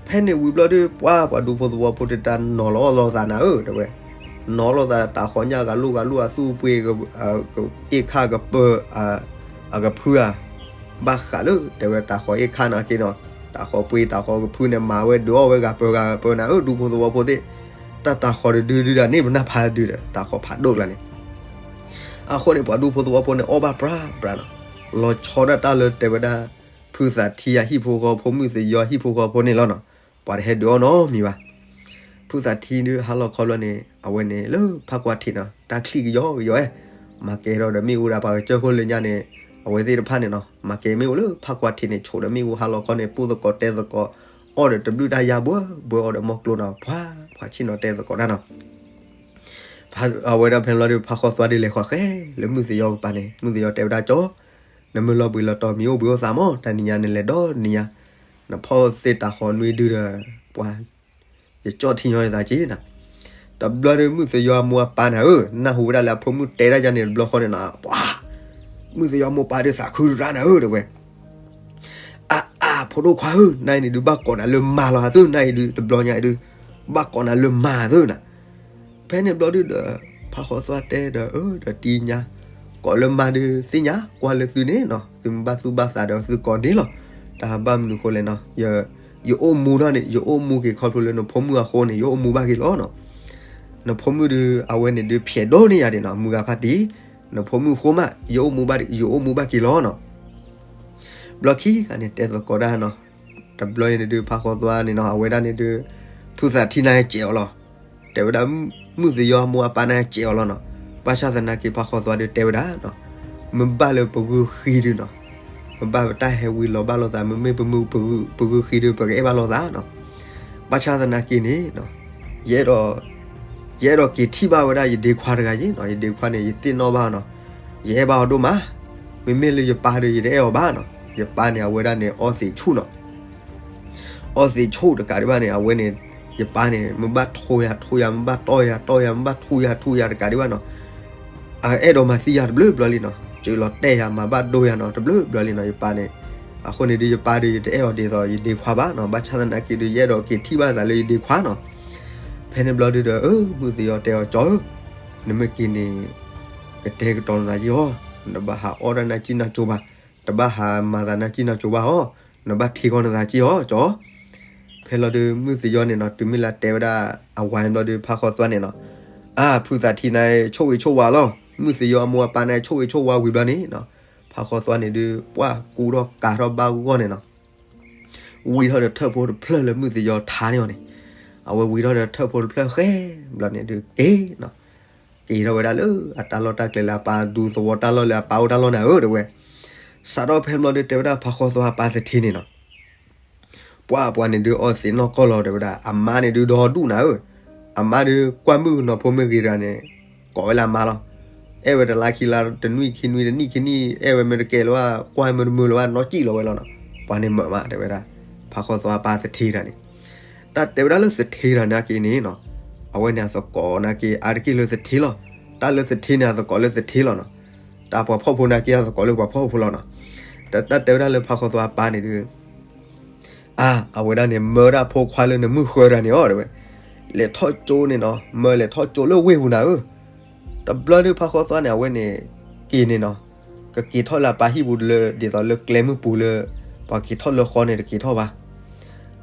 ဖဲန့ၣ်ဝံၤဘျီဒုး ပှၤ ပှၤဒူဖိသဝီဖိတၢ်နီၤလီၤလိာ်သးနၤဧၢ တဲဝဲ, နီၤလိာ်သး တၢ်ဃီညၣ်ဂၤလိာ်ဂၤလိာ် အသူၣ်အပှ့ၤ အ့ၣ်ခၣ်ကပၢၤ အကဖုဧါ, ဘၣ်ဃးလၢ တဲဝဲ တၢ်ဃီအ့ၣ်ခၣ်နာ်က့နီၤ, တၢ်ဃီပှ့ၤ တၢ်ဃီကဖုန့ၣ် မၤဝဲဒုးအီၣ်ဝဲဂၤပၢၤဂၤပၢၤနၤဧၢ ဒူဖိသဝီဖိသ့ၣ်, တၢ်တၢ်ဃီတဒုဒုဒၣ်န့ၣ် ပနၢ်ဖးဒုဒီး တၢ်ဃီဖးဒိၣ်ကျါန့ၣ် အဃိန့ၣ် ပှၤဒူဖိသဝီဖိန့ၣ် အီၣ်ဘၣ်ပြးပြးနီၤ, လီၤဆီဒၣ်တၢ်လၢတဲဝဲဒၣ် ဖုသးထံအဟံၣ်ဖိဃီဖိ မုၣ်သယီဟံၣ်ဖိဃီဖိန့ၣ်လီၤနီၤ, ပှၤတဟဲဒုးအီၣ်နီတမံၤဘၣ်. ဖုသးထံဒုးဟါလီၤခီဘျီန့ၣ် အဝဲန့ၣ်လၢဖးကွၢ်ထံးနီၤ တၢ်ချံၣ်ကယီကယီအဲ, မၤကဲထီၣ်ဒီးမ့ၣ်အူဒီးပှၤကစၢၢ်ခိၣ်လၢညါန့ၣ်, အဝဲသ့ၣ်တဖၣ်န့ၣ်နီၤ မၤကဲမ့ၣ်အူလၢဖးကွၢ်ထံးန့ၣ် ဆိးဒီးမ့ၣ်အူဟါလီၤခီန့ၣ် ပူၣ်သကိးတဲသကိး အီၣ်ဒီးတဘျုးတၢ်ယါဘှၢဘှၢအီၤဒီးမီၢ်ကျိနီၤ ပှၤ ပှၤဆ့ၣ်နီၤတဲသကိးတၢ်နီၤ အဝဲဒၣ်ဖဲန့ၣ်လီၤဒုး ဖးဃီသွါဒုးလဲၤဃီၤဃဲလၢမုၣ်သယီကပၤန့ၣ် မုၣ်သယီတဲဝဲဒၣ်ကၠီ, နမ့ၢ်လီၤဘှံးလီၤတီၤမံၤအိၣ်ဘှံးအိၣ်သးမး တနံၤညါနလဲၤဒီနံၤညါ, နဖီၣ်သ့ၣ်တၢ်ဃီနွံဒုဒီး ပှၤ ယကၠီထံညီယသးက့ၤနၤ, တဘျီဒုးမုၣ်သယီအမိၢ်အပၢ်နၤဧၢ, နၢ်ဟူဝဲဒၣ်လၢအဖိမုၣ်တဲဒၣ်ယၤန့ၣ်တဘျီဃီန့ၣ်နီၤ ပှၤ မုၣ်သယီမိၢ်ပၢ်ဒုးသးခုတရၣ်နၤဧၢ တဲဝဲ အါအါ ဖိဒိၣ်ခွါဧၢ, နၤအံၤန့ၣ်ဒုး ဘၣ်ကိးနၤလၢမါလီၤသ့ၣ်, နၤအံၤဒုး တဘျီညါအံၤဒုး ဘၣ်ကိးနၤလၢမါသ့ၣ်နၤ. ဖဲန့ၣ်ဘျီဒုးဒီး ဖးဃီသွါတဲဒီး အၢ ဒီးတံၢ်ညါ ကိးလၢမါဒုးသ့ၣ်ညါ ကွၢ်လၢသုန့ၣ်နီၤ သုမ့ၢ်ဘၣ်သူၣ်ဘၣ်သးဒီးသုကိးန့ၣ်လီၤ. တၢ်ဘၣ်မနုၤဃိလဲၣ်နီၤ ယအိၣ်မူထီၣ်န့ၣ် ယအိၣ်မူက့ၤခီဖျိလၢနဖိမုၣ်အဃိန့ၣ် ယအိၣ်မူဘၣ်က့ၤလီၤနီၤ. နဖိမုၣ်ဒုး အဝဲန့ၣ်ဒုး ဖျဲးဒိၣ်န့ၢ်ယၤဒံးနီၤ မုၢ်ဂၤဖါတံၢ်, နဖိမုၣ်ဃိမး ယအိၣ်မူဘၣ် ယအိၣ်မူဘၣ်က့ၤလီၤနီၤ. ဘျီခံဂၤန့ၣ် တဲသကိးတၢ်နီၤ, တဘျီအံၤန့ၣ်ဒုး ဖးဃီသွါန့ၣ်နီၤ အဝဲဒၣ်န့ၣ်ဒုး ဖုသးထံနၤကဲးအီၤလီၤ. တဲဝဲဒၣ် မုၣ်သယီအမိၢ်အပၢ်နၤကဲးအီၤလီၤနီၤ. ဘၣ်ဆၣ်သနာ်က့ ဖးဃီသွါဒုးတဲဝဲဒၣ်နီၤ, မ့ၢ်ဘၣ်လၢပဂုၢ်ဃံဒုးနီၤ, မ့ၢ်ဘၣ်ပတၢ်ဟဲဝံၤလီၤဘၣ်လိာ်သး မ့မ့ၢ်ပဂုၢ်ဃံဒုး ပကအဲၣ်ဘၣ်လိာ်သးနီၤ. ဘၣ်ဆၣ်သနာ်က့န့ၣ် ယအဲၣ်ဒိး ယအဲၣ်ဒိးက့ၤထံၣ်ဘၣ်ဝဲဒၣ်ယဒ့ခွါတဂၤယ့နီၤ, ယဒ့ခွါန့ၣ် ယသ့ၣ်နီၣ်ဘၣ်နီၤ, ယအဲၣ်ဘၣ်အီၤဒိၣ်မး, မ့မ့ၢ်လၢယပၢ်ဒီး ယတအဲၣ်အီၤဘၣ်နီၤ. ယပၢ်န့ၣ် အဝဲဒၣ်န့ၣ် အီသံးဆူၣ်နီၤ, အီသံးဆူၣ်တကးဒံးဘၣ်န့ၣ် အဝဲန့ၣ် ယပၢ်န့ၣ် မ့ၢ်ဘၣ်ထိယၤထိယၤ, မ့ၢ်ဘၣ်တီၢ်ယၤတီၢ်ယၤ, မ့ၢ်ဘၣ်ထူယၤထူယၤတကးဒံးဘၣ်နီၤ, အအဲၣ်ဒိးမၤသံယၤတဘျီဘျီလံနီၤ, စၢလီၤတဲာ်ယၤ မၤဘၣ်ဒိယၤနီၤ တဘျီဘျီလံနီၤ, ယပၢ်န့ၣ်. အဃိန့ၣ်ဒုး ယပၢ်ဒုး ယတအဲၣ်အီၤဒ်သိးယဒ့ခွါဘၣ်နီၤ, ဘၣ်ဆၣ်သနာ်က့ဒုး ယအဲၣ်ဒိးက့ၤထံၣ်ဘၣ်သးလၢယဒ့ခွါနီၤ. ဖဲန့ၣ်ဘျီဒုးဒီး မုၢ်သယီတဲအီၤ ကၠီဧၢ, နမ့ၢ်က့ၤန့ၣ် ကတဲာ်ကတီၤနသးက့ၤအီၤ, နတဘၣ်ဟးအီၣ်တၢ်နၢ်ကံၣ်နၢ်ကၠိဘၣ်, တဘၣ်ဟးမၤသးနၢ်ကံၣ်နၢ်ကၠိဘၣ်အီၤ, နဘၣ်ထံကီၢ်နသးက့ၤအီၤ ကၠီ. ဖဲလီၤဒုး မုၢ်သယီန့ၣ်နီၤ တုၤမ့ၢ်လၢတဲဝဲဒၣ်အဝၤဘျီဒုး ဖးဃီသွါန့ၣ်နီၤ, အါ ဖုသးထံန့ၣ် ဆိၣ်ဂ့ၤဆိၣ်ဝါလီၤ, မုၢ်သယီအမိၢ်အပၢ်န့ၣ် ဆိၣ်ဂ့ၤဆိၣ်ဝါဝံၤဘျီန့ၣ်နီၤ, ဖးဃီသွါန့ၣ်ဒုး ပှၢ်ကူထီၣ်ကၤထီၣ်ဘၣ်ဂီၢ်န့ၣ်နီၤ, ဝံထီၣ်ဒီးထၢၣ်ဖိတဖျၢၣ်လၢမုၢ်သယီထါန့ၣ်အီၤန့ၣ်, အဝဲဝံထီၣ်ဒီးထၢၣ်ဖိတဖျၢၣ်ဃဲဘျီန့ၣ်ဒုးက့ၤနီၤ, က့ၤထီၣ်ဝဲဒၣ်လၢအတၢ်လီၢ်တၢ်ကျဲလၢအပၢ်ဒူသဝီတၢ်လီၢ်လၢအပၢ်အိၣ်တၢ်လီၢ်န့ၣ်ဧၢ တဲဝဲ. စးထီၣ်ဖဲဘျီဒုး တဲဝဲဒၣ်ဖးဃီသွါအပၢ်သထ့န့ၣ်နီၤ, ပှၢ်ပှၢ်န့ၣ်ဒုး အီသံးနီၢ်ကီၢ်လီၤ တဲဝဲဒၣ်, အမါန့ၣ်ဒုး ဒီဒူၣ်နၤဧၢ, အမါဒုး ကွၢ်မုၣ်ကနီၤဖိမ့ၢ်ဂ့ၤတဂၤန့ၣ် ကိးဝဲလၢအမါလီၤ. အဲၣ်ဝဲတလါခံလါ တနွံခံနွံ တနံၣ်ခံနံၣ် အဲၣ်ဝဲမ့ၢ်တကဲလၢၤဘၣ် ကွၢ်မုၢ်တမုၢ်လၢၤဘၣ် နီၢ်ကံၣ်လီၤဝဲလီၤနီၤ. ပှၤန့ၣ်မၢာ်မး တဲဝဲဒၣ်, ဖးဃီသွါအပၢ်သထ့တဂၤန့ၣ်. တၢ်တဲဝဲဒၣ်လၢသထ့တဂၤန့ၣ်က့ၤန့ၣ်နီၤ, အဝဲန့ၣ်အသကိးနာ်က့ အါတက့ၢ်လၢသထ့လီၤ. တၢ်လၢသထ့န့ၣ် အသကိးလၢသထ့လီၤနီၤ. တၢ်ပှၤဖှီၣ်ဖိနာ်က့ အသကိးလၢပှၤဖှီၣ်ဖိလီၤနီၤ. တၢ်တဲဝဲဒၣ်လၢဖးဃီသွါအပၢ်န့ၣ်ဒုး အါ အဝဲဒၣ်န့ၣ်မၢဒၣ်ဖိခွါလၢနမုၢ်ဃၢတဂၤန့ၣ်အီၤ တဲဝဲ, လဲၤထီၣ်ကၠိန့ၣ်နီၤ, မၢလဲၤထီၣ်ကၠိလၢဝ့ၢ်ပူၤနၤဧၢ. တဘျီဒုးဖးဃီသွါန့ၣ် အဝဲန့ၣ် က့ၤန့ၣ်နီၤ, ကက့ၤထီၣ်လၢအပၢ်ဟံၣ်ပူၤလၢ ဒ်သိးလၢကျဲမုၢ်ပူၤလၢ ပှၤက့ၤထီၣ်လၢဃီန့ၣ် တက့ၤထီၣ်ဘၣ်.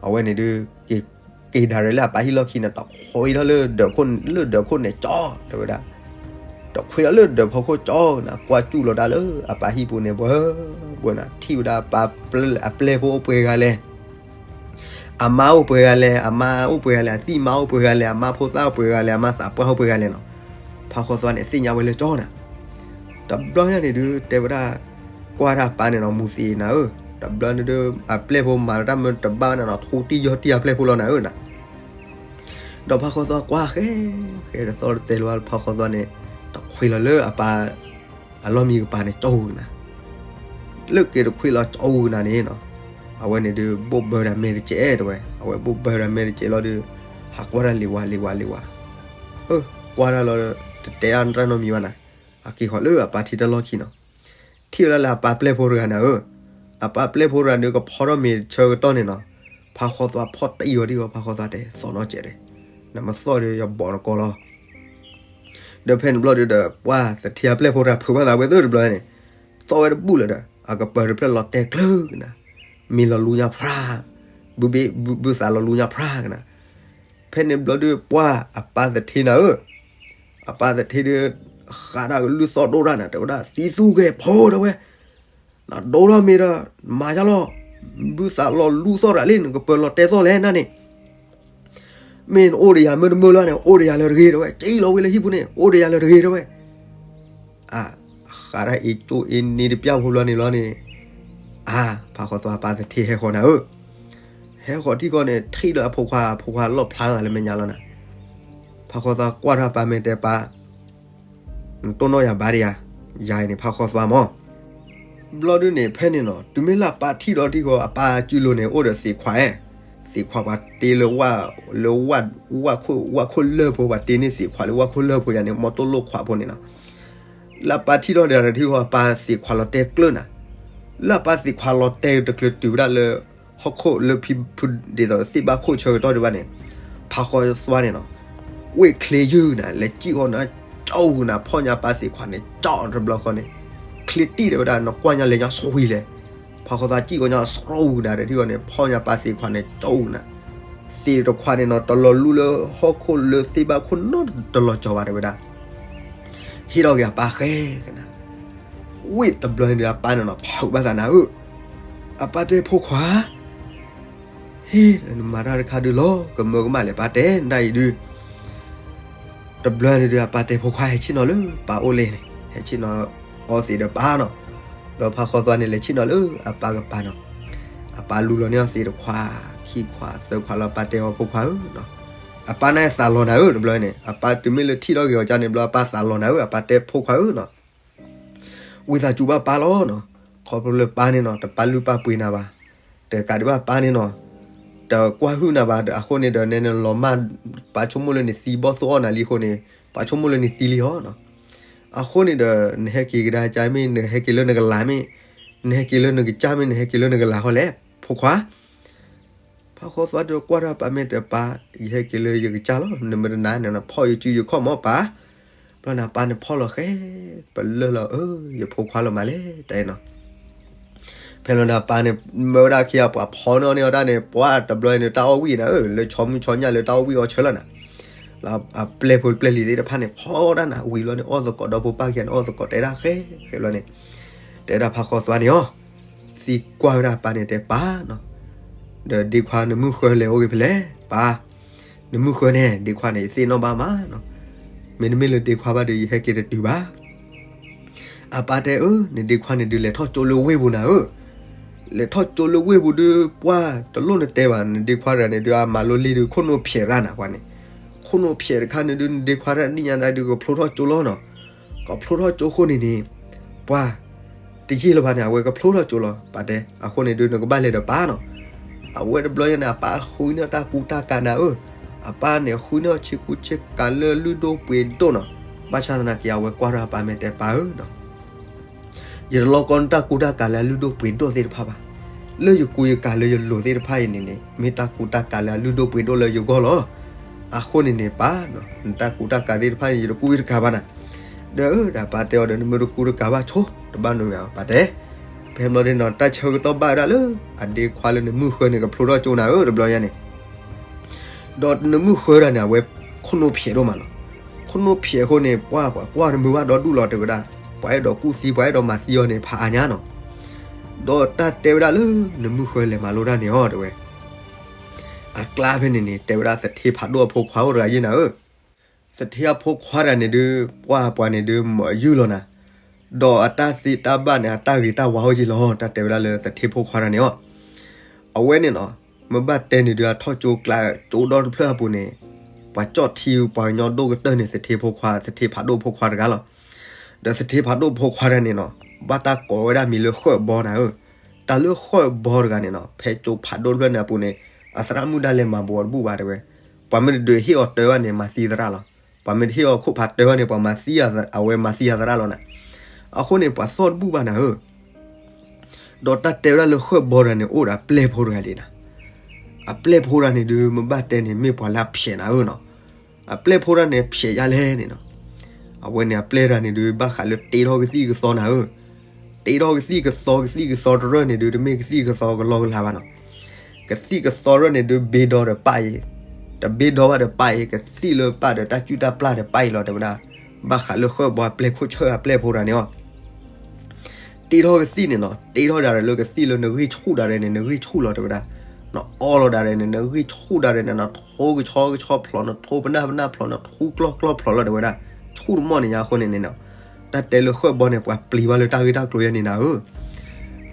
အဝဲန့ၣ်ဒုး က့ၤ က့ၤဒၣ်ရဲၣ်လၢအပၢ်ဟံၣ်လီၢ်ခံန့ၣ် တခွံထီၣ်လၢဒၢးခိၣ် လၢဒၢးခိၣ်န့ၣ်ကၠီ တဲဝဲဒၣ်, တခွံထီၣ်လၢဒၢးဖီခိၣ်ကၠီနၤ, ကွၢ်စူၣ်လီၤတၢ်လၢအပၢ်ဟံၣ်ပူၤန့ၣ် ဘှၢဘှၢနၤ, ထံၣ်ဝဲဒၣ်အပၢ်အပျဲၢ်ဖိအိၣ်ပှဲၤဂၤလဲၣ် အမါအိၣ်ပှဲၤဂၤလဲၣ်, အမါအိၣ်ပှဲၤဂၤလဲၣ်, အသံၣ်မါအိၣ်ပှဲၤဂၤလဲၣ်, အမါဖိသၣ်အိၣ်ပှဲၤဂၤလဲၣ်, အမါသးပှၢ်အိၣ်ပှဲၤဂၤလဲၣ်နီၤ. ဖးဃီသွါန့ၣ် သ့ၣ်ညါဝဲလၢကၠီနၤ. တဘျီညါန့ၣ်ဒုး တဲဝဲဒၣ်, ကွၢ်တၢ်အပၢ်န့ၣ်နီၤ, မူၤသံးနၤဧၢ, တဘျီန့ၣ်ဒုး အပျဲၢ်ဖိမၤတၢ်မ့ၢ်တဘၣ်နၤနီၤ, ထူတံၢ်ယီၢ်တံၢ်အပျဲၢ်ဖိလီၤနၤဧၢနၤ. ဒီးဖးဃီသွါကွၢ်ဃဲ ဃဲတသီတသဲလၢၤဘၣ်, ဖးဃီသွါန့ၣ် တခွံလီၤလၢအပၢ် အလီၢ်မံကပၤန့ၣ် ကၠီဝံၤကနၤ, လၢက့ၤတခွံလီၤကၠီဝံၤကနၤန့ၣ်နီၤ, အဝဲန့ၣ်ဒုး ဘိၣ်ဘၢဒၣ်မဲာ်တကဲးတဲဝဲ, အဝဲဘိၣ်ဘၢဒၣ်မဲာ်တကဲးလီၤဒုး ဟးကွၢ်တၢ်လံၤဝါလံၤဝါလံၤဝါ, အၢ ကွၢ်တၢ်လီၤ တတဲအါတၢ်နီတမံၤဘၣ်နၤ, အက့ၤဃီၤလၢအပၢ်ထံတၢ်လီၢ်ခံနီၤ. ထံၣ်ဝဲဒၣ်လၢအပၢ်ပျဲၢ်ဖိတဂၤနၤဧၢ, အပၢ်ပျဲၢ်ဖိတဂၤဒုး ကဖီထီၣ်မ့ၤဆၢကတီၢ်န့ၣ်နီၤ, ဖးဃီသွါဖီၣ်တအံၤဝဲဒၣ်ဂီၤ, ဖးဃီသွါတဲ သီၣ်နီၣ်စဲးဒီး နမ့ၢ်သီၣ်ဒီး ယဘိးနကိးလီၤ. ဒီးဖဲန့ၣ်ဘျီဒုးဒီး ပှၢ်သထ့အပျဲၢ်ဖိတဂၤ ဖုးဘၣ်သးဝဲသ့ၣ်တဘျီန့ၣ်, သီၣ်ဝဲတဘူၣ်လၢၤဒီး အကပၤတဖျၢၣ်လီၤတဲာ်ကျၢၤကနၤ, မ့ၢ်လီၤလူညါဖျါ, ဘုဘ့ၣ်ဘုသးလီၤလူညါဖျါကနၤ. ဖဲန့ၣ်ဘျီဒုး ပှၢ်အပၢ်သထ့နၤဧၢ, အပၢ်သထ့ဒုး ဃးဒၣ်ကလုၢ်သီၣ်ဒိၣ်တၢ်နၤ တဲဝဲဒၣ်, သံသူကဲဖိတဲဝဲ, နဒိၣ်ထီၣ်မ့ၤဒီး မၤယါလီၤ, ဘုသးလီၤလူသီၣ်တၢ်လံ နကပၤလီၤတဲာ်သီၣ်လဲၣ်နၤန့ၣ် မ့ၢ်နအိၣ်ဒီးယၤမ့ၢ်တမုာ်လၢၤန့ၣ် အိၣ်ဒီးယၤလၢတဂ့ၤတဲဝဲ, က့ၤလီၤဝဲလၢဟံၣ်ပူၤန့ၣ် အိၣ်ဒီးယၤလၢတဂ့ၤတဲဝဲ. အဃးဒၣ်အ့ၣ်ကၠိအ့ၣ်နံၤတပျၢ်ဖိဘျီန့ၣ်လီၤန့ၣ်, အါ ဖးဃီသွါပၢ်သထ့ဟဲဃီၤနၤဧၢ, ဟဲဃီၤထံဃီန့ၣ် ထံၣ်လၢအဖိခွါ အဖိခွါလီၣ်ဖျါလီၤလၢမဲာ်ညါလီၤနၤ. ဖးဃီသွါကွၢ်ထီၣ်ပၢ်မဲာ်တဲပၢ် နတိၢ်နီၣ်ယၤဘၣ်ဒံးဧါ, ယၤအံၤန့ၣ် ဖးဃီသွါမၢ်. ဘျီဒုန့ၣ် ဖဲန့ၣ်နီၤ တုၤမ့ၢ်လၢအပၢ်ထံၣ်ဒီးထံဃီ အပၢ်စုလိၤန့ၣ် အိၣ်ဒီးသ့ၣ်ခွါ, သ့ၣ်ခွါပှၤတ့လၢဝၣ်, လၢဝၣ်, ဝၣ်ခိၣ်, ဝၣ်ခိၣ်လၢၢ်ဖိ ပှၤတ့န့ၢ်သ့ၣ်ခွါလၢဝၣ်ခိၣ်လၢၢ်ဖိယၤန့ၣ် မီတိၢ်လိၣ်ခွါဖိန့ၣ်နီၤ. လၢအပၢ်ထံၣ်ဒီးဒီးထံဃီ အပၢ်သ့ၣ်ခွါလီၤတဲာ်ကျၢၤနၤ. လၢအပၢ်သ့ၣ်ခွါလီၤတဲာ်တကျၢၤတုၤဝဲဒၣ်လၢ ဟီၣ်ခိၣ်လၢဖံဖုဒ်သိးသ့ၣ်ဘၣ်ခိၣ်ဆၢကတီၢ်ဒံးဘၣ်န့ၣ်, ဖးဃီသွါန့ၣ်နီၤ, ဝ့ၢ်ချ့ယုၢ်နၤ လဲၤစံၣ်ဃီၤနၤ ကၠီဝံၤနၤ ဖီၣ်ညါပၢ်သ့ၣ်ခွါန့ၣ် ကၠီတဘျီဃီန့ၣ်, ချ့တံၢ်တဲဝဲဒၣ် နကွၢ်ညါလဲၤညါဆိၣ်ဝံၤလဲၣ်. ဖးဃီသွါစံၣ်ဃီၤညါဆိၣ်ဝံၤနၤ ဒီးထံဃီန့ၣ် ဖီၣ်ညါပၢ်သ့ၣ်ခွါန့ၣ် ကၠီဝံၤနၤ. သ့ၣ်တခွါန့ၣ်နီၤ တလီၤလူလၢဟီၣ်ခိၣ်လၢသ့ၣ်ဘၣ်ခိၣ်နီတလီၤကၠီဘၣ်တဲဝဲဒၣ်. ဟ့ၣ်ထီၣ်က့ၤအပၢ်ဃဲကနၤ. ဝ့ၢ်တဘျီန့ၣ်ဒီး အပၢ်န့ၣ်နီၤ ဖုးဘၣ်သးနၤဧၢ, အပၢ်တဲဖိခွါ ဟ့ၣ် နမၤတၢ်တခါဒုးလီၤ ကမၢကမၣ်လဲၣ် ပၢ်တဲနဒၣ်အံၤဒုး. တဘျီန့ၣ်ဒီး အပၢ်တဲဖိခွါ ဟဲဆ့ၣ်နီၤလၢပၢ်အိၣ်လဲၣ်န့ၣ် ဟဲဆ့ၣ်နီၤအီသံးဒီးပၢ်နီၤ. ဒီးဖးဃီသွါန့ၣ်လဲၤဆ့ၣ်နီၤလၢအပၢ်ကပၤနီၤ. အပၢ်လူလီၤန့ၢ်အီသံးတခွါ ခံခွါ သၢခွါလီၤ အပၢ်တဲအီၤဖိခွါဧၢနီၤ. အပၢ်န့ၣ်သးလီၤနၤဧၢ တဘျီန့ၣ် အပၢ်တုၤမ့ၢ်လၢထံၣ်ထီၣ်က့ၤအီၤကန့ၣ်ဘျီ အပၢ်သးလီၤနၤဧၢ အပၢ်တဲဖိခွါဧၢနီၤ. ဝံသးစူၤဘၣ်ပၢ်လီၤနီၤ. ခီဖျိလၢပၢ်န့ၣ်နီၤ တပာ်လုၢ်ပာ်ပှ့ၤနၤဘၣ်. တကးဒံးဘၣ်ပၢ်န့ၣ်နီၤ တကွၢ်ဟုၣ်နၤဘၣ် အဃိန့ၣ်ဒီး နဲနလီၤမၢ် ပှၤဆိကမိၣ်လၢနသံဘီၣ်သိၣ်အီၣ်နၤလံအဃိန့ၣ် ပှၤဆိကမိၣ်လၢနသံလံအီၤနီၤ. အဃိန့ၣ်ဒီး နဟဲက့ၤကဒါကါမ့ၢ် နဟဲက့ၤလၢနကလၤမ့ၢ်, နဟဲက့ၤလၢနကစၢ်မ့ၢ် နဟဲက့ၤလၢနကလၤဃီလဲၣ် ဖိခွါ. ဖးဃီသွါဒီးကွၢ်ထီၣ်ပၢ်မ့ၢ်တဲပၢ်, ယဟဲက့ၤလၢယကစၢ်လီၤ, နမ့ၢ်တနာ်န့ၣ် ဖီၣ်ယစုယခီၣ်မၢ်ပၢ်. ဘျီန့ၣ်အပၢ်န့ၣ်ဖီၣ်လီၤဃဲ ပလၢၢ်လီၤ အၢ ယဖိခွါလီၤမးလဲၣ် တဲနီၤ. ဖဲလီၤန့ၣ်အပၢ်န့ၣ် မၢဝဲဒၣ်ခံဂၤပှၤဖီန့ၢ်အီၤန့ၢ်အီၤတၢ်န့ၣ် ပှၤတဘျီန့ၣ် တၢ်အီၣ်ဝံၣ်နၤဧၢ လၢဆီမုၢ်ဆီညၣ်လၢတၢ်အီၣ်ဝံၣ်အီၣ်ဆၢလီၤနၤ. လၢအပျဲၢ်ဖိပျဲၢ်လံၤသ့ၣ်တဖၣ်န့ၣ် ဖီတၢ်နၤ ဝံၤဘျီန့ၣ် အီၣ်သကိးဒီဖိပၢ်ခံဂၤန့ၣ် အီၣ်သကိးတဲဒၣ်ဃဲ ဃဲဘျီန့ၣ် တဲဒၣ်ဖးဃီသွါန့ၣ်အီၤ, သံကွၢ်ဝဲဒၣ်ပၢ်န့ၣ်တဲပၢ်နီၤ, ဒီးဒ့ခွါနမုၢ်ဃၢလဲၤအိၣ်ဂ့ၤဖဲလဲၣ် ပၢ်. နမုၢ်ဃၢန့ၣ် ဒ့ခွါန့ၣ် ယသ့ၣ်နီၣ်ဘၣ်မးနီၤ, မ့တမ့ၢ်လၢဒ့ခွါဘၣ်ဒီး ယဟဲက့ၤတတုၤဘၣ်. အပၢ်တဲအၢ နဒ့ခွါန့ၣ်ဒုး လဲၤထီၣ်ကၠိလၢဝ့ၢ်ပူၤနၤဧၢ, လဲၤထီၣ်ကၠိလၢဝ့ၢ်ပူၤဒုး ပှၢ်တလိၣ်နတဲဘၣ် နဒ့ခွါတဂၤန့ၣ်ဒုး အမၤလိလံဒုး ခိၣ်နူာ်ဖျဲးရၣ်နၤပှၤန့ၣ်, ခိၣ်နူာ်ဖျဲးတခါန့ၣ်ဒုး နဒ့ခွါတဂၤနံၣ်ညါဒၣ်ဒုး ကဖျိထီၣ်ကၠိလီၤနီၤ, ကဖျိထီၣ်ကၠိဃိန့ၣ်န့ၣ် ပှၢ် တယံာ်လၢၤဘၣ်န့ၣ် အဝဲကဖျိထီၣ်ကၠိလီၤ ပၢ်တဲ, အဃိန့ၣ်ဒုး နကဘၣ်လဲၤဒီးပၢ်နီၤ. အဝဲတဘျီညါန့ၣ် အပၢ်ဃုန့ၢ်တၢ်ကူတၢ်ကၤနၤဧၢ, အပၢ်န့ၣ် ဃုန့ၢ်ဆ့ကူဆ့ကၤလၢလုၢ်ဒိၣ်ပှ့ၤဒိၣ်နီၤ, ဘၣ်ဆၣ်သနာ်က့ အဝဲကွၢ်ထီၣ်အပၢ်မ့ၢ်တဲပၢ်ဧၢနီၤ ယတလီကီနတၢ်ကူတၢ်ကၤလၢအလုၢ်ဒိၣ်ပှ့ၤဒိၣ်သ့ၣ်တဖၣ်ဘၣ်. လၢယကူယကၤလၢယလိၤသ့ၣ်တဖၣ်အံၤန့ၣ်န့ၣ် မ့ၢ်တၢ်ကူတၢ်ကၤလၢအလုၢ်ဒိၣ်ပှ့ၤဒိၣ်လၢယဂီၢ်လီၤ. အဃိန့ၣ်န့ၣ်ပၢ်, နတၢ်ကူတၢ်ကၤသ့ၣ်တဖၣ်န့ၣ် ယတကူတကၤဘၣ်နၤ. ဒီးအၢ ဒီးပၢ်တဲအီၤဒီး နမ့ၢ်တကူတကၤဘၣ်ဆိ, တဘၣ်နုၤမ့ၢ် ပၢ်တဲ. ဖဲဘျီဒ်နီၤ တၢ်ဆၢကတီၢ်ဘၣ်ဝဲဒၣ်လၢ အဒ့ခွါလၢနမုၢ်ဃၢန့ၣ် ကဖျိထီၣ်ကၠိနၤဧၢ တဘျီညါန့ၣ် ဒီးနမုၢ်ဃၢတဂၤန့ၣ် အဝဲခိၣ်နူာ်ဖျဲးဒိၣ်မးလီၤ. ခိၣ်နူာ်ဖျဲးအဃိန့ၣ် ပှၢ်ပှၤကွၢ်တမုာ်ဘၣ်ဒီဒူၣ်လီၤ တဲဝဲဒၣ်, ပှၤအဲၣ်ဒိးကူၣ်သံ ပှၤအဲၣ်ဒိးမၤသံအီၤန့ၣ် ဖးအါညါနီၤ. ဒီးတၢ်တဲဝဲဒၣ်လၢ နမုၢ်ဃၢလဲၤမၤလိတၢ်န့ၣ်အီၤ တဲဝဲ, အကျါဖဲန့ၣ်န့ၣ် တဲဝဲဒၣ်သထ့ဖးဒိၣ်အဖိခွါအိၣ်တဂၤယဲၢ်နၤဧၢ သထ့အဖိခွါတဂၤန့ၣ်ဒုး ပှၢ်ပှၤန့ၣ်ဒုး မၤယုၢ်လီၤနၤ, ဒီးအတၢ်သ့တၢ်ဘၣ်န့ၣ် အတၢ်ဂ့ၤတၢ်ဝါအိၣ်က့ၤလီၤ တၢ်တဲဝဲဒၣ်လၢသထ့ဖိခွါတဂၤန့ၣ်အီၤ. အဝဲန့ၣ်နီၤ မ့ၢ်ဘၣ်တဲန့ၣ်ဒုး အထီၣ်ကၠိကျါကၠိဒီတဖျၢၣ်အပူၤန့ၣ် ပှၤကၠီၣ်ထံပှၤကညီဒိၣ်ကတၢၢ်န့ၣ် သထ့ဖိခွါ သထ့ဖးဒိၣ်ဖိခွါတဂၤလီၤ. ဒီးသထ့ဖးဒိၣ်ဖိခွါတဂၤန့ၣ်နီၤ ဘၣ်တၢ်ကိးဝဲဒၣ်မံၤလၢဃၢၣ်ဘီနၤဧၢ, တၢ်လၢဃၢၣ်ဘီတဂၤန့ၣ်နီၤ ဖဲကၠိဖးဒိၣ်တဖျၢၣ်န့ၣ်အပူၤန့ၣ် အသရၣ်မုၣ်ဒၣ်လဲာ်မၤဘူးအီၤတဘူၣ်ဘၣ် တဲဝဲ, ပှၤမ့ၢ်တဒုးဟ့ၣ်အီၤတၢ်ဘၣ်န့ၣ် မၤသံသရၣ်လီၤ, ပှၤမ့ၢ်တဟ့ၣ်အီၤခိၣ်ဖးတၢ်ဘၣ်န့ၣ် ပှၤမၤသံ အဝဲမၤသံအသရၣ်လီၤနၤ. အဃိန့ၣ်ပှၤသီၣ်တဘူၣ်ဘၣ်နၤဧၢ ဒီးတၢ်တဲဝဲဒၣ်လၢဃၢၣ်ဘီတဂၤန့ၣ် အိၣ်ဒီးအပျဲၢ်ဖိတဂၤဒံးနၤ, အပျဲၢ်ဖိတဂၤန့ၣ်ဒုး မ့ၢ်ဘၣ်တဲန့ၣ် မ့ၢ်ပှၤလၢအဖျဲးနၤဧၢနီၤ, အပျဲၢ်ဖိတဂၤန့ၣ်ဖျဲးယါလဲၣ်န့ၣ်နီၤ, အဝဲန့ၣ်အပျဲၢ်တဂၤန့ၣ်ဒုး ဘၣ်ဃးလၢတ့ထီၣ်ကသံၣ်ကသီနၤဧၢ, တ့ထီၣ်ကသံၣ်ကသီ ကသံၣ်ကသီတရၢၢ်န့ၣ်ဒုး တမ့ၢ်ကသံၣ်ကသီကလီကလီဘၣ်နီၤ, ကသံၣ်ကသီတရၢၢ်န့ၣ်ဒုး ဘ့ဒီဒီးပၢ်အံၤ, တဘ့ဒီဘၣ်ဒီးပၢ်အံၤ ကသံၣ်လၢပၢ်ဒီးတၢ်ကူၣ်တၢ်ပျၢ်ဒီးပၢ်အံၤလီၤ တဲဝဲဒၣ်, ဘၣ်ဃးလၢဃၢၣ်ဘီအပျဲၢ်ခိၣ်ဆၢၣ်အပျဲၢ်ဖိတဂၤန့ၣ်အီၤ တ့ထီၣ်ကသံၣ်န့ၣ်နီၤ တ့ထီၣ်ဒၣ်ရဲၣ်လၢကသံၣ်လၢနဂံၢ်ဆူၣ်ဒၣ်ရဲၣ်န့ၣ် နဂံၢ်ဆူၣ်လီၤ တဲဝဲဒၣ်, နအီလီၤဒၣ်ရဲၣ်န့ၣ် နဂံၢ်ဆူၣ်ဒၣ်ရဲၣ်န့ၣ် နထိကဆီကဆီဖျိး နထိပနၢ်ပနၢ်ဖျိး နထိကျီၢ်ကျီၢ်ဖျိးလီၤ တဲဝဲဒၣ်, ဆူၣ်တမီၢ်န့ၣ်ညါအဃိန့ၣ်န့ၣ်နီၤ, တၢ်တဲလၢဃၢၣ်ဘီန့ၣ် ပှၤပျံၤဘၣ်လၢတၢ်ဂ့ၢ်တၢ်ကျိၤယဲန့ၣ်နၤဧၢ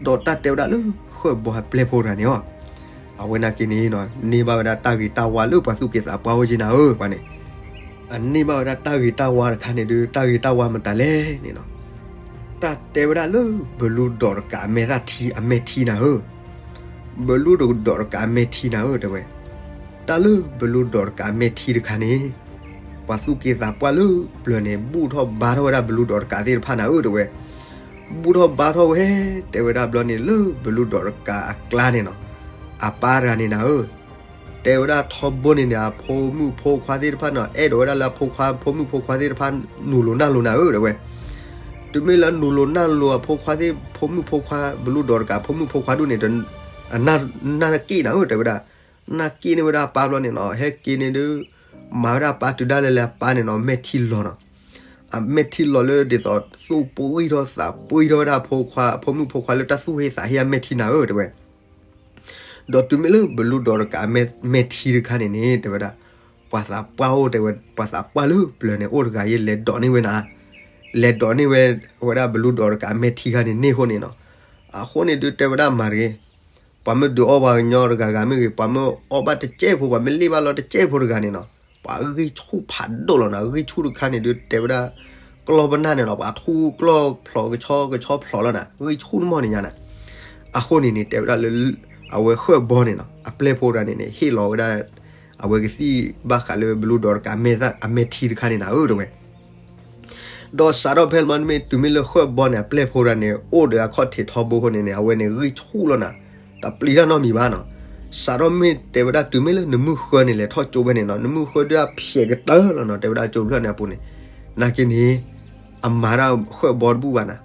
ဒီးတၢ်တဲဝဲဒၣ်လၢဃၢၣ်ဘီအပျဲၢ်ဖိတဂၤန့ၣ်အီၤ, အဝဲနာ်က့န့ၣ်နီၤ န့ၢ်ဘၣ်ဝဲဒၣ်တၢ်ဂ့ၤတၢ်ဝါလၢပှၤသူၣ်က့သးပှၢ်အိၣ်က့နၤဧၢ ပှၤန့ၣ်, အန့ၢ်ဘၣ်ဝဲဒၣ်တၢ်ဂ့ၤတၢ်ဝါတခါန့ၣ်ဒုး တၢ်ဂ့ၤတၢ်ဝါမတၤလဲၣ်န့ၣ်နီၤ, တၢ်တဲဝဲဒၣ်လၢဘလူဒီးတကးအမဲာ်သၣ်ထံ အမဲာ်ထံနၤဧၢ ဘလူဒီးတကးအမဲာ်ထံနၤဧၢ တဲဝဲ, တၢ်လၢဘလူဒီးတကးအမဲာ်ထံတခါန့ၣ် ပှၤသူၣ်က့သးပှၢ်လၢပျၢၤန့ၣ် ဘူၣ်ထီၣ်ဘါထီၣ်ဝဲဒၣ်ဘလူဒီးတကးသ့ၣ်တဖၣ်နၤဧၢ တဲဝဲ, ဘူၣ်ထီၣ်ဘါထီၣ်ဝဲ တဲဝဲဒၣ်ဘျီန့ၣ်လၢဘလူဒီးတကးအကျါန့ၣ်နီၤ, အပၢ်တဂၤန့ၣ်နၤဧၢ တဲဝဲဒၣ်ထီဘိန့ၣ်န့ၣ် အဖိမုၣ်ဖိခွါသ့ၣ်တဖၣ်န့ၣ် အဲၣ်ဒိးဝဲဒၣ်လၢအဖိခွါ ဖိမုၣ်ဖိခွါသ့ၣ်တဖၣ် နူၤလိၤနၢ်လိၤနၤဧၢ တဲဝဲ, တုၤမ့ၢ်လၢနူၤလိၤနၢ်လိၤအဖိခွါသ့ၣ် ဖိမုၣ်ဖိခွါ ဘလူဒီးတကးဖိမုၣ်ဖိခွါဒိၣ်န့ၣ် နၢ်က့ၣ်နၤဧၢ တဲဝဲဒၣ်, နၢ်က့ၣ်န့ၢ်ဝဲဒၣ်အပၢ်ဘျီန့ၣ်နီၤ ဟဲက့ၤန့ၣ်ဒုး မၤဝဲဒၣ်အပၢ်တုၤဒၣ်လဲာ်လၢအပၢ်န့ၣ်နီၤ မဲာ်ထံလီၤနီၤ, အမဲာ်ထံလီၤလၢဒ်သိးသူၣ်ပှံၢ်ထီၣ်သးပှံၢ်ထီၣ်ဝဲဒၣ်အဖိခွါ အဖိမုၣ်ဖိခွါလၢတၢ်သူၣ်ဟ့သးဟ့အမဲာ်ထံနၤဧၢ တဲဝဲ ဒီးတုၤမ့ၢ်လၢဘလူဒီးတကးအမဲာ်ထံတခါန့ၣ်န့ၣ် တဲဝဲဒၣ်, ပှၤသးပှၢ်အိၣ်တဲဝဲ ပှၤသးပှၢ်လၢပျၢၤန့ၣ်အိၣ်တဂၤယဲလဲၤဒိးန့ၢ်ဝဲနၤ, လဲၤဒိးန့ၢ်ဝဲ ဝဲဒၣ်ဘလူဒီးတကးအမဲာ်ထံခါန့ၣ်န့ၢ်အဃိန့ၣ်နီၤ, အဃိန့ၣ်ဒုးတဲဝဲဒၣ်မၤတဂ့ၤ, ပှၤမ့ၢ်ဒုးအီၣ်ပှၤကညီတဂၤဂၤမ့ၢ်ဂ့ၤ ပှၤမ့ၢ်အီၣ်ဘၣ်တကဲၢ်ဖိ ပှၤမ့ၢ်လ့ၣ်ဘၣ်လီၤတကဲၢ်ဖိတဂၤန့ၣ်နီၤ, ပှၤဂံၢ်ဆူၣ်ဖးဒိၣ်လီၤနီၤ, ဂံၢ်ဆူၣ်တခါန့ၣ်ဒုးတဲဝဲဒၣ် ကျီၢ်ပနၢ်န့ၣ်နီၤ ပှၤထူကျီၢ်ဖျိးကဆီကဆီဖျိးလီၤနၤ ဂံၢ်ဆူၣ်တမီၢ်န့ၣ်ညါနၤ, အဃိန့ၣ်န့ၣ် တဲဝဲဒၣ်လၢ အဝဲဃၢၣ်ဘီန့ၣ်နီၤ အပျဲၢ်ဖိတဂၤန့ၣ်န့ၣ် ဟ့ၣ်လီၤဝဲဒၣ် အဝဲကသံၣ်ဘၣ်ဃးလၢဘလူဒီးတကး အမဲာ်ထံတခါန့ၣ်နၤဧၢ တဲဝဲ. ဒီးစးထီၣ်ဖဲန့ၣ်မး မ့ၢ်တုၤမ့ၢ်လၢဃၢၣ်ဘီန့ၣ် အပျဲၢ်ဖိတဂၤန့ၣ် အိၣ်ဒီးအခီၣ်ထံးထီဘိအဃိန့ၣ်န့ၣ် အဝဲန့ၣ်ဂံၢ်ဆူၣ်လီၤနၤ, တပျံၤတၢ်နီတမံၤဘၣ်နီၤ. စးထီၣ်မ့ၢ်တဲဝဲဒၣ်တုၤမ့ၢ်လၢနမုၢ်ဃၢန့ၣ် လဲၤထီၣ်ကၠိဖဲန့ၣ်နီၤ, နမုၢ်ဃၢဒုးအဖျဲးကတၢၢ်လီၤနီၤ, တဲဝဲဒၣ်ကၠိဖျၢၣ်န့ၣ်အပူၤန့ၣ်, နာ်က့န့ၣ် အမၤတၢ်ဃၢၣ်ဘီတဘူၣ်ဘၣ်နၤ.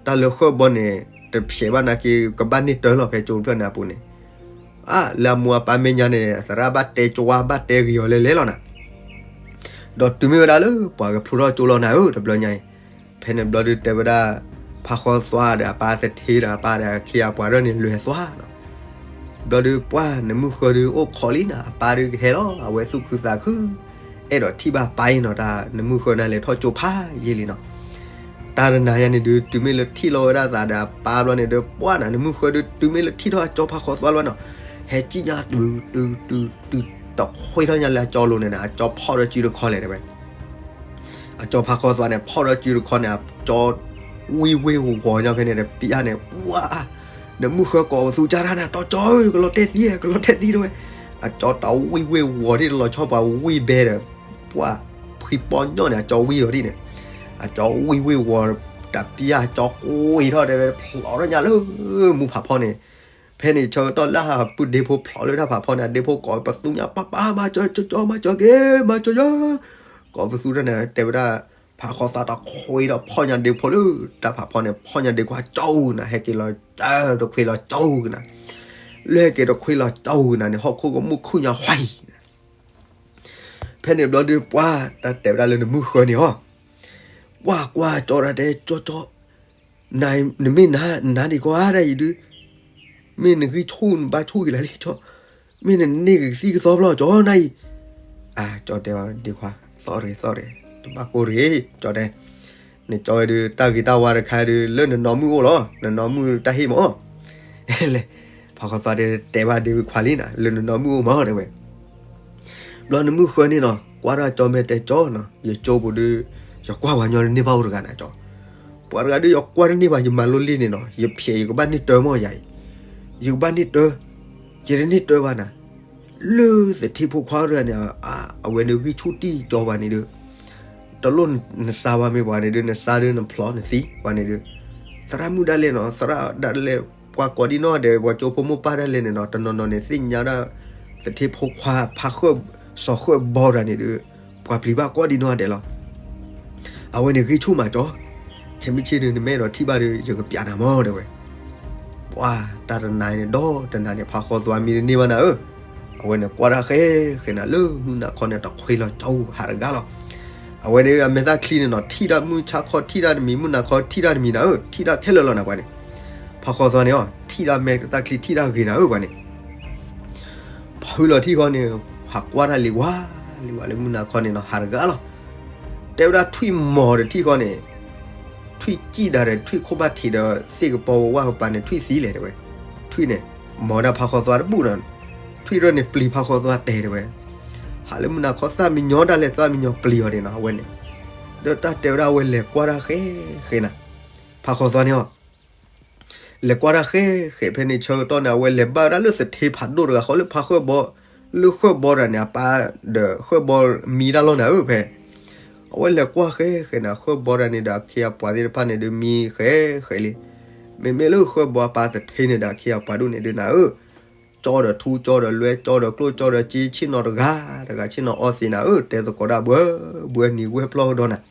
တၢ်လၢဃၢၣ်ဘီန့ၣ် တဖျဲးဘၣ်နာ်က့ ကဘၣ်န့ၢ်တၢ်လီၤဖဲကၠိဖျၢၣ်န့ၣ်အပူၤန့ၣ်. အါ လၢအမိၢ်အပၢ်မဲာ်ညါန့ၣ် သရၣ်ဘၣ်တဲကၠိဝါ ဘၣ်တဲဂ့ၤအီၤလဲၤလဲၤလီၤနၤ. ဒီးတုၤမ့ၢ်ဝဲဒၣ်လၢပှၤကဖျိထီၣ်ကၠိလီၤနၤဧၢ တဘျီညါအံၤ, ဖဲန့ၣ်ဘျီဒုးတဲဝဲဒၣ် ဖးဃီသွါဒီးအပၢ်သထ့ဒီးအပၢ်ဒီးအခ့အပှၤဒၣ်န့ၣ်လဲၤသွါနီၤ. ဘျီဒုးပှၢ်နမုၢ်ဃၢဒုးအိၣ်ခိးလံနၤ, အပၢ်ဒုးကဟဲလီၤ, အဝဲသူၣ်ခုသးခု အဲၣ်ဒိးထံၣ်ဘၣ်ပၢ်အံၤနီၤ, တၢ်နမုၢ်ဃၢန့ၣ်လဲၤထီၣ်ကၠိဖးယံာ်လံနီၤ. တၢ်တနၤညါန့ၣ်ဒုး တုၤမ့ၢ်လၢထံၣ်လီၤဝဲဒၣ်သးဒီးအပၢ်ဘျီန့ၣ်ဒုး ပှၢ်နၤ နမုၢ်ဃၢဒုး တုၤမ့ၢ်လၢထံၣ်ထီၣ်အကၠီဖးဃီသွါလီၤနီၤ, ဟဲကံၣ်ညါတုၤတုၤတုၤတုၤ တခွ့ထီၣ်ညါလၢအကၠီလိၤန့ၣ်န့ၣ် အကၠီဖီၣ်ဒီးစုတခီလဲၣ်တဲဝဲ. အကၠီဖးဃီသွါန့ၣ် ဖီၣ်ဒီးစုတခီန့ၣ် အကၠီဝံၢ်ဝ့ၢ်ဝီၤညါဖဲန့ၣ်ဒီး ပျၢ်န့ၣ် ပှၢ် နမုၢ်ဃၢကိးပသူကၢ်တၢ်နၤ တီကၠီဧၢ ကလီၤတဲာ်သံ ကလီၤတဲာ်သံတဲဝဲ. အကၠီတဝံၢ်ဝ့ၢ်ဝီၤဒ်တလီၤဆီပှၤ ဝံၢ်ဘဲဒီး ပှၢ်ဖှံပီညီၣ်န့ၣ် အကၠီဝံၢ်လီၤဒ်န့ၣ်, အကၠီဝံၢ်ဝ့ၢ်ဝီၤ တပျၢ်ကၠီကွံာ်ထီၣ်တဲဝဲ ဖျိးထီၣ်ညါလၢမူဖးဖီန့ၣ်. ဖဲန့ၣ်ဆၢကတီၢ်လၢအပုၢ်ဒ့ဖိဖျိးလၢတၢ်ဖးဖီန့ၣ် အဒ့ဖိကိးပသူညါ ပၢ်ပၢ် မၤကၠီကၠီ မၤကၠီက့ၤ မၤကၠီယီၤ, ကိးပသူတၢ်န့ၣ် တဲဝဲဒၣ် ဖးဃီသွါတခွ့ဒီးဖီၣ်ညါဒ့ဖိလၢတၢ်ဖးဖီန့ၣ် ဖီၣ်ညါဒ့ခွါကၠီဧူၤနၤ ဟဲက့ၤလီၤတခွ့လီၤကၠီဧူၤကနၤ, လၢဟဲက့ၤတခွ့လီၤကၠီဧူၤကနၤန့ၣ် ဟီၣ်ခိၣ်ကမူၣ်ခုၣ်ညါဃီ ဖဲန့ၣ်ဘျီဒုးပှၢ် တၢ်တဲဝဲဒၣ်လၢနမုၢ်ဃၢန့ၣ်အီၤ, ပှၢ်ကွၢ်ကၠီတၢ်တဲ ကၠီကၠီ, နမ့ၢ်နၤ နၤဒံးကီးဒၣ်အံၤဒုး, မ့ၢ်နဂံၢ်ဆူၣ်နဘါဆူၣ်ဂ့ၤလၢ်လံကၠီ, မ့ၢ်နန့ၢ်ဂ့ၤကသံၣ်ကသီဖျီကၠီနၤအံၤ. အါ ကၠီတဲအီၤဒ့ခွါ သီၣ်ရ့သီၣ်ရ့ တဘၣ်ကိၢ်ရ့ၣ် ကၠီတဲ, နကၠီဝဲဒုး တၢ်ဂ့ၤတၢ်ဝါတခါဒုး လၢနနီၢ်မုၢ်အိၣ်လီၤ, နနီၢ်မုၢ်တၢ်ဟ့ၣ်မး လဲၤ, ဖးဃီသွါတဲ တဲဘၣ်ဒ့ခွါလံနၤ လၢနနီၢ်မုၢ်အိၣ်မးတဲဝဲ. ဘျီနမုၢ်ဃၢန့ၣ်နီၤ ကွၢ်ထီၣ်ကၠီမဲာ်တဲကၠီနီၤ ယကၠိပူၤဒုး ယကွၢ်ပှၤညီတန့ၢ်ဘၣ်အိၣ်တဂၤနၤကၠီ, ပှၤတဂၤဒုးယကွၢ်တန့ၢ်ဘၣ် ယမၤလိလံန့ၣ်နီၤ ယဖျဲးယကဘၣ်န့ၢ်တၢမးယၤအံၤ, ယကဘၣ်န့ၢ်တၢ, ယတန့ၢ်တၢဘၣ်နၤ, လၢသထ့ဖိခွါတဂၤန့ၣ် အဝဲန့ၣ်ဂံၢ်ဆူၣ်တံၢ်ကၠီပှၤန့ၣ်ဒုး, တလိၣ်နစါဘၣ်မ့ၢ်ပှၤန့ၣ်ဒုး နစါဒုးနဖျိးနသံပှၤန့ၣ်ဒုး, သရၣ်မုၣ်ဒၣ်လဲာ်နီၤ သရၣ်ဒၣ်လဲာ် ပှၤကိးဒံနီၢ်ဒဲး ပှၤကၠိဖိမိၢ်ပၢ်ဒၣ်လဲာ်န့ၣ်နီၤ တနီၤနီၤန့ၣ် သ့ၣ်ညါဒၣ် သထ့ဖိခွါ ဖးဃၢၣ် စီၤဃၢၣ်ဘီတဂၤန့ၣ်ဒုး ပှၤပျံၤဘၣ်ကိးဒံနီၢ်ဒဲးလီၤ. အဝဲန့ၣ်ဂံၢ်ဆူၣ်မးကၠီ, ခဲမုၢ်ဆ့ၣ်ဒုး နမ့ၢ်အဲၣ်ဒိးထံၣ်ဘၣ်ဒီး ယကပျးနၤမးတဲဝဲ. ပှၤတၢ်တနၤန့ၣ် ဒီးတနၤန့ၣ် ဖးဃီသွါမံတန့ၢ်ဘၣ်နၤဧၢ, အဝဲန့ၣ်ကွၢ်တၢ်ဃဲဃဲနၤလၢမုၢ်နၤခီန့ၣ် တခွ့လီၤကၠီဟးတဂၤလီၤ. အဝဲန့ၣ်အမဲာ်သၣ်ချံန့ၣ်နီၤ ထံၣ်တၢ်မုၢ်ဆါခီထံၣ်တၢ်တမံၤ မုၢ်နၤခီထံၣ်တၢ်တမံၤနၤဧၢ ထံၣ်တၢ်ခဲလၢာ်လီၤနၤပှၤန့ၣ်, ဖးဃီသွါန့ၣ်အီၤ ထံၣ်တၢ်မဲာ်သၣ်ချံထံၣ်တၢ်ဂ့ၤနၤဧၢပှၤန့ၣ် ဖုလီၤထံၣ်ဃီန့ၣ် ဟးကွၢ်တၢ်လံၤဝါ လံၤဝါလၢမုၢ်နၤခီန့ၣ်နီၤ ဟးတဂၤလီၤ. တဲဝဲဒၣ်ထွံၣ်မီၤဒီးထံၣ်ဃီန့ၣ်, ထွံၣ်စံၣ်ဒၣ်ဒီးထွံၣ်ခိၣ်ဘၣ်ထံးဒီးသ့ၣ်ကပီၤဝဲဝၣ်ကပၤန့ၣ် ထွံၣ်သံလဲၣ်တဲဝဲ. ထွံၣ်န့ၣ် မီၤဒၣ်ဖးဃီသွါတဘူၣ်နီၤ, ထွံၣ်ရၢၣ်န့ၣ်ပျံၤဖးဃီသွါတဲတဲဝဲ. ဟးလၢမုၢ်နၤခီသၣ်မံညီတၢ်လဲၣ် သၣ်မံညီပျံၤအီၤဒံးနီၤ အဝဲန့ၣ်, ဒီးတၢ်တဲဝဲဒၣ်အဝဲလဲၤကွၢ်တၢ်ဃဲဃဲနၤ, ဖးဃီသွါန့ၣ်အီၤ လဲၤကွၢ်တၢ်ဃဲဃဲဖဲန့ၣ်ဆၢကတီၢ်န့ၣ် အဝဲလဲၤဘၣ်ဝဲဒၣ်လၢသထ့ဖးဒိၣ်တဂၤဃီလၢဖးဃၢၣ်ဘီ, လၢဃၢၣ်ဘီတဂၤန့ၣ် အပၢ်ဒီးဃၢၣ်ဘီမံတၢ်လီၤနၤဧၢဖဲ, အဝဲလဲၤကွၢ်ဃဲဃဲနၤ ဃၢၣ်ဘီတဂၤန့ၣ်ဒီးအခ့အပှၤသ့ၣ်တဖၣ်န့ၣ်ဒုးမံဃဲဃဲလံ. မ့မ့ၢ်လၢဃၢၣ်ဘီအပၢ်သထ့န့ၣ်ဒီးအခ့အပှၤဒိၣ်န့ၣ်ဒုးနၤဧၢ, ကၠီဒီးထူကၠီဒီးလွဲကၠီဒီးကျိၣ်ကၠီဒီးက့ဆ့ၣ်နီၤတဂၤ, တဂၤဆ့ၣ်နီၤအီသံးနၤဧၢ, တဲသကိးဒၣ်ဘှဲဘှဲနံၤဝဲပျီကဒီးနၤ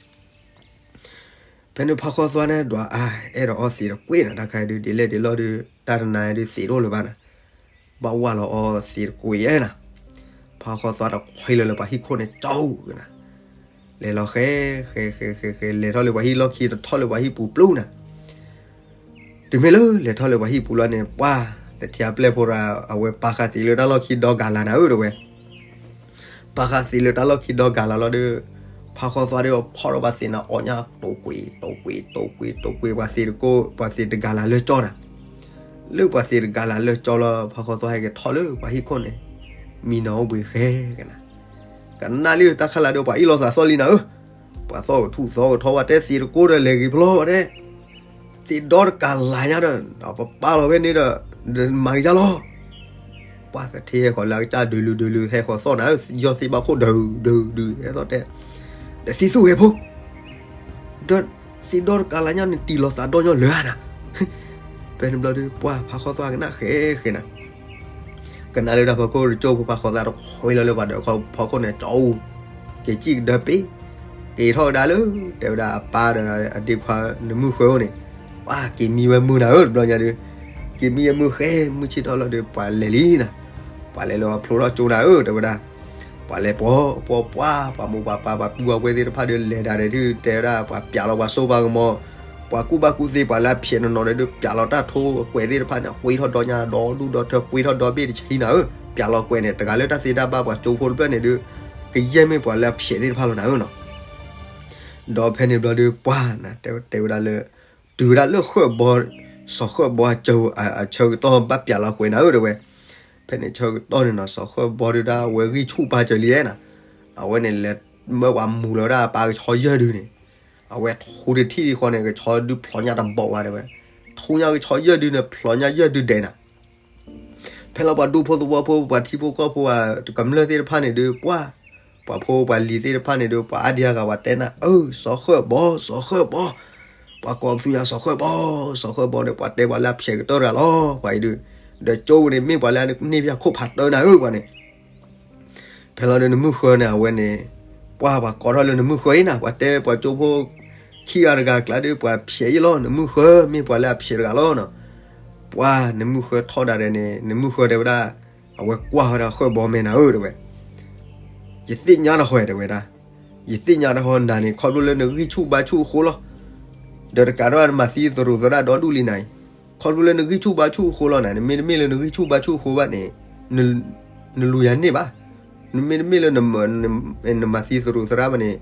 ဖဲန့ၣ်ဖးဃီသွါန့ၣ်ဒွးအါ, အဲၣ်ဒိးအီသံးတကွ့ၢ်နၤ တၢ်ခါဒုး ဒ်လဲၣ်ဒ်လဲၣ်ဒုး တၢ်တနၤဒုးသံးတအိၣ်လၢၤဘၣ်နၤ, ဘၣ်ဝၢ်လီၤအီသံးတကွ့ၢ်နၤ, ဖးဃီသွါတခွ့လၢလၢပှၤဟံၣ်ခိၣ်န့ၣ်ကၠီဧူၤနၤ, လဲၤလီၤဃဲဃဲဃဲဃဲဃဲ လဲၤထီၣ်လၢပှၤဟံၣ်လီၢ်ခံတထီၣ်လၢပှၤဟံၣ်ပူၤပျူၤနၤ တုၤမ့ၢ်လၢလဲၤထီၣ်လၢပှၤဟံၣ်ပူၤလီၤန့ၣ် ပှၢ်သထ့အပျဲၢ်ဖိတဂၤ အဝဲပာ်ဃာ်သံးလၢတၢ်လီၢ်ခံဒီဂၤလၢ်နၤဧၢတဲဝဲ, ပာ်ဃာ်သံးလၢတၢ်လီၢ်ခံဒီဂၤလၢ်လီၤဒီး ဖးဃီသွါဒီးဖီၣ်ထီၣ်ပှၤသံးနၤအီၣ်ညါ တိာ်ကွံာ် တိာ်ကွံာ် တိာ်ကွံာ် တိာ်ကွံာ် ပှၤသံးတကိး ပှၤသံးတဂၤလၢ်လၢကၠီနၤ, လၢပှၤသံးတဂၤလၢ်လၢကၠီလီၤ ဖးဃီသွါဟဲက့ၤထီၣ်လၢပှၤဟံၣ်ခိၣ်န့ၣ် မံနီၤအိၣ်ဘှံးဃဲကနၤ, ကနၣ်လံတၢ်ခါလၢ်ဒီးပှၤအ့ၣ်လိာ်သးသီၣ်လံနၤဧၢ, ပှၤသီၣ်ကထူၣ်သီၣ်ကထီဝဲတဲသံးတကိးဒီးလဲၤဂ့ၤဖျီဝဲတဲ သံးဒီတကးလၢ်ညါဒီး ပပာ်လီၤဝဲန့ၣ်ဒီး မၤက့ၤယါလီၤ, ပှၤသထ့ဟဲဃီၤလၢအကစၢ်ဒုးလုဒုးလု ဟဲဃီၤသီၣ်နၤဧၢ, ယီၢ်သ့ၣ်ဘၣ်ခိၣ်ဒုးဒုးဒုး ဟဲသီၣ်တဲ, ဒီးသံသူၣ်ဂဲၤဖိ, ဒီးသံဒီတကးလၢညါန့ၣ် တံၢ်လီၤသးဒီညီလၢၤဧါနၤ. ဖဲန့ၣ်ဘျီဒီး ပှၤဖးဃီသွါကနၣ်ဃဲဃဲနၤ ကနၣ်လၢတၢ်ဖီခိၣ်တကၠိဖိ ဖးဃီသွါတခွဲလီၤလၢပှၤဒီးခီဖီခိၣ်န့ၣ် ကၠီအူ, က့ၤစံၣ်ကဒၢပ့ၤ, က့ၤထီၣ်ကဒါလၢ တဲဝဲဒၣ်အပၢ်ဒီးအဒ့ခွါနမုၢ်ဃၢအိၣ်န့ၣ်, ပှၤက့ၤမံဝဲမုၢ်နၤဧၢ တဘျီညါဒီး, က့ၤမံဝဲမုၢ်ဃဲ မုၢ်ဆ့ၣ်ထီၣ်လီၤဒီး ပှၤလဲၤလံနၤ, ပှၤလဲၤလၢဖျိထီၣ်ကၠိနၤဧၢ တဲဝဲဒၣ်, ပှၤလဲၤပှီၤပှီၤပှၤ ပှၤမိၢ်ပှၤပၢ် ပှၤကူပှၤဝဲသ့ၣ်တဖၣ်ဒီး လဲၤဒၣ်ဒီး တဲဝဲဒၣ် ပှၤပျးလီၤပှၤစိပှၤကမီၤ, ပှၤကူပှၤကူသ့ ပှၤလၢအဖျဲးနီၢ်နီၢ်န့ၣ်ဒီး ပျးလီၤတၢ်ထိအကွဲးသ့ၣ်တဖၣ်န့ၣ် ကွ့ထီၣ်ဒီညါဒီဒူၣ်ဒီထၢ ကွ့ထီၣ်ဒီဘ့ၣ်တဆံနၤဧၢ, ပျးလီၤကွဲးန့ၣ် တဂၤလၢတၢ်သ့တၢ်ဘၣ်ပှၤကၠိဖိတဖျၢၣ်န့ၣ်ဒီး ကယဲၢ်မ့ၢ်ပှၤလၢအဖျဲးသ့ၣ်တဖၣ်လီၤနၤဧၢနီၤ. ဒီးဖဲန့ၣ်ဘျီဒီး ပှၤနၤ တဲဝဲဒၣ်လၢ တုၤဝဲဒၣ်လၢဃၢၣ်ဘီ စီၤဃၢၣ်ဘီအဆၢကတီၢ်ဘၣ်ပျးလီၤကွဲးနၤဧၢ တဲဝဲ, ဖဲန့ၣ်ဆၢကတီၢ်န့ၣ်နီၤ စီၤဃၢၣ်ဘီဒုဒၣ် အဝဲဂံၢ်ဆူၣ်ပာ်စၢၤလံနၤ, အဝဲန့ၣ်လဲၤမၢပှၤမူၤလီၤဝဲဒၣ်အပၢ်ကဆီယဲၢ်ဒုန့ၣ်, အဝဲထူတထံၣ်ဃီန့ၣ် ကဆီဒုဖျိညါတဘီဝဲ တဲဝဲ, ထူညါကဆီယဲၢ်ဒုန့ၣ် ဖျိညါယဲၢ်ဒုဒဲးနၤ ဖဲလီၤပှၤဒူဖိသဝီဖိ ပှၤထံဖိကီၢ်ဖိ ကမျၢၢ်သ့ၣ်တဖၣ်န့ၣ်ဒီး ပှၤ ပှၤဖိပှၤလံၤသ့ၣ်တဖၣ်န့ၣ်ဒီး ပှၤအါဒံအါဂၤ ပှၤတဲနၤ အၢ စီၤဃၢၣ်ဘီ စီၤဃၢၣ်ဘီ, ပှၤကိးပသူညါ စီၤဃၢၣ်ဘီ, စီၤဃၢၣ်ဘီန့ၣ် ပှၤတဲပှၤလၢအဖျဲးကတၢၢ်တဂၤလီၤ ပှၤအံၤဒုး, ဒီးကၠိပူၤန့ၣ် မ့ၢ်ပှၤလၢအန့ၢ်ဘၣ်ခိၣ်ဖးတၢနၤဧၢ ပှၤန့ၣ် ဖဲလီၤဒီးနမုၢ်ဃၢန့ၣ် အဝဲန့ၣ် ပှၤပှၤကိးထီၣ်လၢနမုၢ်ဃၢအံၤနၤ ပှၤတဲပှၤကၠိဖိ ခံဂၤတဂၤကျါဒီး ပှၤဖျဲးအံၤလီၤ နမုၢ်ဃၢ မ့ၢ်ပှၤလၢအဖျဲးတဂၤလီၤနီၤ. ပှၤနမုၢ်ဃၢထီၣ်ဒၣ်ဒဲးန့ၣ် နမုၢ်ဃၢတဲဝဲဒၣ်, အဝဲကွၢ်ဝဲဒၣ်ဃၢၣ်ဘီမဲာ်နၤဧၢ တဲဝဲ, ယသ့ၣ်ညါတၢ်ဃီတဲဝဲဒၣ်, ယသ့ၣ်ညါတၢ်ဃီနၤန့ၣ် ခီဖျိလၢနဂံၢ်ဆူၣ်ဘါဆူၣ်အဃိလီၤ. ဒီးတကးဒီးနမၤသံသရူးသရၣ်ဒီဒူၣ်လံနၤအံၤ, ခီဖျိလၢနဂံၢ်ဆူၣ်ဘါဆူၣ်အဃိလီၤနၤ, နမ့တမ့ၢ်လၢနဂံၢ်ဆူၣ်ဘါဆူၣ်အဃိဘၣ်န့ၣ်, နလူၤယၤန့ၢ်ဘၣ်, နမ့တမ့ၢ်လၢ နမၤသံသရူးသရၣ်ဘၣ်န့ၣ်,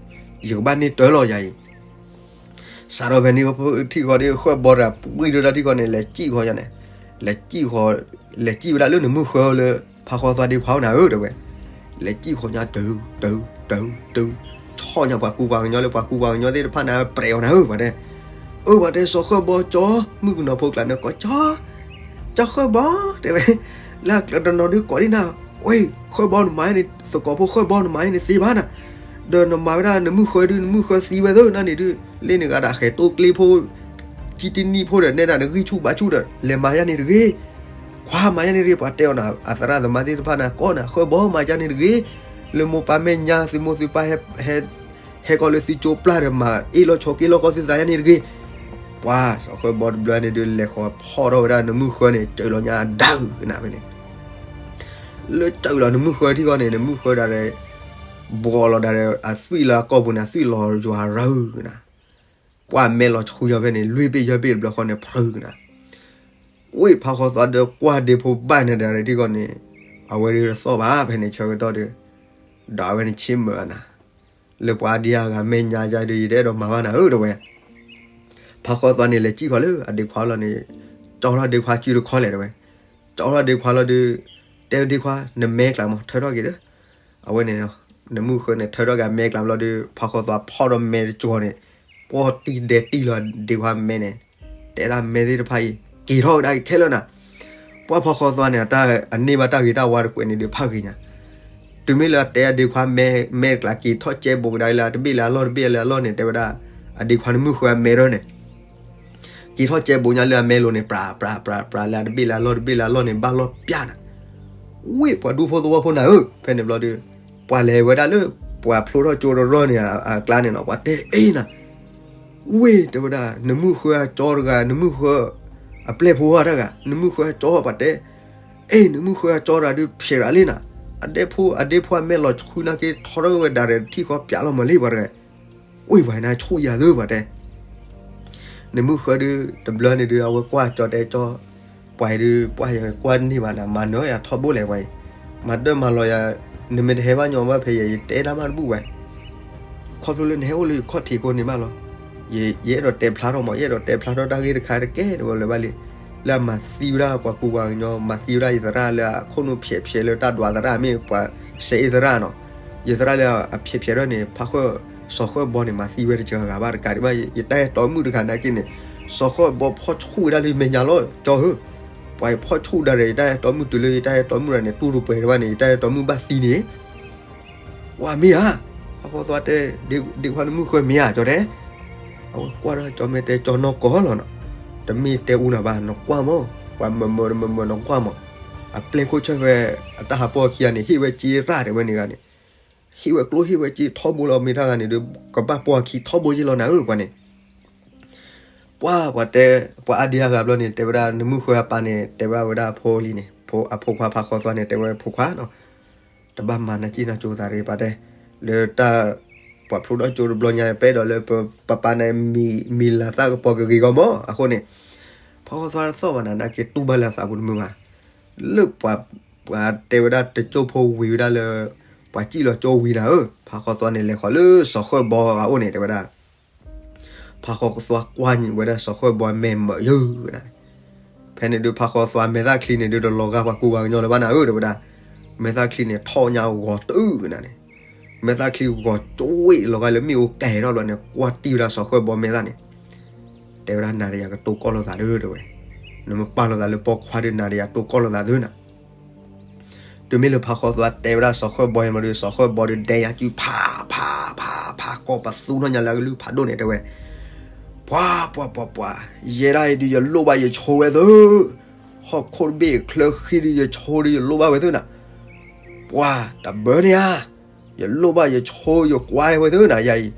ယကဘၣ်န့ၢ်တၢ်လီၤယၤအံၤ. စးထီၣ်ဖဲန့ၣ်ထံၣ်ဃီဒီး ဃၢၣ်ဘီတဂၤပှံၢ်ဒိၣ်တၢ်ထံၣ်ဃီန့ၣ် လဲၤစံၣ်ဃီညါန့ၣ်, လဲၤစံၣ်ဃီ, လဲၤစံၣ်ဝဲဒၣ်လၢနမုၢ်ဃၢလၢ ဖးဃီသွါဒ့ခွါအိၣ်နၤဧၢ တဲဝဲ, လဲၤစံၣ်ဃီညါတုၤ, တုၤ, တုၤ, တုၤ, ထီၣ်ညါပှၤကူပှၤကညီလၢပှၤကူပှၤကညီသ့ၣ်တဖၣ်န့ၣ် ပြဲးအီၤနၤဧၢ ပှၤတဲ, အၢ ပှၤတဲစီၤဃၢၣ်ဘီကၠီ, မုၣ်ကနီၤဖိကျါန့ၣ် ကၠီ ကၠီဃၢၣ်ဘီ တဲဝဲ, လၢအကျါတနီၤဒုးကိးဒံနၤ, ဝဲ ဃၢၣ်ဘီနမၤန့ၣ် သကိးဖိဃၢၣ်ဘီနမၤန့ၣ်သ့ဘၣ်နၤ, ဒီးနမၤဝဲဒၣ်နမုၢ်ဃၢဒုး နမုၢ်ဃၢသံဝဲသၢနၤန့ၣ်ဒုး လၢနဂၤဒၣ်ဃဲၤတိကျ့ဖိ ကံတနံၣ်ဖိဒီး နဲဒၣ်နဂံၢ်ဆူၣ်ဘါဆူၣ်ဒီး လဲၤမၤယါန့ၣ်တဂ့ၤ, ခွါမၤယါန့ၣ်တဂ့ၤ, ပှၤတဲအီၤနၤ အသရၣ်သမါသ့ၣ်တဖၣ်န့ၣ် ကိးနၤ ဃၢၣ်ဘီမၤယါန့ၣ်တဂ့ၤ, လၢမိၢ်ပၢ်မဲာ်ညါ သုမိၢ်သုပၢ်ဟဲ ဟဲ ဟဲကီၢ်လၢသုကၠိပျၢ်ဒီး မၤအ့ၣ်လိာ်ဆိးက့လိာ်ကီၢ်သုသးယါန့ၣ်တဂ့ၤ. ပှၤစီၤဃၢၣ်ဘီတဘျီန့ၣ်ဒုး လဲၤဃီၤဖီၣ်ထီၣ်ဝဲဒၣ်နမုၢ်ဃၢန့ၣ် စၢၤလီၤညါဒၣ်ကနၣ်ဖဲန့ၣ်, လၢစၢၤလီၤနမုၢ်ဃၢထံၣ်ဃီန့ၣ် နမုၢ်ဃၢဒၣ်ဒီး ဘှီးလီၤဒၣ်ဒီး အသွံၣ်လၢအကီၢ်ပူၤန့ၣ် အသွံၣ်လီၤယွၤရၢကနၣ်, ပှၤမဲလီၤဆူညါဖဲန့ၣ် လွံၢ်ဘ့ၣ်ယဲၢ်ဘ့ၣ်တဘျီဃီန့ၣ် ဖျုးကနၣ် ဝ့ၢ်ဖးဃီသွါဒီးကွၢ်ဒ့ဖိဘၣ်န့ၣ်ဒၣ်ထံၣ်ဃီန့ၣ်, အဝဲဒၣ်တသီၣ်ဘၣ်ဖဲန့ၣ်ဆၢကတီၢ်ဒီး, ဒီးအဝဲန့ၣ်ဆ့မၢအနၤ, လၢပှၤဒံအဂၤမဲာ်ညါယါဒီး ယတအဲၣ်ဒိးမၤဘၣ်နၤဧၢ တဲဝဲ. ဖးဃီသွါန့ၣ် လဲၤစံၣ်ဃီၤလၢအဒ့ခွါလီၤန့ၣ်, ကၠီထီၣ်ဒ့ခွါစုတခီလဲၣ်တဲဝဲ, ကၠီထီၣ်ဒ့ခွါလီၤဒီး, တဲဝဲဒ့ခွါ နမဲကျါမး ထၢထီၣ်က့ၤလၢ အဝဲန့ၣ်, နမုၢ်ဃၢန့ၣ် ထၢထီၣ်က့ၤအမဲကျါဘျီဒီး ဖးဃီသွါဖီၣ်ဒီးမဲတကၠီၤန့ၣ်, ပှီၢ်တံၢ်ဒဲးတံၢ်လီၤဒ့ခွါမဲန့ၣ်, တဲဒၣ်မဲသ့ၣ်တဖၣ်အံၤ က့ၤထီၣ်ကဒါက့ၤခဲလၢာ်နၤ, ပှၤဖးဃီသွါန့ၣ် အန့ၢ်ဘၣ်တၢ်ဂ့ၤတၢ်ဝါတကွဲးန့ၣ်ဒီးဖးဂ့ၤညါ, တုၤမ့ၢ်လၢအတဲအဒ့ခွါမဲ မဲတကျါက့ၤထီၣ်ကဲဘိးကဒါလၢအတဘ့ၣ်လၢအလီၢ်တဘ့ၣ်လၢအလီၢ်န့ၣ် တဲဝဲဒၣ်, အဒ့ခွါနမုၢ်ဃၢအမဲထီၣ်န့ၣ် က့ၤထီၣ်ကဲဘိးညါလၢအမဲလိၤန့ၣ် ပြး ပြး ပြး ပြး လၢအတဘ့ၣ်လၢအလီၢ်တဘ့ၣ်လၢအလီၢ်န့ၣ် ဘၣ်လီၢ်ပျၢ်နၤ, ဝ့ၢ်ပှၤဒူဖိသဝီဖိနၤဧၢ ဖဲန့ၣ်ဘျီဒီး, ပှၤလဲၤဝဲဒၣ်လၢ ပှၤဖျိထီၣ်ကၠိတရီန့ၣ်အကျါန့ၣ်နီၤ ပှၤတဲအ့ၣ်နၤ, ဝ့ၢ်တဲဝဲဒၣ် နမုၢ်ဃၢအကၠီတဂၤ နမုၢ်ဃၢ အပျဲၢ်ဖိတဂၤ နမုၢ်ဃၢအကၠီပှၤတဲ, အ့ၣ် နမုၢ်ဃၢအကၠီတဂၤဒုးဖျဲးရၤလံနၤ, အဒ့ဖိ အဒ့ဖိအမဲလီၤဆူနာ်က့ ထီထီၣ်ဝဲဒၣ်ဒီးထံၣ်ဃီပျးလီၤမၢလံပှၤတဂၤ, ဝ့ၢ်ပှၤန့ၣ်ဆူၣ်ယၤသၢပှၤတဲ နမုၢ်ဃၢဒုး တဘျီန့ၣ်ဒုး အဝဲကွၢ်ကၠီတဲကၠီ, ပှၤအံၤဒုး ပှၤယကွၢ်န့ၢ်ဘၣ်နၤ မၤနၢၤယၤထီဘိလဲၣ်ပှၤအံၤ, မၤဒၢၣ်မၤလီၤယၤ, နမ့ၢ်တဟဲဘၣ်ညီဘၣ်ဖဲယဲ ယတဲတၢ်မးတဘူၣ်ဝဲ, ခီဖျိလၢနဟဲအိၣ်လၢယခီၣ်ထံးခိၣ်န့ၣ်မးလီၤ, ယ ယအဲၣ်ဒိးတဲဖျါထီၣ်မး ယအဲၣ်ဒိးတဲဖျါထီၣ်တၢ်ဂ့ၢ်တခါတကဲ တဝဲလၢၤဘၣ်လံ, လၢအမၤသံဝဲဒၣ်ပှၤကူပှၤကညီ မၤသံဝဲဒၣ်ယသရၣ်လၢအခိၣ်နူာ်ဖျဲးဖျဲးလၢတၢ်ဒွးသရၣ်မ့ၢ်ပှၤစဲအ့ၣ်သရၣ်နီၤ, ယသရၣ်လၢအဖျဲးဖျဲးထီၣ်န့ၣ် ဖးဃၢၣ် စီၤဃၢၣ်ဘီန့ၣ် မၤသံဝဲတစှၤဂၤဘၣ်တကးဒံးဘၣ် ယတၢ်အဲၣ်တီမုၣ်တဂၤနာ်က့န့ၣ်, စီၤဃၢၣ်ဘီဖီၣ်ဆူၣ်ဝဲဒၣ်လၢမဲာ်ညါလီၤ ကၠီဧၢ, ပ ပှၤဖီၣ်ဆူၣ်ဒၣ်ရဲၣ် ယတၢ်အဲၣ်တီမုၣ်တုၤလၢယတၢ်အဲၣ်တီမုၣ်ဒၣ်န့ၣ် တူၢ်တပှဲၤတဘၣ်န့ၣ် ယတၢ်အဲၣ်တီမုၣ်ဘၣ်သံန့ၣ် ဝၤမ့ၢ်ဧါ, ဖးဃီသွါတဲ, ဒ့ခွါနမုၣ်ဃၢၤမ့ၢ်ဧါ ကၠီတဲ, အဝဲကွၢ်ဒီးကၠီမ့ၢ်တဲကၠီနီၢ်ကီၢ်လီၤနီၤ, တမ့ၢ်တဲအူနၤဘၣ် နကွၢ်မး, ပှၤမၢမၢတမၢမၢနကွၢ်မး, အပျဲၢ်ခိၣ်ဆၢၣ်ဖဲ အတၢ်ဟးပိာ်အခံဂၤန့ၣ် ဟ့ၣ်ဝဲစ့ရၣ်တဲဝဲန့ၣ်ဂၤန့ၣ်, ဟ့ၣ်ဝဲကျိဟ့ၣ်ဝဲစ့ထီဘိလီၤ မ့ၢ်တၢ်ဂၤန့ၣ်ဒီး ကဘၣ်ပိာ်အခံထီဘိယ့ၢ်လီၤနၤဧၢ ပှၤန့ၣ် ပှၤ ပှၤတဲ, ပှၤအါဒံအါဂၤဘျီန့ၣ် တဲဝဲဒၣ် နမုၢ်ဃၢၤအပၢ်န့ၣ် တဲဘၣ်ဝဲဒၣ်အဖိလံန့ၣ်, အဖိခွါဖးဃီသွါန့ၣ် တဲဝဲဖိခွါနီၤ, တဘၣ်မၤနၢ်ကံၣ်နၢ်ကၠိသးတဂ့ၤပၢ်တဲ, လၢတၢ် ပှၤဖျိထီၣ်ကၠိတဘျီညါ ပအဲၣ်ဒိးလၢပပၢ်န့ၣ် မံၤလၤသၣ်ကပီၤကဂ့ၤဂီၢ်မး အဃိန့ၣ်, ဖးဃီသွါတသီၣ်ဘၣ်နၤ နာ်က့တူၢ်ဘၣ်လၢအသးပူၤတမုာ်ဘၣ်, လၢပှၤ, ပှၤတဲဝဲဒၣ်တကၠိဖိဝံၤဝဲဒၣ်လၢ ပှၤစံၣ်လီၤကၠိဝံၤနၤဧၢ, ဖးဃီသွါန့ၣ် လဲၤဃီၤလၢစီၤဃၢၣ်ဘီအအိၣ်န့ၣ် တဲဝဲဒၣ် ဖးဃီသွါကွၢ်ဝဲဒၣ်စီၤဃၢၣ်ဘီမဲာ်မၢယၢနၤ, ဖဲန့ၣ်ဒုးဖးဃီသွါမဲာ်သၣ်ချံန့ၣ်ဒုးတလီၤဂာ်ပှၤကူပှၤကညီလၢၤဘၣ်နၤဧၢ တဲဝဲဒၣ်, မဲာ်သၣ်ချံန့ၣ်ထီၣ်ညါဂီၤတုၤနၤန့ၣ်, မဲာ်သၣ်ချံဂီၤကၠိဝ့ၣ်လီၤဂာ်လၢမ့ၣ်အူကဲထီၣ်ဘျီန့ၣ် ကွၢ်တံၢ်ဝဲဒၣ်စီၤဃၢၣ်ဘီမဲာ်သၣ်န့ၣ်, တဲဝဲဒၣ်နၤဒီးယၤကတိၤကီၢ်လိာ်သးဒီး တဲဝဲ, နမ့ၢ်ပာ်လိာ်သးလၢပိာ်ခွါဒီးနၤဒီးယၤတိၤကီၢ်လိာ်သးသုနၤ တုၤမ့ၢ်လၢဖးဃီသွါတဲဝဲဒၣ်စီၤဃၢၣ်ဘီန့ၣ်ဘျီဒီး စီၤဃၢၣ်ဘီဒီးဒဲယၤစုဖးဖးဖး ကိးပသူထီၣ်ညါလၢအကလုၢ်ဖးဒိၣ်န့ၣ် တဲဝဲ, ပှၤပှၤပှၤပှၤ, ယဲဒၣ်အံၤဒုးယလိၣ်ဘၣ်ယဆိဝဲသု, ဟီၣ်ခိၣ်တဘ့ၣ်ချၢဃံဒုးယဆိဒီးယလိၣ်ဘၣ်ဝဲသုနၤ, ပှၤတဘၢန့ၣ်ဧါ, ယလိၣ်ဘၣ်ယဆိယကွၢ်ဝဲသုနၤယၤအံၤ,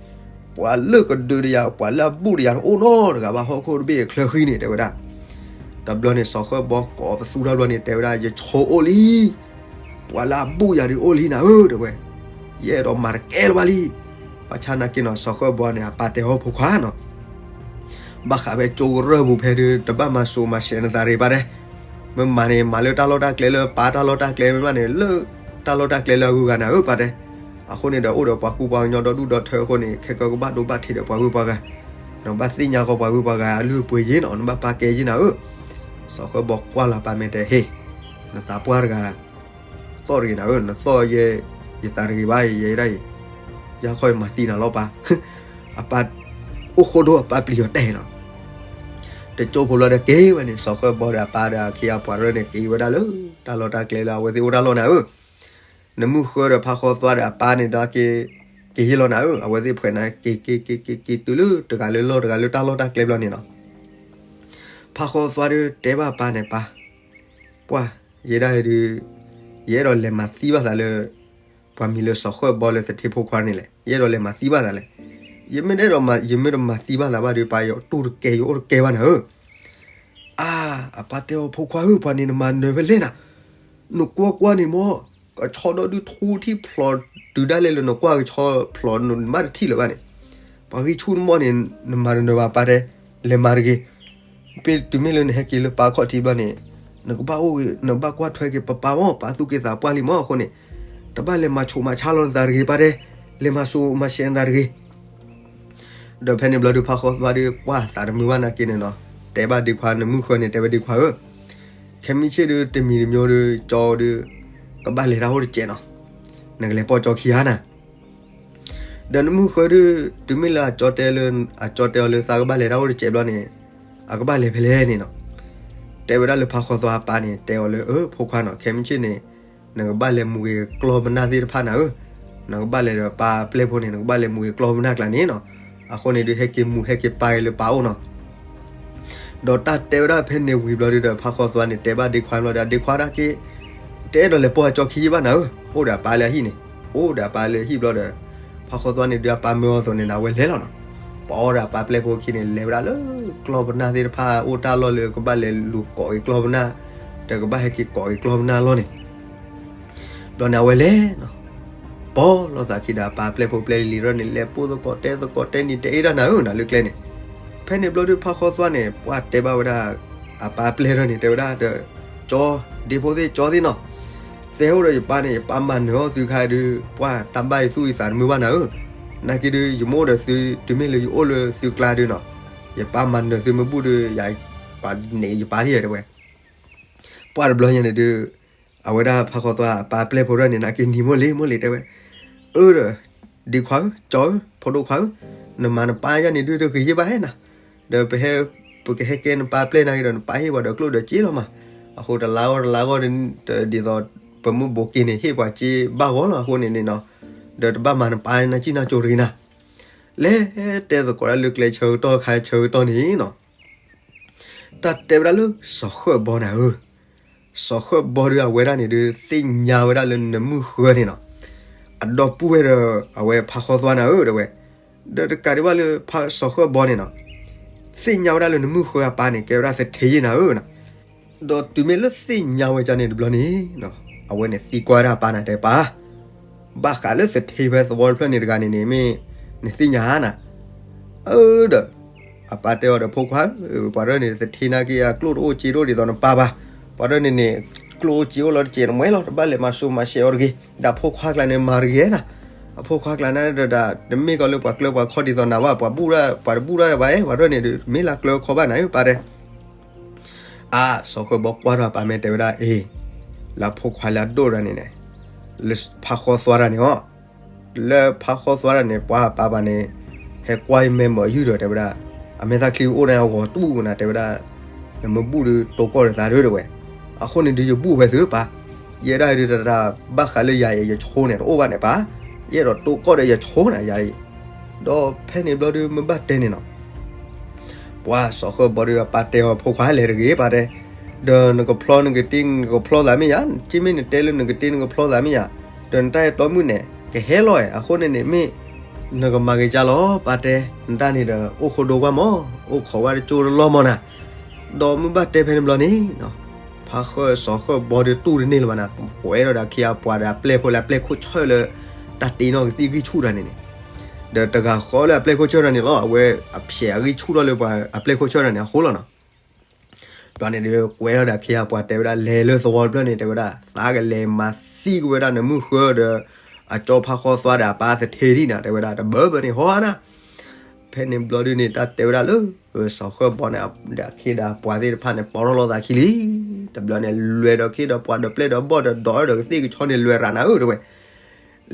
ပှၤလၢကဒုးဒီးယၤ ပှၤလၢအဘူးဒီးယၤတအိၣ်နီတဂၤဘၣ် ဟီၣ်ခိၣ်တဘ့ၣ်ချၢဃံန့ၣ် တဲဝဲဒၣ် တဘျီန့ၣ် စီၤဃၢၣ်ဘီကိးပသူထီၣ်ဘျီန့ၣ် တဲဝဲဒၣ် ယဆိအိၣ်လံ, ပှၤလၢအဘူးယၤဒုးအိၣ်လံနၤဧၢ တဲဝဲ, ယအဲၣ်ဒိးမၤတကဲလၢၤဘၣ်လံ, ဘၣ်ဆၣ်နာ်က့နီၤ စီၤဃၢၣ်ဘီန့ၣ် အပၢ်တဲအီၤဖိခွါနီၤ ဘၣ်ဃးဖဲကၠိကရၢၢ်ပူၤဖဲဒုး တဘၣ်မၤစိၤမၤဆဲးနသးတဂ့ၤပၢ်တဲ, မ့ၢ်မၤန့ၣ် မၤလၢတၢ်လီၢ်တၢ်ကျဲလၢပၢ်တၢ်လီၢ်တၢ်ကျဲမ့ၢ်ဘၣ်န့ၣ် လၢတၢ်လီၢ်တၢ်ကျဲလၢအဂုၤအဂၤနၤဧၢပၢ်တဲ, အဃိန့ၣ်ဒီးအိၣ်ဒီးပှၤကူပှၤကညီဒီဒူၣ်ဒီထၢအဃိန့ၣ် ခဲကၢကဘၣ်ဒိဘၣ်ထံးဒီးပှၤဂုၤပှၤဂၤ, နဘၣ်သ့ၣ်ညါဃီပှၤဂုၤပှၤဂၤအလုၢ်အပှ့ၤယ့ၢ်နီၤ နဘၣ်ပာ်ကဲယ့ၢ်နၤဧၢ, စီၤဃၢၣ်ဘီကွၢ်လၢပၢ်မဲာ်တဲ ဟ့ၣ်, နသးပှၢ်တဂၤ သီၣ်တဂ့ၤနၤဧၢ, နသီၣ်ယဲ ယသးတဂ့ၤဘၣ် ယဲဒၣ်အံၤ, ယခီယမၤသံနၤလီၤပၢ်, အပၢ်အိၣ်ဃိဒိၣ်အပၢ်ပျံၤအီၤတဲနီၤ တကၠိဖိလီၤဒီးက့ၤဝဲန့ၣ် စီၤဃၢၣ်ဘီဒီးအပၢ်ဒီးအခ့အပှၤရဲၣ်န့ၣ် က့ၤဝဲဒၣ်လၢတၢ်လီၢ်တၢ်ကျဲလၢအဝဲသ့ၣ်အိၣ်တၢ်လီၢ်နၤဧၢ, နမုၢ်ဃၢၤဒီးဖးဃီသွါဒီးအပၢ်န့ၣ်ဒီးက့ၤ, က့ၤယ့ၢ်လီၤနၤဧၢ, အဝဲသ့ၣ်ဖှဲးနၤက့ၤက့ၤက့ၤက့ၤက့ၤတုၤလၢတဂၤလၢလီၢ်တဂၤလၢတၢ်လီၢ်တၢ်ကျဲဘျီန့ၣ်နီၤ ဖးဃီသွါဒီးတဲဘၣ်ပၢ်န့ၣ်ပၢ်, ပှၢ်, ယဲဒၣ်အံၤဒုး, ယအဲၣ်ဒိးလဲၤမၤသံဘၣ်သးလၢ ပှၤမံၤလၢစီၤဃၢၣ်ဘီလၢသထ့ဖိခွါန့ၣ်လဲၣ်, ယအဲၣ်ဒိးလဲၤမၤသံဘၣ်သးလဲၣ်, ယမ့ၢ်တအဲၣ်ဒိးမၤ, ယမ့ၢ်တမၤသံဘၣ်သးဘၣ်ဒီး ပၢ်ယတူၢ်တကဲယအိၣ်တကဲဘၣ်နၤဧၢ, အါ, အပၢ်တဲအီၤ ဖိခွါဧၢ ပှၤန့ၣ်နမၤနၢၤဖဲလဲၣ်နၤ, နကွၢ်ကွၢ်န့ၣ်မ့ၢ်, ကဆီဒီဒုၣ်ထူထံၣ်ဖျိးတုၤဒၣ်လဲာ်လၢနကွၢ်ကဆီဖျိးနဘၣ်တထံၣ်လၢၤဘၣ်န့ၣ်, ပှၤဂံၢ်ဆူၣ်တမီၢ်န့ၣ် နမၤတနၢၤဘၣ်ပၢ်တဲ, လဲၤမၤတဂ့ၤ တုၤမ့ၢ်လၢနဟဲက့ၤလၢပၢ်ခီၣ်ထံးဘျီန့ၣ်, နကဘၣ်အိၣ်ဂ့ၤ နဘၣ်ကွၢ်ထွဲက့ၤပပၢ်မ့ၢ် ပၢ်သူၣ်က့သးပှၢ်လံမ့ၢ်အဃိန့ၣ်, တဘၣ်လဲၤမၤဆိးမၤဆါလီၤနသးတဂ့ၤပၢ်တဲ, လဲၤမၤစိၤမၤဆဲးနသးတဂ့ၤ ဒီးဖဲန့ၣ်ဘျီဒုး ဖးဃီသွါဒီး ပှၢ်သးတမုာ်ဘၣ်နာ်က့န့ၣ်နီၤ, တဲဘၣ်ဒ့ခွါ နမုၢ်ဃၢၤန့ၣ် တဲဝဲဒ့ခွါဧၢ, ခဲမုၢ်ဆ့ၣ်ဒီး တမံၤတမံၤဒီး ကၠီဒီး ကဘၣ်လဲၤတၢ်အိၣ်တစဲးနီၤ, နကလဲၤပိာ်ကၠီခံဂၤနၤ ဒီးနမုၢ်ဃၢၤဒီး တုၤမ့ၢ်လၢအကၠီတဲလၢ, အကၠီတဲအီၤလၢသးကဘၣ်လဲၤတၢ်အိၣ်တစဲးဘျီန့ၣ်, အကဘၣ်လဲၤဖဲလဲၣ်န့ၣ်နီၤ, တဲဝဲဒၣ်လၢဖးဃီသွါအပၢ်န့ၣ် တဲအီၤလၢ အၢ ဖိခွါနီၤ ခဲမုၢ်ဆ့ၣ်န့ၣ်, နကဘၣ်လဲၤမူၤက့ၤကျီၢ်ပနၢ်သ့ၣ်တဖၣ်နၤဧၢ, နကဘၣ်လဲၤဒီးပၢ်ပျဲၢ်ဖိန့ၣ် နကဘၣ်လဲၤမူၤက့ၤကျီၢ်ပနၢ်ကျါန့ၣ်နီၤ, အဃိန့ၣ်ဒုး ဟဲက့ၤမူၤဟဲက့ၤပၢ်က့ၤလၢပၢ်အိၣ်နီၤ ဒီးတၢ်တဲဝဲဒၣ်ဖဲန့ၣ်ဝံၤဘျီဒုးဒီး ဖးဃီသွါန့ၣ် တဲဘၣ်ဒ့ခွါဘျီဒီး ဒ့ခွါတၢ်က့, တအဲၣ်ဒိးလဲၤပိာ်အကၠီခံယ့ၢ်ဘၣ်နၤဧၢ, အိၣ်ဒီးအပၢ်လၢအဟံၣ်န့ၣ်, အိၣ်ဒီးအပၢ်လၢအဟံၣ်ဘျီဒီး, ဖးဃီသွါန့ၣ်ဒုးအပၢ်မၢအီၤအသိးန့ၣ် အဝဲလဲၤလီၤနီၤ, ပအီၣ်ဒီးအပၢ်ပျဲၢ်ဖိခံန့ၣ် လဲၤဝဲဒၣ်လၢကျီၢ်ပနၢ်သ့ၣ်တဖၣ် အိၣ်တၢ်လီၢ်လၢကဘၣ်လဲၤလူၤကိးက့ၤကျီၢ်ပနၢ်, ဒီးကဘၣ်ဟဲက့ၤကိးက့ၤကျီၢ်ပနၢ်အလီၢ်န့ၣ် ဘျီန့ၣ်အဝဲလဲၤနီၤ, ပိာ်လိာ်သးခံဒီးအပၢ်ပျဲၢ်ဖိပျဲၢ်လံၤလံၤထီၣ်န့ၣ် လဲၤပိာ်သကိးတဲသကိးတဲနံၤတဲအ့ၣ်တၢ်နၤဧၢ နၤလၢကျဲန့ၣ်, ဖဲန့ၣ်ဘျီဒုးဖးဃီသွါန့ၣ် ပှၢ်တဲဘၣ်ဝဲဒၣ်, အပၢ်ပျဲၢ်ထီၣ်န့ၣ်တဲဝဲဒၣ်ဒီး, ကၠီ, ဒ့ဖိသ့ၣ်ကၠီသ့ၣ်နီၤ, သဲအိၣ်ဒီးယပၢ်န့ၣ် ယပၢ်မၤနၢၤအီၣ်သုခါဒုး ပှၢ်တၢ်ဘၣ်ယသူၣ်ယသးတမုာ်ဘၣ်နၤဧၢ, နာ်က့ဒုး ယမိၣ်ဒီးသု တုၤမ့ၢ်လၢယအိၣ်လၢသုကျါဒုးနီၤ, ယပၢ်မၤနၢၤသုမ့ၢ်ဘူၣ်ဒုး ယပာ်န့ၢ်ယပၢ်ဒ်ယဲတဲဝဲ ပှၢ်တဘျီညါန့ၣ်ဒုး, အဝဲဒၣ်ဖးဃီသွါအပၢ်ပျဲၢ်ဖိထီၣ်န့ၣ် နာ်က့နံၤမိၢ်လံၤ မိၢ်လံၤတဲဝဲ, အၢဒီး, ဒ့ခွါဧၢ ကၠီဧၢ ဖိဒိၣ်ခွါဧၢ, နမၤနပၢ်ယၤန့ၣ်ဒုးတဂ့ၤယ့ၢ်ဘၣ်ဟဲနၤ, ဒီးပဟဲ, ပကဟဲကဲနပၢ်ပျဲၢ်နာ်က့ဒီး နပၢ်ဟ့ၣ်ပှၤဒီးကျိၣ်ဒီးစ့လီၤမး, အဃိတလါဂီၢ်တလါဂီၢ် ဒ်သိးပမုၢ်ဘိးက့ၤန့ၣ် ဟ့ၣ်ပှၤစ့ဘၣ်ဂီၢ်လီၤ. အဃိန့ၣ်န့ၣ်နီၤ, ဒီးတဘၣ်မၤနပၢ်နကံၣ်နၢ်ကၠိတဂ့ၤနၤ, လဲၤတဲသကိးဒၣ်လၢကျဲဆၢကတီၢ်ခါဆၢကတီၢ်န့ၣ်နီၤ, တၢ်တဲဝဲဒၣ်လၢစီၤဃၢၣ်ဘီနၤဧၢ, စီၤဃၢၣ်ဘီဒီးအဝဲဒၣ်န့ၣ်ဒီး သ့ၣ်ညါဝဲဒၣ်လၢနမုၢ်ဃၢၤန့ၣ်နီၤ, အဒီပုၢ်ဝဲၢ်ဒီးအဝဲဖးဃီသွါနၤဧၢ တဲဝဲ, ဒီးတကးဒံးဘၣ်လၢစီၤဃၢၣ်ဘီန့ၣ်နီၤ, သ့ၣ်ညါဝဲဒၣ်လၢနမုၢ်ဃၢၤအပၢ်န့ၣ် ကဲဝဲဒၣ်သထ့ယ့ၢ်နၤဧၢနီၤ, ဒီးတုၤမ့ၢ်လၢသ့ၣ်ညါဝဲဒ်န့ၣ်တဘျီန့ၣ်နီၤ, အဝဲန့ၣ်သံကွၢ်ဒၣ်အပၢ်နၤတဲပၢ်, ဘၣ်ဃးလၢသထ့ဖဲသဝီတဖျၢၣ်န့ၣ်တဂၤန့ၣ်န့ၣ် မ့ၢ်နသ့ၣ်ညါဧါနၤ, အၢဒီး အပၢ်တဲအီၤဒီး ဖိခွါဧၢ, ပှၤဒၢန့ၣ် သထ့နာ်က့အကျိၣ်တအိၣ်စ့တအိၣ်ဒ်သိးနပၢ်ဘၣ်, ပှၤဒၢန့ၣ်န့ၣ် ကျိၣ်အိၣ်စ့အိၣ်လီၤတစဲးနမှဲလီၤ, တဘၣ်လဲၤမၤစိမၤရှဲအီၤတဂ့ၤ, ဒီးအဖိခွါကျါန့ၣ်မၤတဂ့ၤနၤ, အဖိခွါကျါန့ၣ်ဒီး တမ့ၢ်ကီးလၢပှၤကျၢပှၤခီဒ်သိးနၤဘၣ်, ပှၤဘူၣ်ဒၣ် ပှၤတဘူၣ်ဒၣ်ဘၣ်, ပှၤဒၢန့ၣ်ဒီး မ့ၢ်လၢကျၢခီဘၣ်နၤဧၢ ပၢ်တဲ အါ, စီၤဃၢၣ်ဘီကွၢ်ထီၣ်အပၢ်မ့ၢ်တဲဝဲဒၣ် အ့ၣ်, လၢအဖိခွါလၢအဒိၣ်တဂၤန့ၣ်န့ၣ်, လၢဖးဃီသွါတဂၤန့ၣ်အီၤ, လၢဖးဃီသွါတဂၤန့ၣ် ပှၤအပၢ်ဘၣ်န့ၣ်, ဟဲကွၢ်ယမဲာ်မၤယုၢ်ဒီးတဲဝဲဒၣ်, အမဲာ်သၣ်ချံအိၣ်န့ၣ်အဂီၤတူၢ်နၤ တဲဝဲဒၣ်, နမ့ၢ်ဘူၣ်ဒီးတိၢ်ကီၢ်ဒီးသးဒီးတဲဝဲ, အဃိန့ၣ်ဒုးယဘူၣ်ဝဲသုပၢ်, ယဲဒၣ်ဒုးတၢ်ဘၣ်ဃးလၢယၤအံၤ ယဆိန့ၣ်တအိၣ်ဘၣ်န့ၣ်ပၢ်, ယအဲၣ်ဒိးတိၢ်ကီၢ်ဒီးယဆိနၤယၤအံၤ, ဒီးဖဲန့ၣ်ဘျီဒုးမ့ၢ်ဘၣ်တဲန့ၣ်နီၤ ပှၤစီၤဃၢၣ်ဘီဒီးအပၢ်တဲအီၤ ဖိခွါလဲၤတဂ့ၤပၢ်တဲ, ဒီးနကဖျီနကတ့နကဖျီသးမ့ၢ်ယၤ, က့မ့ၢ်နတဲလၢနကတ့နကဖျီသးမ့ၢ်ယၤ, ဒီးနတၢ်အဲၣ်တီမုၣ်န့ၣ် ကဟဲလီၤ, အဃိန့ၣ်န့ၣ်မ့ၢ် နကမၤဂ့ၤကၢ်လီၤ ပၢ်တဲ, နတၢ်န့ၣ်ဒီး အိၣ်ခိၣ်ဒိကွၢ်မး, အိၣ်ခိးဝဲတကၠိတလီၢ်မးနၤ, ဒီးမ့ၢ်ဘၣ်တဲဖဲန့ၣ်ဘျီန့ၣ် ဖးဃၢၣ်စီၤဃၢၣ်ဘီဒီးတူၢ်တန့ၢ်လၢၤဘၣ်နၤ, ပှဲၤဒီးဒီးအခ့အပှၤဒီးအပျဲၢ်ဖိလၢ အပျဲၢ်ခိၣ်ဆၢၣ်လၢ တၢ်တ့နီၣ်ကသံၣ်ဂံၢ်ဆူၣ်တၢ်န့ၣ်န့ၣ်, ဒီးတဂၤဃီလၢအပျဲၢ်ခိၣ်ဆၢၣ်တၢ်န့ၣ်လီၤ, အဝဲအဖျဲးအဂံၢ်ဆူၣ်ထီၣ်လၢပှၤအပျဲၢ်ခိၣ်ဆၢၣ်တၢ်န့ၣ်အဃိလီၤနီၤ. ဒီးန့ၣ်ဒီး ကွဲးထီၣ်ဒီးအခ့အပှၤတဲဝဲဒၣ် လဲၤလၢသဝီတဖျၢၣ်န့ၣ် တဲဝဲဒၣ် သးကလဲၤမၤသံကွံာ်ဝဲဒၣ်နမုၢ်ဃၢၤဒီး အကၠီဖးဃီသွါဒီးအပၢ်သထ့ဒံးနၤ တဲဝဲဒၣ် တဘၢဘၢန့ၣ်ဟီဧါနၤ. ဖဲန့ၣ်ဘျီဒုန့ၣ် တၢ်တဲဝဲဒၣ်လၢ စီၤဃၢၣ်ဘီန့ၣ် ဒီးအခ့ဒီးအပှၤသ့ၣ်တဖၣ်န့ၣ် ပီထီၣ်လိာ်သးခံလံ. တဘျီန့ၣ် လဲၤဒီးခ့ဒီးပှၤဒီးပျဲၢ်ဒီးဘီၣ်ဒီးဒီးဒီးကသ့ၣ်ကဆီန့ၣ် လဲၤရၤနၤဧၢ တဲဝဲ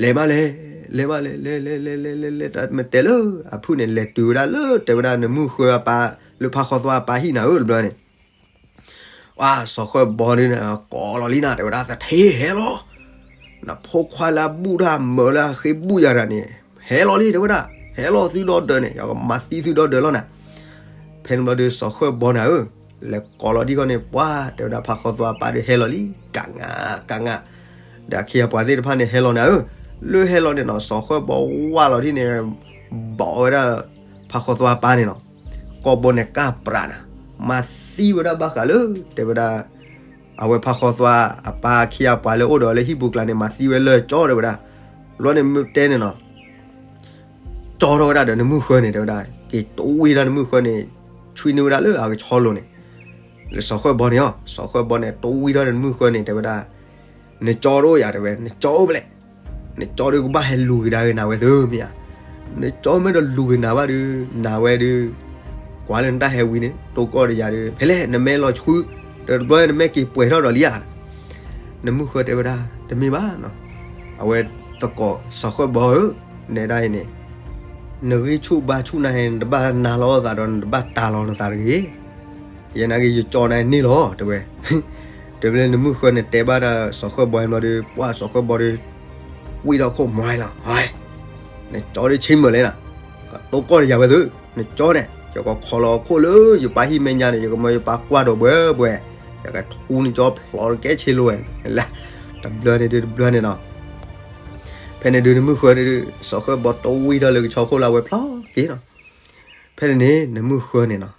လဲၤမးလဲၤ, လဲၤမးလဲၤ, လဲၤလဲၤလဲၤလဲၤလဲၤလဲၤ တၢ်မ့ၢ်တဲလၢ အဖုၣ်န့ၣ် လဲၤတုၤဝဲဒၣ်လၢ တဲဝဲဒၣ် နမုၢ်ဃၢၤအပၢ် လၢဖးဃီသွါအပၢ်ဟံၣ်နၤဧၢ တဘျီန့ၣ် ပှၤစီၤဃၢၣ်ဘီန့ၣ် ကိးလီၤလံနၤ တဲဝဲဒၣ် သထ့ဟဲလီၤ, နဖိခွါလၢအဘူၣ်တၢ်မၢလၢအဃ့ဘူၣ်ယၤတဂၤန့ၣ် ဟဲလီၤလံ တဲဝဲဒၣ်, ဟဲလီၤသုဒီဒၢးန့ၣ် ယကမၤသံသုဒီဒၢးလီၤနၤ. ဖဲန့ၣ်ဘျီဒီး စီၤဃၢၣ်ဘီနၤဧၢ, လဲၤကိးလီၤဒံးခီန့ၣ် ပှၤတဲဝဲဒၣ် ဖးဃီသွါအပၢ်ဒီးဟဲလီၤလံ ကငးကငး, ဒီးအခ့အပှၤသ့ၣ်တဖၣ်န့ၣ် ဟဲလီၤနၤဧၢ, လၢဟဲလီၤန့ၣ်နီၤ စီၤဃၢၣ်ဘီဝၢ်လီၤဒ်န့ၣ် ဘီးဝဲဒၣ် ဖးဃီသွါအပၢ်န့ၣ်နီၤ, ကိာ်ဘိန့ၣ်ကၢ်ပြးနၤ, မၤသံဝဲဒၣ်ဘၣ်ဃးလၢ တဲဝဲဒၣ် အဝဲဖးဃီသွါအပၢ်အခ့အပှၤလၢအိၣ်ဒီးလၢဟံၣ်ပူၤကျါန့ၣ် မၤသံဝဲလၢကၠီ တဲဝဲဒၣ်, ဘျီန့ၣ်မ့ၢ်တဲန့ၣ်နီၤ ကၠီထီၣ်ဝဲဒၣ်ဒီးနမုၢ်ဃၢၤန့ၣ် တဲဝဲဒၣ် က့ၤတဝံထီၣ်နမုၢ်ဃၢၤန့ၣ် ဆွံနုာ်ဝဲဒၣ်လၢအကဆီလိၤန့ၣ်, လၢစီၤဃၢၣ်ဘီန့ၣ်အီၤ စီၤဃၢၣ်ဘီန့ၣ် တဝံထီၣ်ဒီးနမုၢ်ဃၢၤန့ၣ် တဲဝဲဒၣ်, နကၠီတအိၣ်ယၤ တဲဝဲ နကၠီအိၣ်ဖဲလဲၣ်, နကၠီဒီးကဘၣ်ဟဲလူၤက့ၤဒါက့ၤနၤဝဲသုမ့ၢ်ဧါ, နကၠီမ့ၢ်တလူၤက့ၤနၤဘၣ်ဒီး နၤဝဲဒီး ကွၢ်လၢနတၢ်ဟဲဝံၤန့ၣ် တိၢ်ကီၢ်ဒီးယၤဒီး ဖဲလဲၣ် နမဲလီၤဆှု ဒီးတဘျီနမဲက့ၤပှဲၤထီၣ်ဒီးလံဧါ နမုၢ်ဃၢၤတဲဝဲဒၣ် တမ့ၢ်ဘၣ်နီၤ, အဝဲသကိးစီၤဃၢၣ်ဘီဧၢ, နဲဒၣ်အံၤန့ၣ် နဂံၢ်ဆူၣ်ဘါဆူၣ်နၤဟဲ နတဘၣ်နၤလီၤသးဒီး နတဘၣ်တၤလီၤနသးတဂ့ၤ, ယဲနာ်က့ ယကၠီနၤန့ၣ်လီၤ တဲဝဲ, တဲဝဲလၢနမုၢ်ဃၢၤန့ၣ်တဲဘၣ်ဒၣ်စီၤဃၢၣ်ဘီဟဲဘျီဒီး ပှၢ်စီၤဃၢၣ်ဘီဒီး ဝံထီၣ်ခိၣ်မွၤလီၤ, နကၠီဒီးဆ့မုၢ်လဲၣ်နၤ, တိၢ်ကီၢ်ဒီးယၤဝဲသု, နကၠီန့ၣ် ယကခိးလီၤခိၣ်လၢယပၢ်ဟံၣ်မဲာ်ညါန့ၣ် ယကမၢယပၢ်ကွၢ်ဒီးဘှဲဘှဲ, ယကထူနကၠီဖျိးတကဲဆ့လိဝဲ, တဘျီန့ၣ်ဒုးတဘျီန့ၣ်နီၤ, ဖဲန့ၣ်ဒုးနမုၢ်ဃၢၤန့ၣ်ဒုး စီၤဃၢၣ်ဘီတဝံထီၣ်လၢကဆီခိၣ်လၢအဝဲဖျီက့ၤနီၤ, ဖဲန့ၣ်န့ၣ် နမုၢ်ဃၢၤန့ၣ်နီၤ,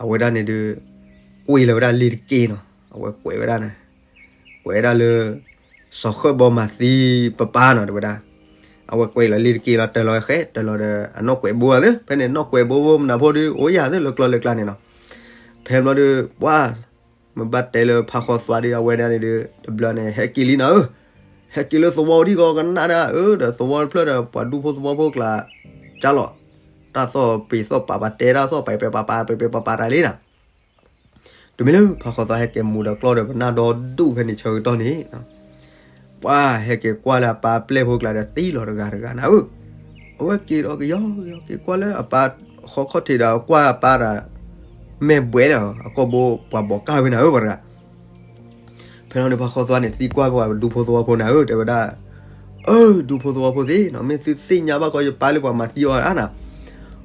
အဝဲဒၣ်န့ၣ်ဒုး ကွံာ်လီၤဝဲဒၣ်လ့ၤတက့ၢ်နီၤ, အဝဲကွဲးဝဲဒၣ်န့ၣ် ကွဲးဝဲဒၣ်လၢ စီၤဃၢၣ်ဘီမၤသံပပၢ်နီၤ တဲဝဲဒၣ်, အဝဲကွဲးလီၤလ့ၤတက့ၢ်လီၤ တၢၤလီၤဝဲဃဲ တၢၤလီၤဒီးအနီၢ်ကွဲးဘိဧါသု, ဖဲန့ၣ်နီၢ်ကွဲးဘိမနၤဖိဒုး အိၣ်ယၤသုလၢကျီလၢကျါန့ၣ်နီၤ, ဖဲဘျီဒုး ပှၢ် မ့ၢ်ဘၣ်တဲလၢဖးဃီသွါဒုး အဝဲဒၣ်န့ၣ်ဒုး တဘျီန့ၣ် ဟဲက့ၤလံနၤဧၢ, ဟဲက့ၤလၢသဝီဒံးကီးကနၣ်ဒၣ်ဧၢ ဒီးသဝီတဖျၢၣ်ဒီး ပှၤဒူဖိသဝီဖိကျါ ကၢ်လီၤ, တၢ်သီၣ်ပ့ၤသီၣ်ပာ်ပာ်တဲတၢ်သီၣ်ပာ်ပာ်ပာ်ပာ်တၢ်လံနၤ တမ့ၢ်လၢဖးဃီသွါဟဲက့ၤမူဒီးကျီၢ်ဒီးပနၢ်ဒီဒူၣ်ဖဲန့ၣ်ဆၢကတီၢ်န့ၣ်, ပှၢ်ဟဲက့ၤကွၢ်လၢအပၢ်ပျဲၢ်ဖိကျါဒီးသံလီၤတဂၤတဂၤနၤဧၢ, အဝဲက့ၤဒီးကယီကယီက့ၤကွၢ်လၢအပၢ်ဃီခီၣ်ထံးဒီးကွၢ်အပၢ်ဒီး မဲာ်ဘှဲးလီၤ အကိာ်ဘိပှၤဘီးကၢ်ဝဲနၤဧၢ ပှၤတဂၤ, ဖဲလီၤန့ၣ် ဖါခီသွါန့ၣ် သံကွၢ်ပှၤဒူဖိသဝီဖိနၤဧၢ တဲဝဲဒၣ်, အၢ ဒူဖိသဝီဖိသ့ၣ်နီၤ မ့ၢ်သုသ့ၣ်ညါဘၣ်ကီးယပၢ်လၢပှၤမၤသံအီၤဧါနၤ,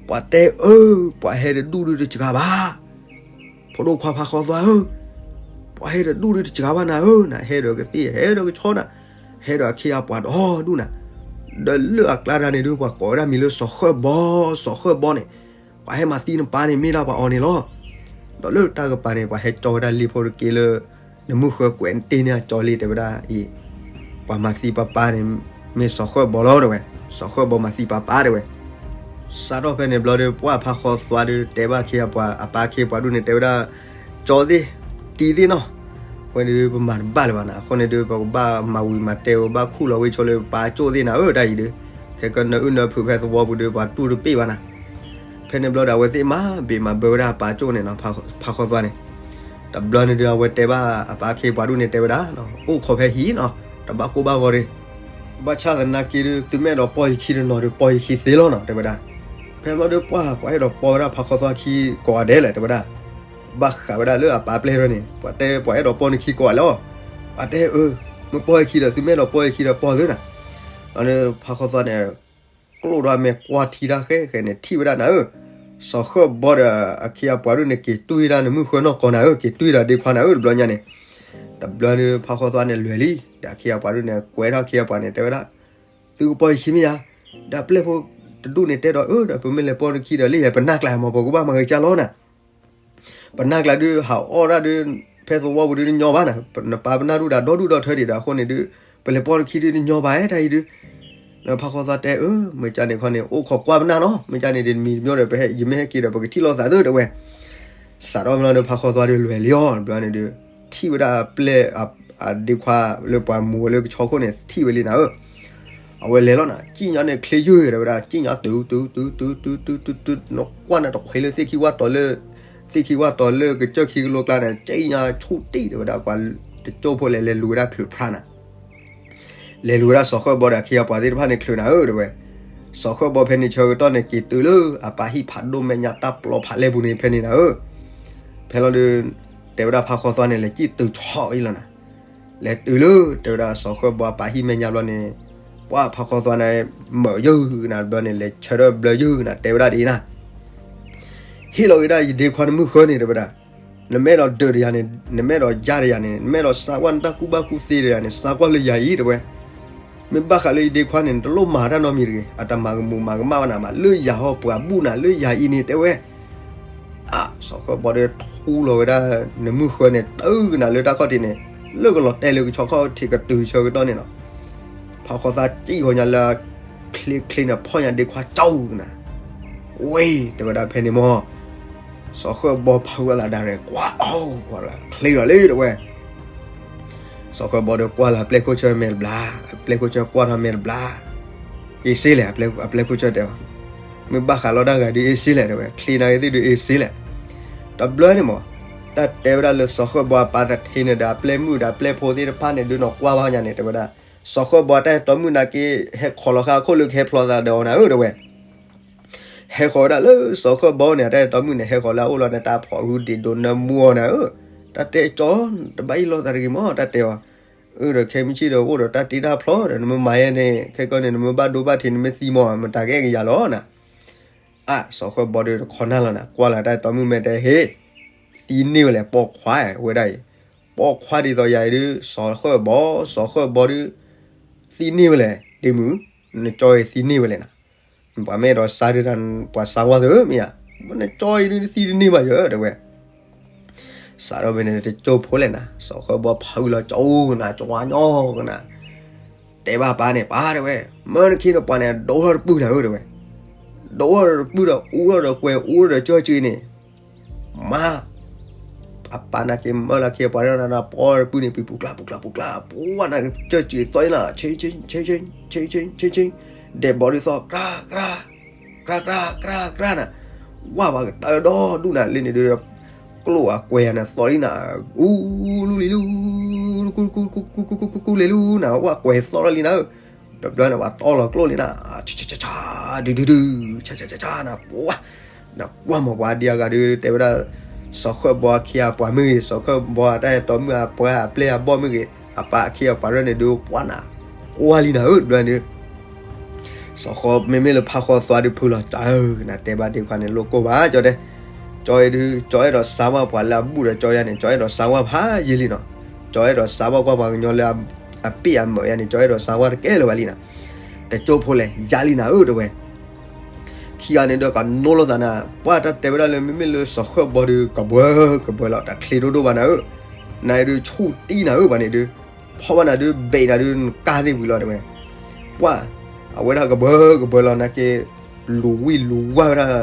ပှၤတဲအၢ ပှၤဟဲတဒူၣ်ဒုတစှၤဘၣ်, ဖိဒိၣ်ခွါဖါခီသွါဧၢ, ပှၤဟဲတဒူၣ်ဒုတစှၤဘၣ်နၤဧၢ နၤ ဟဲဒီးကသ့ၣ် ဟဲဒီးကဆီနၤ, ဟဲဒီးအခ့အပှၤဒီဒူၣ်နၤ, ဒီးလၢအကျါတၢ်န့ၣ်ဒု ပှၤကိးဝဲဒၣ်မံၤလၢစီၤဃၢၣ်ဘီ, စီၤဃၢၣ်ဘီန့ၣ်, ပှၤဟဲမၤသံနပၢ်န့ၣ် မ့ၢ်ဒၣ်ပှၤအီၤန့ၣ်လီၤ. ဒီးလၢတၢ်ကပၤန့ၣ် ပှၤဟဲကၠီဝဲဒၣ်လံာ်ဖိတက့ၢ်လၢ နမုၢ်ဃၢကွဲးတ့ၢ်န့ၢ်အကၠီလံာ် တဲဝဲဒၣ်အံၤ, ပှၤမၤသံပၢ်ပၢ်န့ၣ် မ့ၢ်စီၤဃၢၣ်ဘီလီၤ တဲဝဲ, စီၤဃၢၣ်ဘီမၤသံပၢ်ပၢ် တဲဝဲ. စးထီၣ်ဖဲန့ၣ်ဘျီဒီး ပှၢ်ဖါခီသွါဒီးတဲဘၣ်အခ့အပှၤ အပၢ်အခ့အပှၤဒူၣ်န့ၣ် တဲဝဲဒၣ်, ကၠီသ့ၣ်, တံၤသ့ၣ်နီၤ, အဃိန့ၣ်ဒု ပမၤတဘၣ်လၢၤဘၣ်နၤ, အဃိန့ၣ်ဒု ပကဘၣ်မၤဝံၤမၤတဲာ် ပဘၣ်ခူၣ်လီၤဝဲဆိလၢပၢ်ကၠိၣ်သ့ၣ်နၤဧၢ တၢ်အံၤဒု, ခဲကနၢအုၣ်နၢဖုးဖဲသဝီပူၤဒီး ပှၤတူၢ်တပ့ၢ်ဘၣ်နၤ. ဖဲန့ၣ်ဘျီဒီး အဝဲသ့ၣ်မၤဘ့ၣ်မၤဘၢဝဲဒၣ်အပၢ်ကၠိၣ်န့ၣ်နီၤ, ဖါခီသွါန့ၣ်, တဘျီန့ၣ်ဒု အဝဲတဲဘၣ်အပၢ်အခ့အပှၤဒူၣ်န့ၣ် တဲဝဲဒၣ်, အိၣ်ခိးဖဲဟံၣ်နီၤ, တဘၣ်ကိၢ်ဘၣ်ဂီၤတဂ့ၤ, ဘၣ်ဆၣ်သနာ်က့ဒု သုမ့ၢ်အဲၣ်ဒိးပီၢ်ယခံတနီၤဒီး ပီၢ်ယခံသ့လီၤနီၤ တဲဝဲဒၣ်. ဖဲဘျီဒီး ပှၢ်ပှၤအဲၣ်ဒိးပီဝဲဒၣ်ဖါခီသွါခံကိးဂၤဒဲးလဲၣ် တဲဝဲဒၣ်, ဘၣ်ဃးဝဲဒၣ်လၢအပၢ်ပျဲၢ်ထီၣ်န့ၣ် ပှၤတဲပှၤအဲၣ်ဒိးပီၢ်နခံကိးဂၤလဲၣ်, ပှၤတဲအၢ, မ့ၢ်ပီၢ်ယခံဒီး သုမ့ၢ်အဲၣ်ဒိးပီၢ်ယခံဒီးပီၢ်သုနၤ. ဖါခီသွါန့ၣ် ကျိၣ်ဒီးအမဲာ်ကွၢ်ထံတၢ်ဃဲဃဲန့ၣ် ထံၣ်ဝဲဒၣ်နၤဧၢ, စီၤဃၢၣ်ဘီဒီးအခ့အပှၤဒူၣ်န့ၣ် က့ၤတွံၢ်ဒၣ်နမုၢ်ဃၢနီၢ်ကီၢ်နၤဧၢ, က့ၤတွံၢ်ဒၣ်ဒ့ခွါနၤဧၢ တဘျီညါန့ၣ်. တဘျီဒီး ဖါခီသွါန့ၣ်လဲၤလံ, ဒီးအခ့အပှၤဒူၣ်န့ၣ် ကွဲထီၣ်အခ့အပှၤန့ၣ် တဲဝဲဒၣ်, သုကပီၢ်ယခံမ့ၢ်ယၤ, ဒီးပျဲၢ်ဖိတဒူၣ်န့ၣ်တဲဒီးအၢ ဒီးပမ့ၢ်လဲၤပီၢ်နခံဒီး လၢယၤပနၢ်ကျါမး ပကဘၣ်မၤဂ့ၤကၢ်လီၤနၤ. ပနၢ်ကျါဒု ဟးအီၣ်ဒၣ်ဒု ဖဲသဝီပူၤဒုတညီဘၣ်နၤ, နပၢ်ပနၢ်ဒူၣ်ဒီးဒီဒူၣ်ဒီထၢဒံးဒီး အဃိန့ၣ်ဒု ပလဲၤပီၢ်နခံဒုတညီဘၣ်တၢ်အံၤဒု. ဒီးဖါခီသွါတဲအၢ မ့ၢ်ကၢ်န့ၣ်ခီန့ၣ် အိၣ်ခိးကွၢ်ပနၢ်နီၤ, မ့ၢ်ကၢ်န့ၣ်ဒု မံၤတမံၤဒီး ပဟဲ ယမ့ၢ်ဟဲက့ၤဒီး ပကထံၣ်လိာ်သးသု တဲဝဲ. စးထီၣ်မ့ၢ်လီၤဒီး ဖါခီသွါဒုလဲၤလံအီၤ တဘျီန့ၣ်ဒု ထံၣ်ဝဲဒၣ်ပျဲၢ်အဒ့ခွါလၢပှၤမူဝဲလၢကဆီခိၣ်န့ၣ် ထံၣ်ဝဲလံနၤဧၢ. အဝဲလဲၤလီၤနၤ, ကံၣ်ညါန့ၣ်ချ့ယုၢ်တဲဝဲဒၣ်, ကံၣ်ညါတုၤတုၤတုၤတုၤတုၤတုၤတုၤ နကွၢ်န့ၣ်တခွဲးလၢသ့ၣ်ခံဝၣ်တီၤလၢ သ့ၣ်ခံဝၣ်တီၤလၢကစၢၢ်ခံကလိကျါန့ၣ် ကံၣ်ညါဆူၣ်တံၢ်တဲဝဲဒၣ်, ပှၤတကၠိဖိလဲၤလဲၤလူၤဝဲဒၣ်ချုးဖျါနၤ လဲၤလူၤဝဲဒၣ်စီၤဃၢၣ်ဘီဒီးအခ့အပှၤသ့ၣ်တဖၣ်န့ၣ်ချုးနၤဧၢ တဲဝဲ. စီၤဃၢၣ်ဘီဖဲန့ၣ်ဆၢကတီၢ်န့ၣ် က့ၤတုၤလၢအပၢ်ဟံၣ်ဖးဒိၣ်မဲာ်ညါတၢ်ပျီဖးလဲၢ်ပူၤန့ၣ် ဖဲန့ၣ်နၤဧၢ. ဖဲလီၤဒု တဲဝဲဒၣ်ဖါခီသွါန့ၣ် လဲၤကံၣ်တုၤဆီအံၤလီၤနၤ. လဲၤတုၤလၢ တဲဝဲဒၣ်စီၤဃၢၣ်ဘီအပၢ်ဟံၣ်မဲာ်ညါဘျီန့ၣ် ပှၢ်ဖါခီသွါန့ၣ် မၢးယုၢ်နၤတဘျီန့ၣ် လဲၤဆၢထၢၣ်ဘျၢယုၢ်နၤ တဲဝဲဒၣ်ဒ်အံၤနၤ ဟ့ၣ်လီၤက့ၤဒၣ်ယဒ့ခွါနမုၢ်ဃၢန့ၣ် တဲဝဲဒၣ်, နမ့ၢ်အဲၣ်ဒိးဒၢးဒီးယၤန့ၣ်, နမ့ၢ်အဲၣ်ဒိးယါဒီးယၤန့ၣ်, နမ့ၢ်အဲၣ်ဒိးစါကွၢ်နတၢ်ကူၣ်ဘၣ်ကူၣ်သ့ဒီးယၤန့ၣ် စါကွၢ်လၢယၤအံၤ တဲဝဲ. မ့ၢ်ဘၣ်ဃးလၢယဒ့ခွါန့ၣ် နတလိၣ်မၤတၢ်နီတမံၤတဂ့ၤ, အတမၤကမူးမၤကမၣ်ဘၣ်နၤမး, လၢယၤဟီပှၤဘူၣ်နၤလၢယၤအံၤန့ၣ် တဲဝဲ. အၢ စီၤဃၢၣ်ဘီဒီးထူလီၤဝဲဒၣ် နမုၢ်ဃၢန့ၣ် တုၤကနၤလၢတၢ်ခီၣ်ထံးန့ၣ် လၢကလီၤတဲာ်လၢကဆီခီၣ်ထံးကတုၤဆၢကတီၢ်န့ၣ်လီၤ. ဖါခီသွါစံၣ်ဃီညါလၢ ချ့ချ့န့ၣ် ဖီၣ်ညါဒ့ခွါကၠီကနၤ ဝ့ၢ် တဲဝဲဒၣ်ဖဲန့ၣ်မၢ် စီၤဃၢၣ်ဘီဖးဝဲသးဒၣ်ရဲၣ် ကွၢ်အီၤ ချ့လီၤလံ တဲဝဲ. စီၤဃၢၣ်ဘီဒီးကွၢ်လၢအပျဲၢ်ခိၣ်ဆၢမဲာ်တဘျါ, အပျဲၢ်ခိၣ်ဆၢကွၢ်ထီၣ်မဲာ်တဘျါ, အ့စ့လဲၣ်, အပျဲၢ်ခိၣ်ဆၢတဲအီၤ, မ့ၢ်ဘၣ်ဃးလီၤတၢ်ဂၤဒုးအ့စ့လဲၣ် တဲဝဲ, ချ့နၤဂ့ၤသ့ၣ်ဒုးအ့စ့လဲၣ်. တဘျီန့ၣ်မၢ် တၢ်တဲဝဲဒၣ်လၢစီၤဃၢၣ်ဘီအပၢ်သထ့န့ၣ်ဒီး အပျဲၢ်မုၣ်ဒီးအပျဲၢ်ဖိသ့ၣ်တဖၣ်န့ၣ် ဒုးနီၢ်ကွၢ်ဘၣ်ညါန့ၣ် တဲဝဲဒၣ်, စီၤဃၢၣ်ဘီအတၢ်အဲၣ်တီမုၣ်နာ်က့ ဟဲခိးလီၤဃာ်အခိၣ်လၢကဟဲဖျီသးဒီးအီၤနၤဧၢ တဲဝဲ. ဟဲဃီၤဝဲဒၣ်လၢစီၤဃၢၣ်ဘီန့ၣ် အတၢ်အဲၣ်တီမုၣ်န့ၣ် ဟဲဃီၤလၢအအိၣ်လီၤန့ၣ် တၢ်ဖီၣ်ဂုၢ်ဒံးဒိးနၢမူအီၤနၤဧၢ, တၢ်တဲကၠီ တဘၣ်အ့ၣ်လိာ်သးတဂ့ၤမၢ် တၢ်တဲအီၤ, အၢ ဒီးခဲမုၢ်ဆ့ၣ်ဒီးအိၣ်ဒီးတၢ်တ့တၢ်ဖျီဒီး နမ့ၢ်မၤယဲန့ၣ် ခဲကီန့ၣ် နမ့ၢ်ဘၣ်ဒိဘၣ်ထံး နမ့ၢ်သံမၢ် မတၤကအဲၣ်ကယၤလီၤနၤ. အၢ စီၤဃၢၣ်ဘီဒီးတခီနၢ်လီၤနၤ ကွၢ်လၢတၢ်အဲၣ်တီမုၣ်မဲာ်တဲဟ့ၣ်, သံန့ၢ်ဝဲလဲၣ် ပိာ်ခွါဝဲဒၣ်အံၤ, ပိာ်ခွါဒ်သိးယၤအံၤဒုး စီၤဃၢၣ်ဘီ စီၤဃၢၣ်ဘီဒုး သံန့ၢ်ဝဲလဲၣ် ဒ့မုၣ်, နကၠီအံၤသံန့ၢ်ဝဲလဲၣ်နၤ. ပှၤမ့ၢ်အဲၣ်ဒိးစါဒုးတၢ် ပှၤစါဝါသ့ၣ်မ့ၢ်ဧါ, နကၠီအံၤဒုးသံတန့ၢ်ဘၣ်ယၤ တဲဝဲ. စးထီၣ်ဖဲန့ၣ် တကၠိဖိလဲၣ်နၤ စီၤဃၢၣ်ဘီဖးဝံၤလီၤကၠီကနၤ ကၠီညီကနၤ, တဲဘၣ်ပၢ်န့ၣ် ပၢ်တဲဝဲ, မၢနခ့နပှၤန့ၣ် ဒိၣ်ထီၣ်တပုၢ်နၤဧၢ တဲဝဲ, ဒိၣ်ထီၣ်တပုၢ်ဒီး အူထီၣ်ဒီးကွဲၤ အူထီၣ်ဒီးကၠီက့ၤန့ၣ် မါ အပၢ်နာ်က့ၤမၢလၢခ့ပှၤန့ၣ် ပီတပုၢ်န့ၣ် ပံၤပူၤကျါပူၤကျါပူၤကျါ ပှၤနာ်က့ၤကၠီက့ၤသီအံၤနၤ ဆ့ဆ့ဆ့ဆ့ဆ့ဆ့ဆ့ဆ့, ဒဲးဘီဒုးသီ ကြၢးကြၢး ကြၢးကြၢးကြၢးကြၢးနၤ, ဝၢ်ပှၤကတၢၢ်ဒီဒူၣ်နၤ လၢန့ၣ်ဒုး ကျိၣ်အကွဲၤနၤသီလံနၤ, အူလူလံလူ ကူကူကူကူကူကူကူကူကူလဲၤလူနၤ ဝၢ်ကွဲၤသီထီၣ်လံနၤဧၢ, တဘျီန့ၣ်ပှၤတီလီၤကျိၣ်လံနၤ, ဆးဆးဆးဆး ဒုဒုဒု ဆးဆးဆးဆးနၤ ပှၤ နကွၢ်မၢ်ပှၤဒံးအဂၤဒုး တဲဝဲဒၣ် စီၤဃၢၣ်ဘီအခ့အပှၤမ့ၢ်ဂ့ၤ, စီၤဃၢၣ်ဘီအတၢ်အဲၣ်တီမုၣ်အပှၤအပျဲၢ်အဘီၣ်မ့ၢ်ဂ့ၤ, အပၢ်အခ့အပှၤရဲၣ်န့ၣ်ဒုး ပှၢ်နၤ, ကွၢ်လံနၤဧၢ တဘျီန့ၣ် စီၤဃၢၣ်မ့မ့ၢ်လၢဖးဃီသွါဒုးဖုလီၤ, ကနတဲဘၣ်ဒ့ခွါန့ၣ် လိၣ်ကိၢ်ဘၣ် ကၠီတဲ, ကၠီအံၤဒုး ကၠီအဲၣ်ဒိးစါဝါပှၤလၢအဘူၣ်ဒီးကၠီယါန့ၣ် ကၠီအဲၣ်ဒိးစါဝါဖးယံာ်လံနီၤ, ကၠီအဲၣ်ဒိးစါဝါကွၢ်ပှၤကညီလၢအပ့ၢ်အမၢးယါန့ၣ် ကၠီအဲၣ်ဒိးစါဝါတကဲလၢၤဘၣ်လံနီၤ, တကၠိဖိလဲၣ် ယါလံနၤဧၢ တဲဝဲ ခံဂၤန့ၣ်ဒီးကနိလိာ်သးနၤ, ပှၢ်တၢ်တဲဝဲဒၣ်လၢမ့မ့ၢ်လၢစီၤဃၢၣ်ဘီဒုး ကဘှၢကဘှၢလီၤ တၢ်ချ့ဒိၣ်ဒိၣ်ဘၣ်နၤဧၢ, နၤအံၤဒုးဆူၣ်တံၢ်နၤဧၢ ပှၤန့ၣ်ဒုး, ဖီၣ်ဘၣ်နၤဒုး ဘဲးနၤဒုး နကါသ့ၣ်ဝံၤလီၤ တဲဝဲ, ပှၢ်, အဝဲဒၣ်ကဘှၢကဘှၢလီၤနာ်က့ လူၤဝံၣ်လူၤဝါဝဲဒၣ်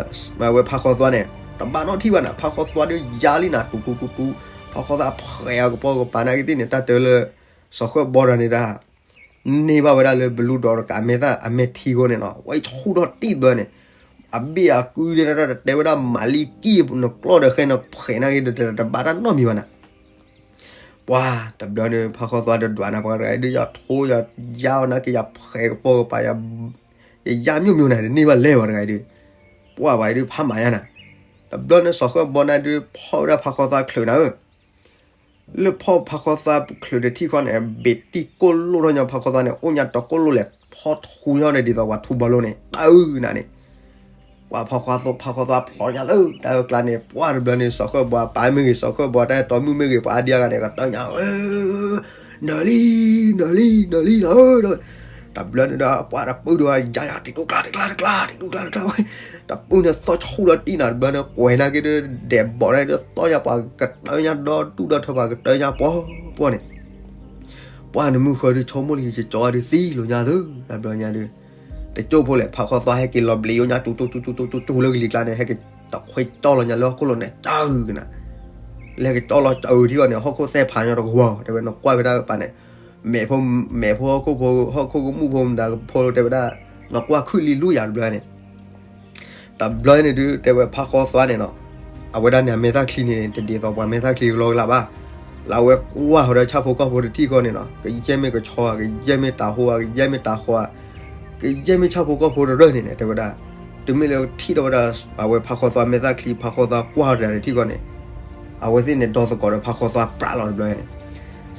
အဝဲဖးဃီသွါန့ၣ် တဘၣ်နီတထံၣ်ဘၣ်နၤ, ဖးဃီသွါဒုးယါလံနၤ တူၤတူၤတူၤတူၤ, ဖးဃီသွါဖှဲးအကပိာ်ကပၤနာ်က့သ့ၣ်န့ၣ် တၢ်တဲလၢ စီၤဃၢၣ်ဘီတဂၤန့ၣ်ဒၣ် န့ၢ်ဘၣ်ဝဲဒၣ်လၢဘလူဒီးတကးမဲာ်သၣ်အမဲာ်ထံအဃိန့ၣ်နီၤ, ဝဲဆူၣ်ထီၣ်တံၢ်ဘျီန့ၣ်, အဘ့ၣ်အကုဒၣ်တၢ်တဲဝဲဒၣ်မၤလံကံၢ် နကျီၢ်ဒီးဃဲနဖှဲးနာ်က့ဒီး တဘၣ်တၢ်နီတမံၤဘၣ်နၤ, ပှၢ်တဘျီန့ၣ် ဖးဃီသွါတဒွးနၤ ပှၤတဂၤဒုး ယထီယယါအီၤနာ်က့ ယဖှဲးကပိာ်ကပၤ ယယါမျိၣ်မျိၣ်နၤ တန့ၢ်ဘၣ်လဲၣ်ပှၤတဂၤဒုး, ပှၢ်ပှၤဒုးဖးမၤယါနၤ, တဘျီန့ၣ် စီၤဃၢၣ်ဘီနၤဒုး ဖီၣ်ဝဲဒၣ်ဖးဃီသွါချုးနၤဧၢ လၢဖီၣ်ဖးဃီသွါချုးတထံၣ်ဃီန့ၣ် ဘ့းတံၢ်ကိၢ်လိၣ်ထီၣ်ညီ ဖးဃီသွါန့ၣ် အိၣ်ညါတကိၢ်လိၣ်လဲၣ် ဖီၣ်ထူညီန့ၣ် ဒ်သိးပှၤထူဘီလိန့ၣ် တၢ်အုၣ်နၤန့ၣ်, ပှၢ်ဖးဃီသွါ ဖးဃီသွါဖျိညါလၢတၢ်အုၣ်ကျါန့ၣ် ပှၢ်တဘျီန့ၣ် စီၤဃၢၣ်ဘီအပၢ်မ့ၢ်ဂ့ၤ စီၤဃၢၣ်ဘီတၢ်အဲၣ်တီမုၣ်မ့ၢ်ဂ့ၤ ပှၤအါဒံအါဂၤန့ၣ် ကတၢၢ်ညါ နၢၤလံ နၢၤလံ နၢၤလံလီၤဧၢ, တဘျီန့ၣ်ဒီး ပှၢ်တပုၢ်ဒုး ယါယါ တံၤတူၢ်ကျါ တကျါ တကျါ တံၤတူၢ်ကျါ တကျါဝဲ, တပုၢ်န့ၣ်သီၣ်ဆူၣ်ဒီးတံၢ်နၤ တဘျီန့ၣ် ကွဲးနာ်က့ဒီး ဒဲးဘီးနာ်က့ဒီး သီၣ်ညါပှၤကတၢၢ်ညါဒီဒူၣ်ဒီထၢ ပှၤကတၢၢ်ညါပှီၤပှီၤန့ၣ်, ပှၢ်နမုၢ်ဃၢ်ဒုး ဆိကမိၣ်လံ ယကၠီဒုးသံလီၤညါသု တဘျီညါဒုး, တကၠိဖိလဲၣ် ဖးဃီသွါဟဲက့ၤလီၤဘျံးယိညါ ကၠူကၠူကၠူကၠူလၢကလံၤကျါန့ၣ် ဟဲက့ၤတခွဲတီၢ်လီၤညါလၢဟီၣ်ခိၣ်လိၤန့ၣ် တၢ်အုၣ်နၤ လဲၤကကၠီလီၤစၢၤထံအီၤန့ၣ် ဟီၣ်ခိၣ်သဲၣ်ဖးညီတကဝီၤ တဲဝဲ နကွၢ်ဖဲတၢ်ကပၤန့ၣ်, မဲာ်ဖိ မဲာ်ဖိဟီၣ်ခိၣ်ဖိ ဟီၣ်ခိၣ်ကမူၣ်ဖိမတၤဖိ တဲဝဲဒၣ်, နကွၢ်ခုၣ်လံလူယၤတဘျီန့ၣ်, တဘျီန့ၣ်ဒုး တဲဝဲဖးဃီသွါန့ၣ်နီၤ, အဝဲဒၣ်န့ၣ် အမဲာ်သၣ်ချံန့ၣ် တဒ်သိးပှၤမဲာ်သၣ်ချံကလီကလးဘၣ်, လၢအဝဲကွၢ်ဃီၤဒီးဆၣ်ဖိကီၢ်ဖိတထံၣ်ဃီန့ၣ်နီၤ ကယဲၢ်မ့ၢ်ကဆီဧါ ကယဲၢ်မ့ၢ်တၤဟိဧါ ကယဲၢ်မ့ၢ်တၤဃီဧါ ကယဲၢ်မ့ၢ်ဆၣ်ဖိကီၢ်ဖိတရၢၢ်န့ၣ်န့ၣ် တဲဝဲဒၣ်, တုၤမ့ၢ်လၢထံၣ်ထီၣ်ဝဲဒၣ် အဝဲဖးဃီသွါမဲာ်သၣ်ချံ ဖးဃီသွါကွၢ်တၢ်တထံၣ်ဃီန့ၣ်, အဝဲသ့ၣ်န့ၣ် ဒီသကိးဒီးဖးဃီသွါပြးလီၤတဘျီန့ၣ်,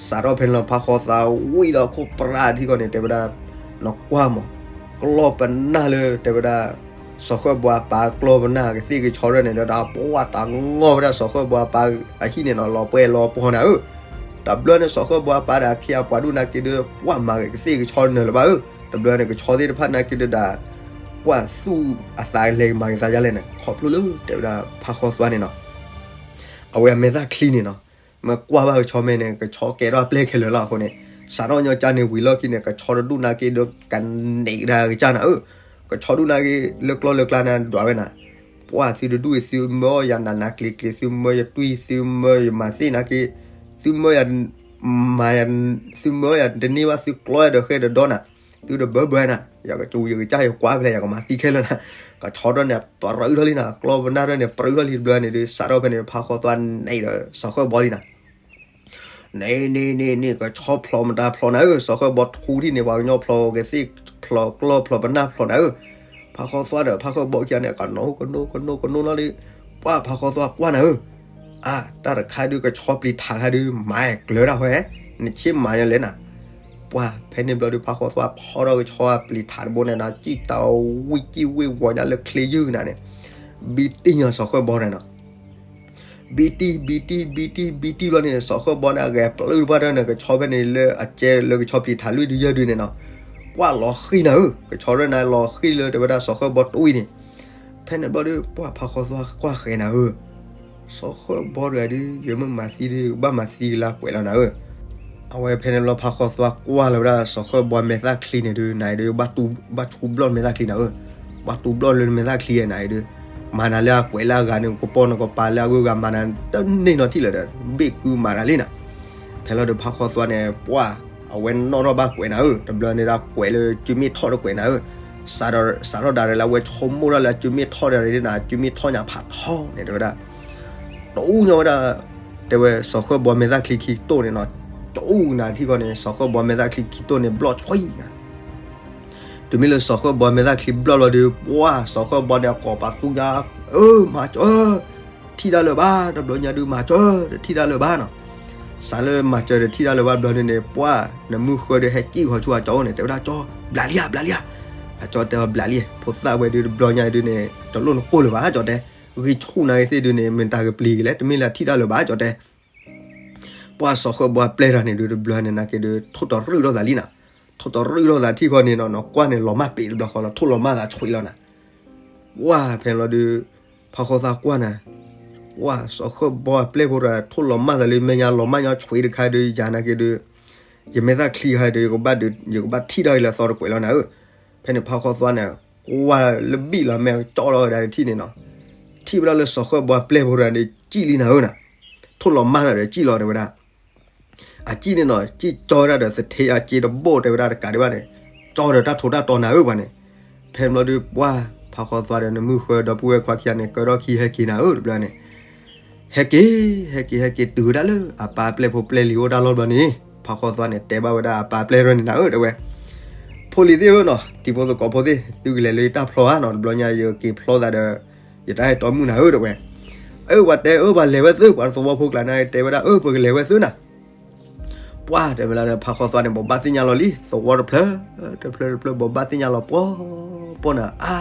စးထီၣ်ဖဲန့ၣ်လီၤ ဖးဃီသွါဝံၣ်ဒီးခိၣ်ပြးထံၣ်ဃီန့ၣ် တဲဝဲဒၣ်, နကွၢ်မး, ကျီၢ်ပနၢ်လၢ တဲဝဲဒၣ် စီၤဃၢၣ်ဘီအပၢ်ကျီၢ်ပနၢ် ကသ့ၣ်ကဆီရဲၣ်န့ၣ်ဒီး တၢ်ပှၢ်တၢ်ငီၢ်ဝဲဒၣ်စီၤဃၢၣ်ဘီအပၢ်အဟံၣ်န့ၣ်နီၤ လီၤပှဲၤလီၤပှီၤနၤဧၢ, တဘျီန့ၣ် စီၤဃၢၣ်ဘီအပၢ်ဒီးအခ့အပှၤဒူၣ်နာ်က့ဒီး ပှၢ်မၤက့ၤကသ့ၣ်ကဆီနၢၤလၢၤဘၣ်ဧၢ, တဘျီန့ၣ် ကဆီသ့ၣ်တဖၣ်နာ်က့ဒီးဒၣ် ပှၢ်သူၣ်အသးလဲၤကမၤက့ၤသးယါလဲၣ်န့ၣ် ခီဖျိလၢ တဲဝဲဒၣ်ဖးဃီသွါန့ၣ်နီၤ, အဝဲအမဲာ်သၣ်ချံန့ၣ်နီၤ, မ့ၢ်ကွၢ်ဘၣ်ကဆီမဲာ်န့ၣ် ကဆီကဲထီၣ်အပျဲၢ်ခဲလၢာ်လီၤအဃိန့ၣ်, စးထီၣ်ညီကၢ်န့ၣ်ဝံၤလီၢ်ခံန့ၣ် ကဆီတဒူၣ်နာ်က့ဒီး ကန့ၢ်ကဒါကစၢ်နၤဧၢ, ကဆီဒူၣ်နာ်က့ လၢကျီၢ်လၢကျါန့ၣ်ဒွးဝဲနၤ, ပှၢ်သုတဒူၣ်အံၤ သုမၢယၤနးနးကျံၤကျံၤ သုမၢယတွံၢ် သုမၢယမၤသ့ၣ်နာ်က့, သုမၢယ မၤယၤ သုမၢယၤတန့ၢ်ဘၣ် သုကျီယၤဒီးဃဲဒီးဒီနၤ, သုတဘၢဘၢနၤ, ယကစူၤယကစၢ်ယကွၢ်ဖဲလဲၣ် ယကမၤသံခဲလၢာ်နၤ, ကဆီထီၣ်န့ၣ် ပြၢထီၣ်လံနၤ ကျီၢ်ပနၢ်ထီၣ်န့ၣ် ပြၢထီၣ်လံတဘျီန့ၣ်ဒုး စးထီၣ်ဖဲန့ၣ် ဖးဃီသွါန့ၣ်ဒီးစီၤဃၢၣ်ဘီလံနၤ န့ၣ်န့ၣ်န့ၣ်န့ၣ် ကဆီဖျိးမတၤဖျိးနၤဧၢ, စီၤဃၢၣ်ဘီထူထံၣ်န့ၣ် ပှၤကညီဖျိးကသ့ၣ်ဖျိးကျီၢ်ဖျိးပနၢ်ဖျိးနၤဧၢ, ဖးဃီသွါဒီးဖးဃၢၣ်ဘီခံဂၤန့ၣ် ကနိကနိကနိကနိနီၣ်လံ, ပှၢ်ဖးဃီသွါကွၢ်နၤဧၢ, အါ တၢ်တခါဒုးကဆီပျံၤထးခါဒုး မၤကျၢၤဒၣ်ဝဲ, နဆ့ၣ်မၤယၤလဲၣ်နၤ, ပှၢ်ဖဲန့ၣ်ဘျီဒုး ဖးဃီသွါဖီၣ်ထီၣ်ကဆီပျံၤထးတဘိန့ၣ်ဒီး စံၣ်တဝံၣ်ကံၣ်ဝံၣ်ဝီၤညါလၢချ့ယုၢ်နၤန့ၣ်, ဘံတံၢ်ညီစီၤဃၢၣ်ဘီန့ၣ်နီၤ ဘံတံၢ် ဘံတံၢ် ဘံတံၢ် ဘံတံၢ်ဘျီန့ၣ် စီၤဃၢၣ်ဘီန့ၣ် အဂဲၤပျုၢ်တပှၢ်တၢၢ်န့ၣ် ကဆီဖဲန့ၣ်လၢအကဲလၢကဆီပျံၤထးလွံၢ်ဒုယဲၢ်ဒုန့ၣ်နီၤ, ကွၢ်လီၤဃံၤနၤဧၢ, ကဆီရဲၣ်နၤလီၤဃံၤလၢတဲဝဲဒၣ်စီၤဃၢၣ်ဘီတဝံၤန့ၣ်, ဖဲန့ၣ်ဘျီဒုး ပှၢ်ဖးဃီသွါကွၢ်ဃဲၤနၤဧၢ, စီၤဃၢၣ်ဘီတဂၤဒုး ယမ့ၢ်မၤသံဒုး ကဘၣ်မၤသံကလါကွဲးလီၤနၤဧၢ, အဝဲဖဲန့ၣ်လီၤ ဖးဃီသွါကွၢ်လီၤဝဲဒၣ် စီၤဃၢၣ်ဘီမဲာ်သၣ်ချံန့ၣ်ဒုး နၤအံၤဒုး ဘၣ်ထူဘျီၣ်မဲာ်သၣ်ချံနၤဧၢ, ဘၣ်ထူဘျီၣ်လၢမဲာ်သၣ်ချံနၤအံၤဒုး, မၤနၤလၢအကွဲးလၢအဂၤန့ၣ် ကပီၢ်နကပၤလၢအဂုၤအဂၤမၤနၤတန့ၢ်နီတထံၣ်လၢၤဒီး ဘ့ၣ်ကုမၤတၢ်လံနၤ, ဖဲလီၤဒုးဖးဃီသွါန့ၣ် ပှၢ် အဝဲနီၣ်ထီၣ်ဘၣ်ကွဲးနၤဧၢ, တဘျီန့ၣ်ဒီးကွဲးလၢစုမ့ၣ်ထီၣ်တကွဲးနၤဧၢ, စးထီၣ်ဒၣ်ရၢလၢအဝဲဆိကမိၣ်ထီၣ်လၢအစုမ့ၣ်ထီၣ်ဒၣ်ရၢန့ၣ် စုမ့ၣ်ထီၣ်ညါဖးထီန့ၣ် တဲဝဲဒၣ် တအူညါဝဲဒၣ်, တဲဝဲ စီၤဃၢၣ်ဘီမဲာ်သၣ်ချံခံတိၢ်န့ၣ်နီၤ, တအူနၤထံၣ်ဃီန့ၣ် စီၤဃၢၣ်ဘီမဲာ်သၣ်ချံခံတိၢ်န့ၣ် ဘျီၣ်ဆွံနၤ, တုၤမ့ၢ်လၢစီၤဃၢၣ်ဘီမဲာ်သၣ်ချံဘျီၣ်လီၤဒုး ပှၢ် စီၤဃၢၣ်ဘီန့ၣ် အကိာ်ပာ်သူညါ, အၢ မၤကၠီ ထံၣ်တၢ်လၢၤဘၣ်, တဘျီညါဒုးမၤစၢၤတထံၣ်တၢ်လၢၤဘၣ်နီၤ. စးလၢမၤစၢၤတထံၣ်တၢ်လၢၤဘၣ်ဘျီဒုန့ၣ် ပှၢ်နမုၢ်ဃၢၤဒီးဟဲကံၣ်ဃီၤဆူအကၠီအိၣ်န့ၣ် တဲဝဲဒၣ် ကၠီ, ဘျးလံဧါ, ဘျးလံဧါ. အကၠီတဲအီၤ ဘျးလံ, ဖိသၣ်ဝဲဒုးတဘျီညါဒုးန့ၣ် တလိၣ်နကိၢ်လၢၤဘၣ် ကၠီတဲ. ဂံၢ်ဆူၣ်နာ်ဂ့ၤသ့ၣ်ဒုးန့ၣ် မ့ၢ်တၢ်ကပျံၤကလဲၣ်, တမ့ၢ်လၢအထံၣ်တၢ်လၢၤဘၣ် ကၠီတဲ. ပှၢ်စီၤဃၢၣ်ဘီပျဲၢ်တဂၤန့ၣ်ဒုး တဘျီန့ၣ်နာ်က့ဒုး ထိၣ်တီၤရုၢ်ထီၣ်သးလံနီၤ. ထိၣ်တီၤရုၢ်ထီၣ်သးထံၣ်ဃီန့ၣ်နီၤ ကွၢ်န့ၣ်လီၤမၢ်ပ့ၤတဘျီဃီလီၤ, ထိၣ်လီၤမၢ်သးဆွံးလီၤနီၤ. ပှၢ်ဖဲန့ၣ်လီၤဒုး ဖါဃီသွါကွၢ်နၤ, ပှၢ်စီၤဃၢၣ်ဘီအပျဲၢ်ဖိတဂၤ ထိၣ်လီၤမၢ်သးလၢမဲာ်ညါလီၤမၢ်ညီဆွံးတခါဒုး ယၤနာ်က့ဒုး ယမဲာ်သၣ်ချံခါဒုး ယကဘၣ်ဒုး ယကဘၣ်ထံၣ်ထီၣ်အံၤလၢအသီတကွဲးလီၤနၤဧၢ. ဖဲန့ၣ်ဖါဃီသွါန့ၣ် ကွၢ်လၢဘံၣ်လီၤမဲာ်ကၠီလီၤဝဲဒၣ်တထံၣ်န့ၣ်နီၤ. ထံၣ်ဝဲဒၣ်လၢစီၤဃၢၣ်ဘီအပျဲၢ်ဖိတဂၤန့ၣ် ကံၣ်လံနၤဧၢနီၤ. ထိၣ်လီၤမၢ်သးဒီးကံၣ်လီၤတဲဝဲဒၣ် အကံၣ်န့ၣ်နီၤ ကံၣ်ကၠီဝဲဒၣ်ဒီးသထ့အက့တဘိၣ်တဲဝဲဒၣ်တကးဒံးဘၣ်န့ၣ် ကၠီဒီးတၢ်ထူးတၢ်တီၤနၤဧၢပှၤန့ၣ်. ဖဲဘျီဒုးပှၢ်ဖါဃီသွါဒီးနမုၢ်ဃၢၤဒီပုၢ်ဝဲၢ်ခွါခံဂၤန့ၣ် ကၢထီၣ်ခံဟဲက့ၤနၤဧၢတဘျီန့ၣ် ဟဲက့ၤ ဟဲက့ၤ ဟဲက့ၤတုၤဝဲဒၣ်လၢအပၢ်အပျဲၢ်ဖိပျဲၢ်လံၤအိၣ်တၢ်လီၢ်ဘျီန့ၣ် ဖါဃီသွါန့ၣ် တဲဘၣ်ဝဲဒၣ်အပၢ်အပျဲၢ်ရၢန့ၣ်နၤဧၢတဲဝဲ ဖိလံၤသ့ၣ်ဧၢနီၤ တံၤဖိသကိးဖိသ့ၣ် သုကလဲၤလၢယတၢ်ဖျီဧါနီၤ တဘျီညါယက့ၤဖျီသးဒီး ယတၢ်ဟဲတီမုၣ်နၤဧၢတဲဝဲ. အၢ ပှၤတဲအၢ ပှၤလဲၤဝဲသု ပှၤသဝီဖိကျါန့ၣ် တဲဝဲဒၣ်အၢ ပကလဲၤဝဲသုနၤ. ပှၢ်တဲဝဲဒၣ်ဖါဃီသွါန့ၣ် ဘိးဘၣ်သ့ၣ်ညါလီၤလံ သဝီတဖျၢၣ် တဖျၢၣ်တဖျၢၣ် ဘိးဘၣ်သ့ၣ်ညါလီၤပှီၤပှီၤနၤအါ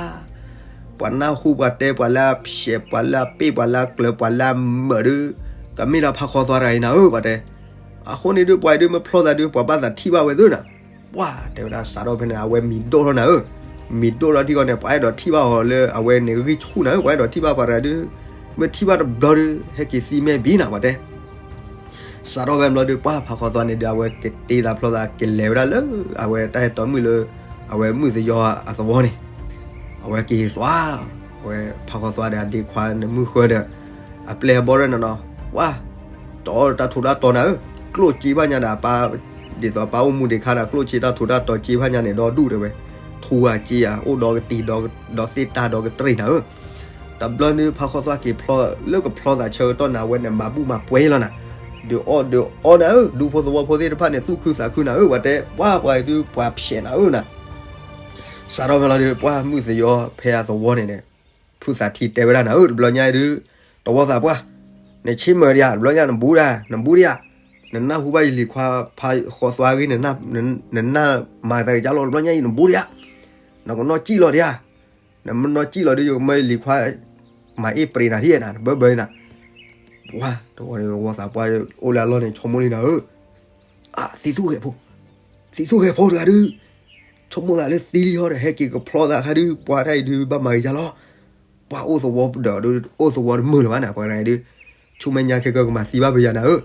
ပှၤနၢ်ဟူပှၤတဲ ပှၤလၢအဖျဲး ပှၤလၢအပ့ၢ် ပှၤလၢအကျၢၤ ပှၤလၢအမၢာ်ဒုး ကမ့ၢ်ဒၣ်ဖါဃီသွါတဂၤအံၤနၤဧၢ ပှၤတဲ. အဃိန့ၣ်ဒုး ပှၤအံၤဒုးမ့ၢ်ဖျီသးဒုး ပှၤဘၣ်သးထံၣ်ဘၣ်ဝဲသုနၤ. ပှၢ်တဲဝဲဒၣ် စးထီၣ်ဖဲန့ၣ် အဝဲမံၤဒိၣ်ထီၣ်နၤဧၢ. မံၤဒိၣ်ထီၣ်ထံၣ်ဃီန့ၣ် ပှၤအဲၣ်ဒိးထံၣ်ဘၣ်အီၤလၢအဝဲန့ၣ်ဂံၢ်ဆူၣ်နၤဧၢ, ပှၤအဲၣ်ဒိးထံၣ်ဘၣ်ပှၤတဂၤဒုး မ့ၢ်ထံၣ်ဘၣ်တဘျီဒုး ဟဲက့ၤသံမဲာ်ဘံနၤ ပှၤတဲ စးထီၣ်ဖဲဘျီဒုး ပှၢ်ဖါဃီသွါန့ၣ်ဒုး အဝဲကတ့သးဖျီသး ကလဲၤဝဲဒၣ်လၢ အဝဲတၢ်ဟဲတီမုၣ်လၢ အဝဲမုၣ်သယီအသဝီန့ၣ် အဝဲက့ၤသွါ အဝဲဖါဃီသွါဒီးအဒ့ခွါန့ၣ် မုၢ်ဃၢၤဒီး အပျဲၢ်အဘီရဲၣ်န့ၣ်နီၤ ပှၢ် တီတၢ်ထူးတၢ်တီၤနၤဧၢ, ကျိၣ်စ့ဘၣ်ညါဒီးအပၢ် ဒ်သိးအပၢ်အိၣ်မူဒံးခါဒီး ကျိၣ်စ့တၢ်ထူးတၢ်တီၤစ့ဘၣ်ညါန့ၣ် ဒီဒူၣ်တဲဝဲ, ထူဂၤစ့ဧါ အိၣ်ဒီးကတံၤ ဒီးသ့ၣ်တၢ်ဒီးကတြ့ၣ်နၤဧၢ. တဘျီန့ၣ် ဖါဃီသွါက့ၤဖျီ လၢကဖျီသးဆၢကတီၢ်န့ၣ် အဝဲန့ၣ်မၤဘူၣ်မၤပှဲၤလီၤနၤ, ဒုးအီၣ်ဒုးအီနၤဧၢ, ဒူဖိသဝီဖိသ့ၣ်တဖၣ်န့ၣ် သူၣ်ခုသးခုနၤဧၢ, ပှၤတဲ ပှၢ်ပှၤဒုးပှၤဖျဲးနၤဧၢနၤ စးထီၣ်ဖဲလီၤဒုး ပှၢ်မုၣ်သယီဖဲအသဝီန့ၣ်န့ၣ် ဖုသးထံတဲဝဲဒၣ်နၤဧၢ, တဘျီညါဒုး သဝီသးပှၢ်, နဆ့မၢၤဒံးဧါ, တဘျီညါနဘူးဒံးဧါ, နဘူးဒံးဧါ, နနၢ်ဟူဘၣ်ယလံၤခွါဖါဃီသွါအဂ့ၢ်, နနၢ်မၤသးက့ၤလီၤ, တဘျီညါအံၤနဘူးဒံးဧါ, နကနီၢ်စံၣ်လီၤဒံးဧါ, နမ့ၢ်နီၢ်စံၣ်လီၤဒုး ယကမၢယလံၤခွါ မၤအ့ၣ်ပြ့းနၤဒံးနၤ, တဘၢဘၢနၤ, ပှၢ် တဝီန့ၣ် သဝီသးပှၢ်အိၣ်လၢအလီၢ်န့ၣ် ဆိကမိၣ်လံနၤဧၢ အ သံသူၣ်ဂဲၤဖိ, သံသူၣ်ဂဲၤဖိတဂၤဒုး, ဆိကမိၣ်သးလၢသံလံဟီဒီး ဟဲက့ၤကဖျီသးခါဒုး ပှၤတၢ်အံၤဒုး ဘၣ်မၤဂ့ၤယါလီၤ, ပှၤအိၣ်သဝီဒီး အိၣ်သဝီတမုာ်လၢၤဘၣ်နၤ ပှၤတဂၤအံၤဒုး, ဆူမဲာ်ညါခဲကၢကမၤသံဘၣ်ပယၤနၤဧၢ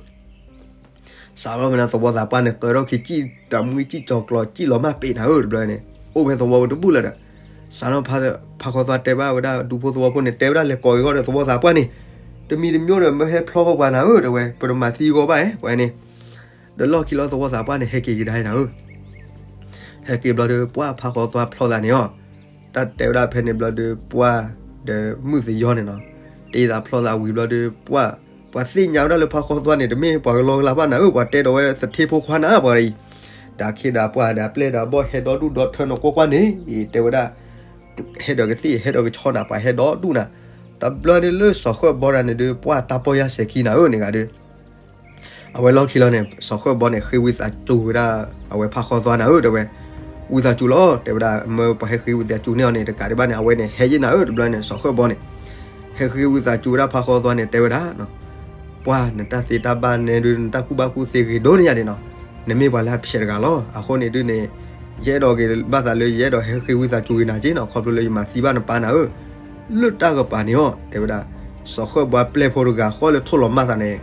စးထီၣ်ဖဲန့ၣ် သဝီသးပှၢ်န့ၣ် ကၢထီၣ်ခံစံၣ်တမှံစံၣ်ကၠီၤကျီၤ စံၣ်လီၤမၢ်ပ့ၤနၤဧၢ တဘျီန့ၣ် အိၣ်ဖဲသဝီတဘူၣ်လၢၤဒီး, စးထီၣ်ဖါဃီသွါတဲဘၣ်ဝဲဒၣ် ဒူဖိသဝီဖိန့ၣ် တဲဝဲဒၣ်လဲၤကိးက့ၤဂီၢ်ဒီးသဝီသးပှၢ်န့ၣ်, တမံၤတမံၤဒီး မ့ၢ်ဟဲဖျီဃီပှၤနၤဧၢ တဲဝဲ, ပတမၤသံဂီၢ်ဘၣ်ဧါ ပှၤန့ၣ်, ဒီးလီၢ်ခံလီၤသဝီသးပှၢ်န့ၣ် ဟဲက့ၤကဒါနၤဧၢ ဟဲက့ၤဘျီဒီး ပှၢ်ဖါဃီသွါဖျီသးန့ၣ်အီၤ, တၢ်တဲဝဲဒၣ်ဖဲန့ၣ်ဘျီဒီး ပှၢ်ဒီးမုၢ်သယီန့ၣ်နီၤ, တ့သးဖျီသးဝံၤဘျီဒီး ပှၢ် ပှၤသ့ၣ်ညါဝဲဒၣ်လၢဖါဃီသွါန့ၣ် တမ့ၢ်ပှၤကလီကလးဘၣ်နၤဧၢ, ပှၤတဲဒီးဝဲသထ့ဖိခွါနၤ ပှၤအံၤ, ဒီးခ့ဒီးပှၢ်ဒီးအပျဲၢ်ဒီးအဘီၣ်ဟဲဒီဒူၣ်ဒီထၢနီၢ်ကွၢ်ကွၢ်န့ၣ် တဲဝဲဒၣ် ဟဲဒီးကသ့ၣ်ဟဲဒီးကဆီနၤ ပှၤဟဲဒီဒူၣ်နၤ, တဘျီန့ၣ်လၢစီၤဃၢၣ်ဘီတဂၤန့ၣ်ဒုး ပှၢ်တၢ်ပီၢ်ယၢ်စဲၤခံနၤဧၢ န့ၣ်ဂၤဒုး အဝဲလီၢ်ခံလီၤန့ၣ် စီၤဃၢၣ်ဘီန့ၣ် ဃ့ဝံသးစူၤဝဲဒၣ် အဝဲဖါဃီသွါနၤဧၢ တဲဝဲ, ဝံသးစူၤလီၤ တဲဝဲဒၣ် မ့ၢ်ပှၤဟဲဃ့ဝံသးစူၤန့ၢ်အီၤန့ၣ် တကးဒံးဘၣ်န့ၣ် အဝဲန့ၣ် ဟဲယ့ၢ်နၤဧၢ တဘျီန့ၣ် စီၤဃၢၣ်ဘီန့ၣ် ဟဲဃ့ဝံသးစူၤဝဲဒၣ်ဖါဃီသွါန့ၣ် တဲဝဲဒၣ် ပှၢ် နတၢ်သ့တၢ်ဘၣ်နဲဒုး နတၢ်ကူၣ်ဘၣ်ကူၣ်သ့ဂ့ၤဒိၣ်န့ၢ်ယၤန့ၣ်နီၤ, နမ့ၢ်ပှၤလၢအဖျဲးတဂၤလီၤ, အဃိန့ၣ်ဒုးန့ၣ် ယအဲၣ်ဒိးက့ၤဘၣ်သးလၢ ယအဲၣ်ဒိးဟဲဃ့ဝံသးစူၤက့ၤနၤက့နီၤ, ခီဖျိလၢယမၤသံဘၣ်နပၢ်နၤဧၢ, လၢတၢ်ကပၤန့ၣ်အီၤ တဲဝဲဒၣ် စီၤဃၢၣ်ဘီအပျဲၢ်ဖိတဂၤဃီလၢထိၣ်လီၤမၢ်သးန့ၣ်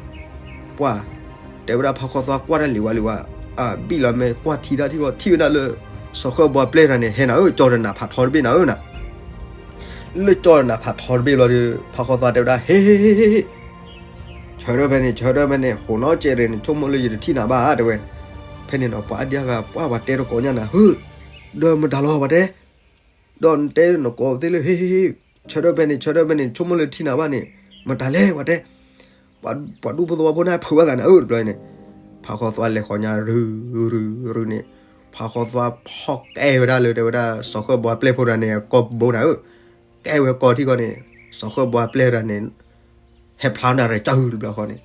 ပှၢ် တဲဝဲဒၣ်ဖါဃီသွါကွၢ်တၢ်လံၤဝါလံၤဝါ, အဘံၣ်လီၤမဲာ်ကွၢ်ထံတၢ်ထံၣ်ဂီၢ် ထံၣ်ဝဲဒၣ်လၢ စီၤဃၢၣ်ဘီအပျဲၢ်တဂၤန့ၣ် ဟဲနၤဧၢ ကၠီတနးဖးထီတဘ့ၣ်နၤဧၢနၤ, လၢကၠီတနးဖးထီတဘ့ၣ်ဘျီဒီး ဖါဃီသွါတဲဝဲဒၣ် ဟ့ၣ်ဟ့ၣ်ဟ့ၣ်ဟ့ၣ် ဆၢထၢၣ်ဖဲန့ၣ် ဆၢထၢၣ်ဖဲန့ၣ် ဟိးနီၢ်ကဲးရဲၣ်န့ၣ် ဆိကမိၣ်လၢယတထံၣ်နၤဘၣ်ဧါ တဲဝဲ, ဖဲန့ၣ်နီၤ ပှၤအါဒံအါဂၤ ပှၢ်ပှၤတဲတကိးညါနၤ ဟၢၣ်, ဒီးမတၤလီၤပှၤတဲ, ဒီးနတဲနကိးသ့ၣ်လၢ ဟ့ၣ်ဟ့ၣ်ဟ့ၣ်, ဆၢထၢၣ်ဖဲန့ၣ် ဆၢထၢၣ်ဖဲန့ၣ် ဆိကမိၣ်လၢထံၣ်နၤဘၣ်န့ၣ် မတၤလဲၣ်ပှၤတဲ, ပှၤဒူဖိသဝီဖိန့ၣ်ဖုးဘၣ်သးနၤဧၢ တဘျီန့ၣ်, ဖါဃီသွါလဲၤဃီၤညါရုၢ်ရုၢ်ရုၢ်န့ၣ်, ဖါဃီသွါဖီၣ်ကဲဝဲဒၣ်လၢတဲဝဲဒၣ် စီၤဃၢၣ်ဘီအပျဲၢ်ဖိတဂၤန့ၣ် အကိာ်ဘိနၤဧၢ, ကဲဝဲကိာ်ထံၣ်ဃီန့ၣ်, စီၤဃၢၣ်ဘီအပျဲၢ်တဂၤန့ၣ် ဟဲဖျါနၤရဲၣ်ကၠုၢ်တဘျီဃီန့ၣ်,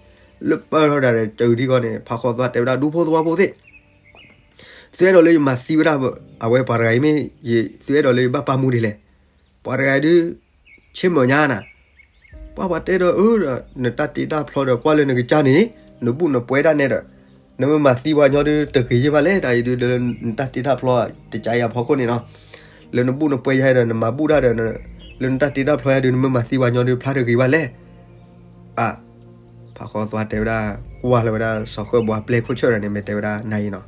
လၢပၢၢ်ထီၣ်ဒၣ်ရဲၣ်ကၠုၢ်ဒံးဃီန့ၣ် ဖးဃီသွါတဲဝဲဒၣ် ဒူဖိသဝီဖိသ့ၣ်, သုအဲၣ်ဒိးလၢယမၤသံဝဲဒၣ် အဝဲပှၤတဂၤအံၤမ့ၢ် သုအဲၣ်ဒိးလၢယဘၣ်ပာ်မူဒ်လဲၣ်. ပှၤတဂၤအံၤဒုး ဆ့ၣ်မီၢ်ညါနၤ, ပှၤပှၤတဲဒီးအၢဒီး နတၢ်တ့တၢ်ဖျီဒီးကွၢ်လၢနကစၢ်န့ၣ် နဘူၣ်နပှဲၤဒၣ်နဲဒီး နမ့ၢ်မၤသံပှၤညီဒုးတဂ့ၤယဲၢ်ဘၣ်လဲၣ်. တၢ်အံၤဒုးလၢနတၢ်တ့တၢ်ဖျီတကးယၤဖီခိၣ်န့ၣ်နီၤ, လၢနဘူၣ်နပှဲၤယၤဒီးနမၤဘူၣ်တၢ်ဒီး လၢနတၢ်တ့တၢ်ဖျီယၤဒုး နမ့ၢ်မၤသံပှၤညီဒုးဖျါတဂ့ၤဘၣ်လဲၣ်. အ ဖးဃီသွါတဲဝဲဒၣ် ကွၢ်လၢၤဝဲဒၣ်စီၤဃၢၣ်ဘီပျဲၢ်ခိၣ်ဆၢၣ်ဒီးန့ၣ် မ့ၢ်တဲဝဲဒၣ်နၤအံၤနီၤ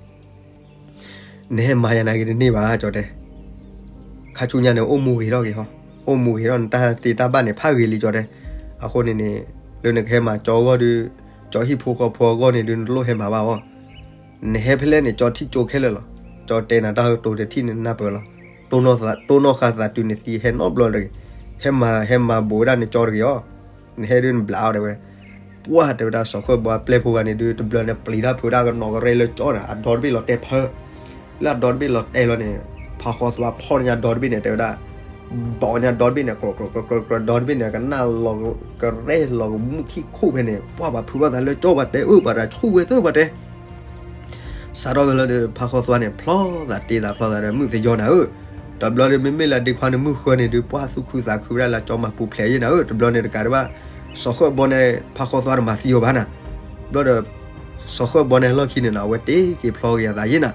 နဟဲမၤယၤနာ်က့တန့ၢ်ဘၣ် ကၠီတဲ, ခါဆူညါန့ၣ် အိၣ်မူဂ့ၤထီၣ်ဂ့ၤဟီ, အိၣ်မူဂ့ၤထီၣ် နတၢ်သ့တၢ်ဘၣ်န့ၣ် ဖးဂ့ၤလံ ကၠီတဲ. အဃိန့ၣ်န့ၣ် လၢနကဟဲမၤကၠီအဂီၢ်ဒီး ကၠီဟံၣ်ဖိဃီဖိအဂီၢ်န့ၣ်ဒုး နတလိၣ်ဟဲမၤဘၣ်အီၤ, နဟဲဖဲလဲၣ်န့ၣ် ကၠီထံၣ်ကၠိခဲလၢာ်လီၤ. ကၠီတဲနၤတၢ်ကတိၤတထံၣ်န့ၣ်နၢ်ပၢၢ်လီၤ. တိၢ်နီၣ်ဃာ်သးတုၤနသံဟဲနီတဘျီတဂ့ၤ, ဟဲမၤဟဲမၤဘူးဝဲဒၣ်နကၠီတဂ့ၤအီၤ, နဟဲဒုးနဘျးအီၤတဲဝဲ ပှၢ်တဲဝဲဒၣ် စီၤဃၢၣ်ဘီအပျဲၢ်ဖိဂၤန့ၣ်ဒုး တဘျီန့ၣ် ပျံၤတၢ်ဖုးတၢ်ကနီၤကရဲလၢကၠီန့ၣ် အဒီတဘ့ၣ်လီၤတဲာ်ဖၢ, လၢအဒီတဘ့ၣ်လီၤတဲာ်လီၤန့ၣ် ဖးဃီသွါဖီၣ်ညါဒီတဘ့ၣ်န့ၣ် တဲဝဲဒၣ် ဘီညါဒီတဘ့ၣ်န့ၣ် ကြၢးကြၢးကြၢးကြၢးဒီတဘ့ၣ်န့ၣ် ကနၣ်လီၤကရဲလီၤကမူၣ်ခံခိၣ်ဖဲန့ၣ် ပှၢ်ပှၤဖုးဘၣ်သးလၢကၠီ ပှၤတဲအၢ ပှၤတၢ်ဆူၣ်ဝဲသၢ ပှၤတဲ စးထီၣ်ဝဲလီၤဒီး ဖးဃီသွါန့ၣ် ဖျီသးတ့သးဖျီသးဒီး မုၢ်သယီနၤဧၢ, တဘျီဒီး မ့မ့ၢ်လၢဒ့ခွါန့ၣ်မုၢ်ဃၢန့ၣ်ဒုး ပှၢ်သူၣ်ခုသးခုဝဲဒၣ်လၢကၠီမၤပူၤဖျဲးယဲၢ်နၤဧၢ, တဘျီန့ၣ်တကးဒံးဘၣ် စီၤဃၢၣ်ဘီန့ၣ် ဖးဃီသွါတမၤသံအီၤဘၣ်နၤ, ဘျီဒီး စီၤဃၢၣ်ဘီန့ၣ်လီၢ်ခံန့ၣ်နီၤ အဝဲတ့က့ၤဖျီက့ၤအသးယဲၢ်နၤ,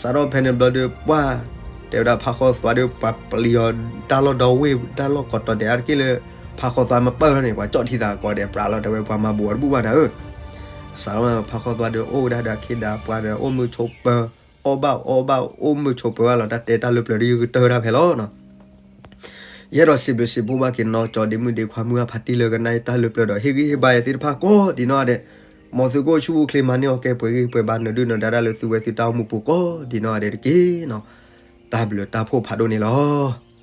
စးထီၣ်ဖဲန့ၣ်ဘျီဒီး ပှၢ် တဲဝဲဒၣ်ဖးဃီသွါဒီး ပှၤပျံၤအီၤတၢ်လီၢ်ဒီဝ့ၢ် တၢ်လီၢ်ကိးတီၤဒဲးအါတက့ၢ်လၢ ဖးဃီသွါမ့ၢ်ပၢၢ်ထီၣ်န့ၣ် ပှၤကၠီၣ်ထံသးကိးဂၤဒဲး ပြးလီၤ တဲဝဲ ပှၤမၤဘူးအီၤတဘူၣ်ဘၣ်နၤဧၢ, စးထီၣ်ဖးဃီသွါဒီး အိၣ်ဝဲဒၣ်ဒီးအခ့ဒီးအပှၤဒီး အိၣ်မုာ်ဆိးပၢၤ အီၣ်ဘၣ်အီဘၣ် အိၣ်မုာ်ဆိးပၢၤဘၣ်လီၤ တၢ်တဲတၢ်လၢပျၢၤဒီး ယကတၢၢ်ဝဲဒၣ်ဖဲလီၤနီၤ. ယအဲၣ်ဒိးစံးဘျုးစံးဖှိၣ်ဘၣ်က့ၤနီၢ်ကၠီဒ့မုၣ်ဒ့ခွါမုၢ်ဂၢ်ဖါတံၢ်လၢကနၣ်အံၤ တၢ်လၢပျၢၤဒီး ဟ့ၣ်ဂံၢ်ဟ့ၣ်ဘါယၤသ့ၣ်တဖၣ်ကိးဒ်နီၢ်ဂၤဒဲး, မ်သုကအိၣ်ဆူၣ်အိၣ်ချ့မၤန့ၢ်အီၣ်ကဲပှဲၤဂံၢ်ပှဲၤဘါ နဒုၣ်နဒါတၢ်လၢသုဝဲသုတၢ်အိၣ်မူပူၤကိးဒ်နီၢ်ဂၤဒဲးတက့ၢ်နီၤ. တၢ်ဘျုးတၢ်ဖှိၣ်ဖးဒိၣ်န့ၣ်လီၤ.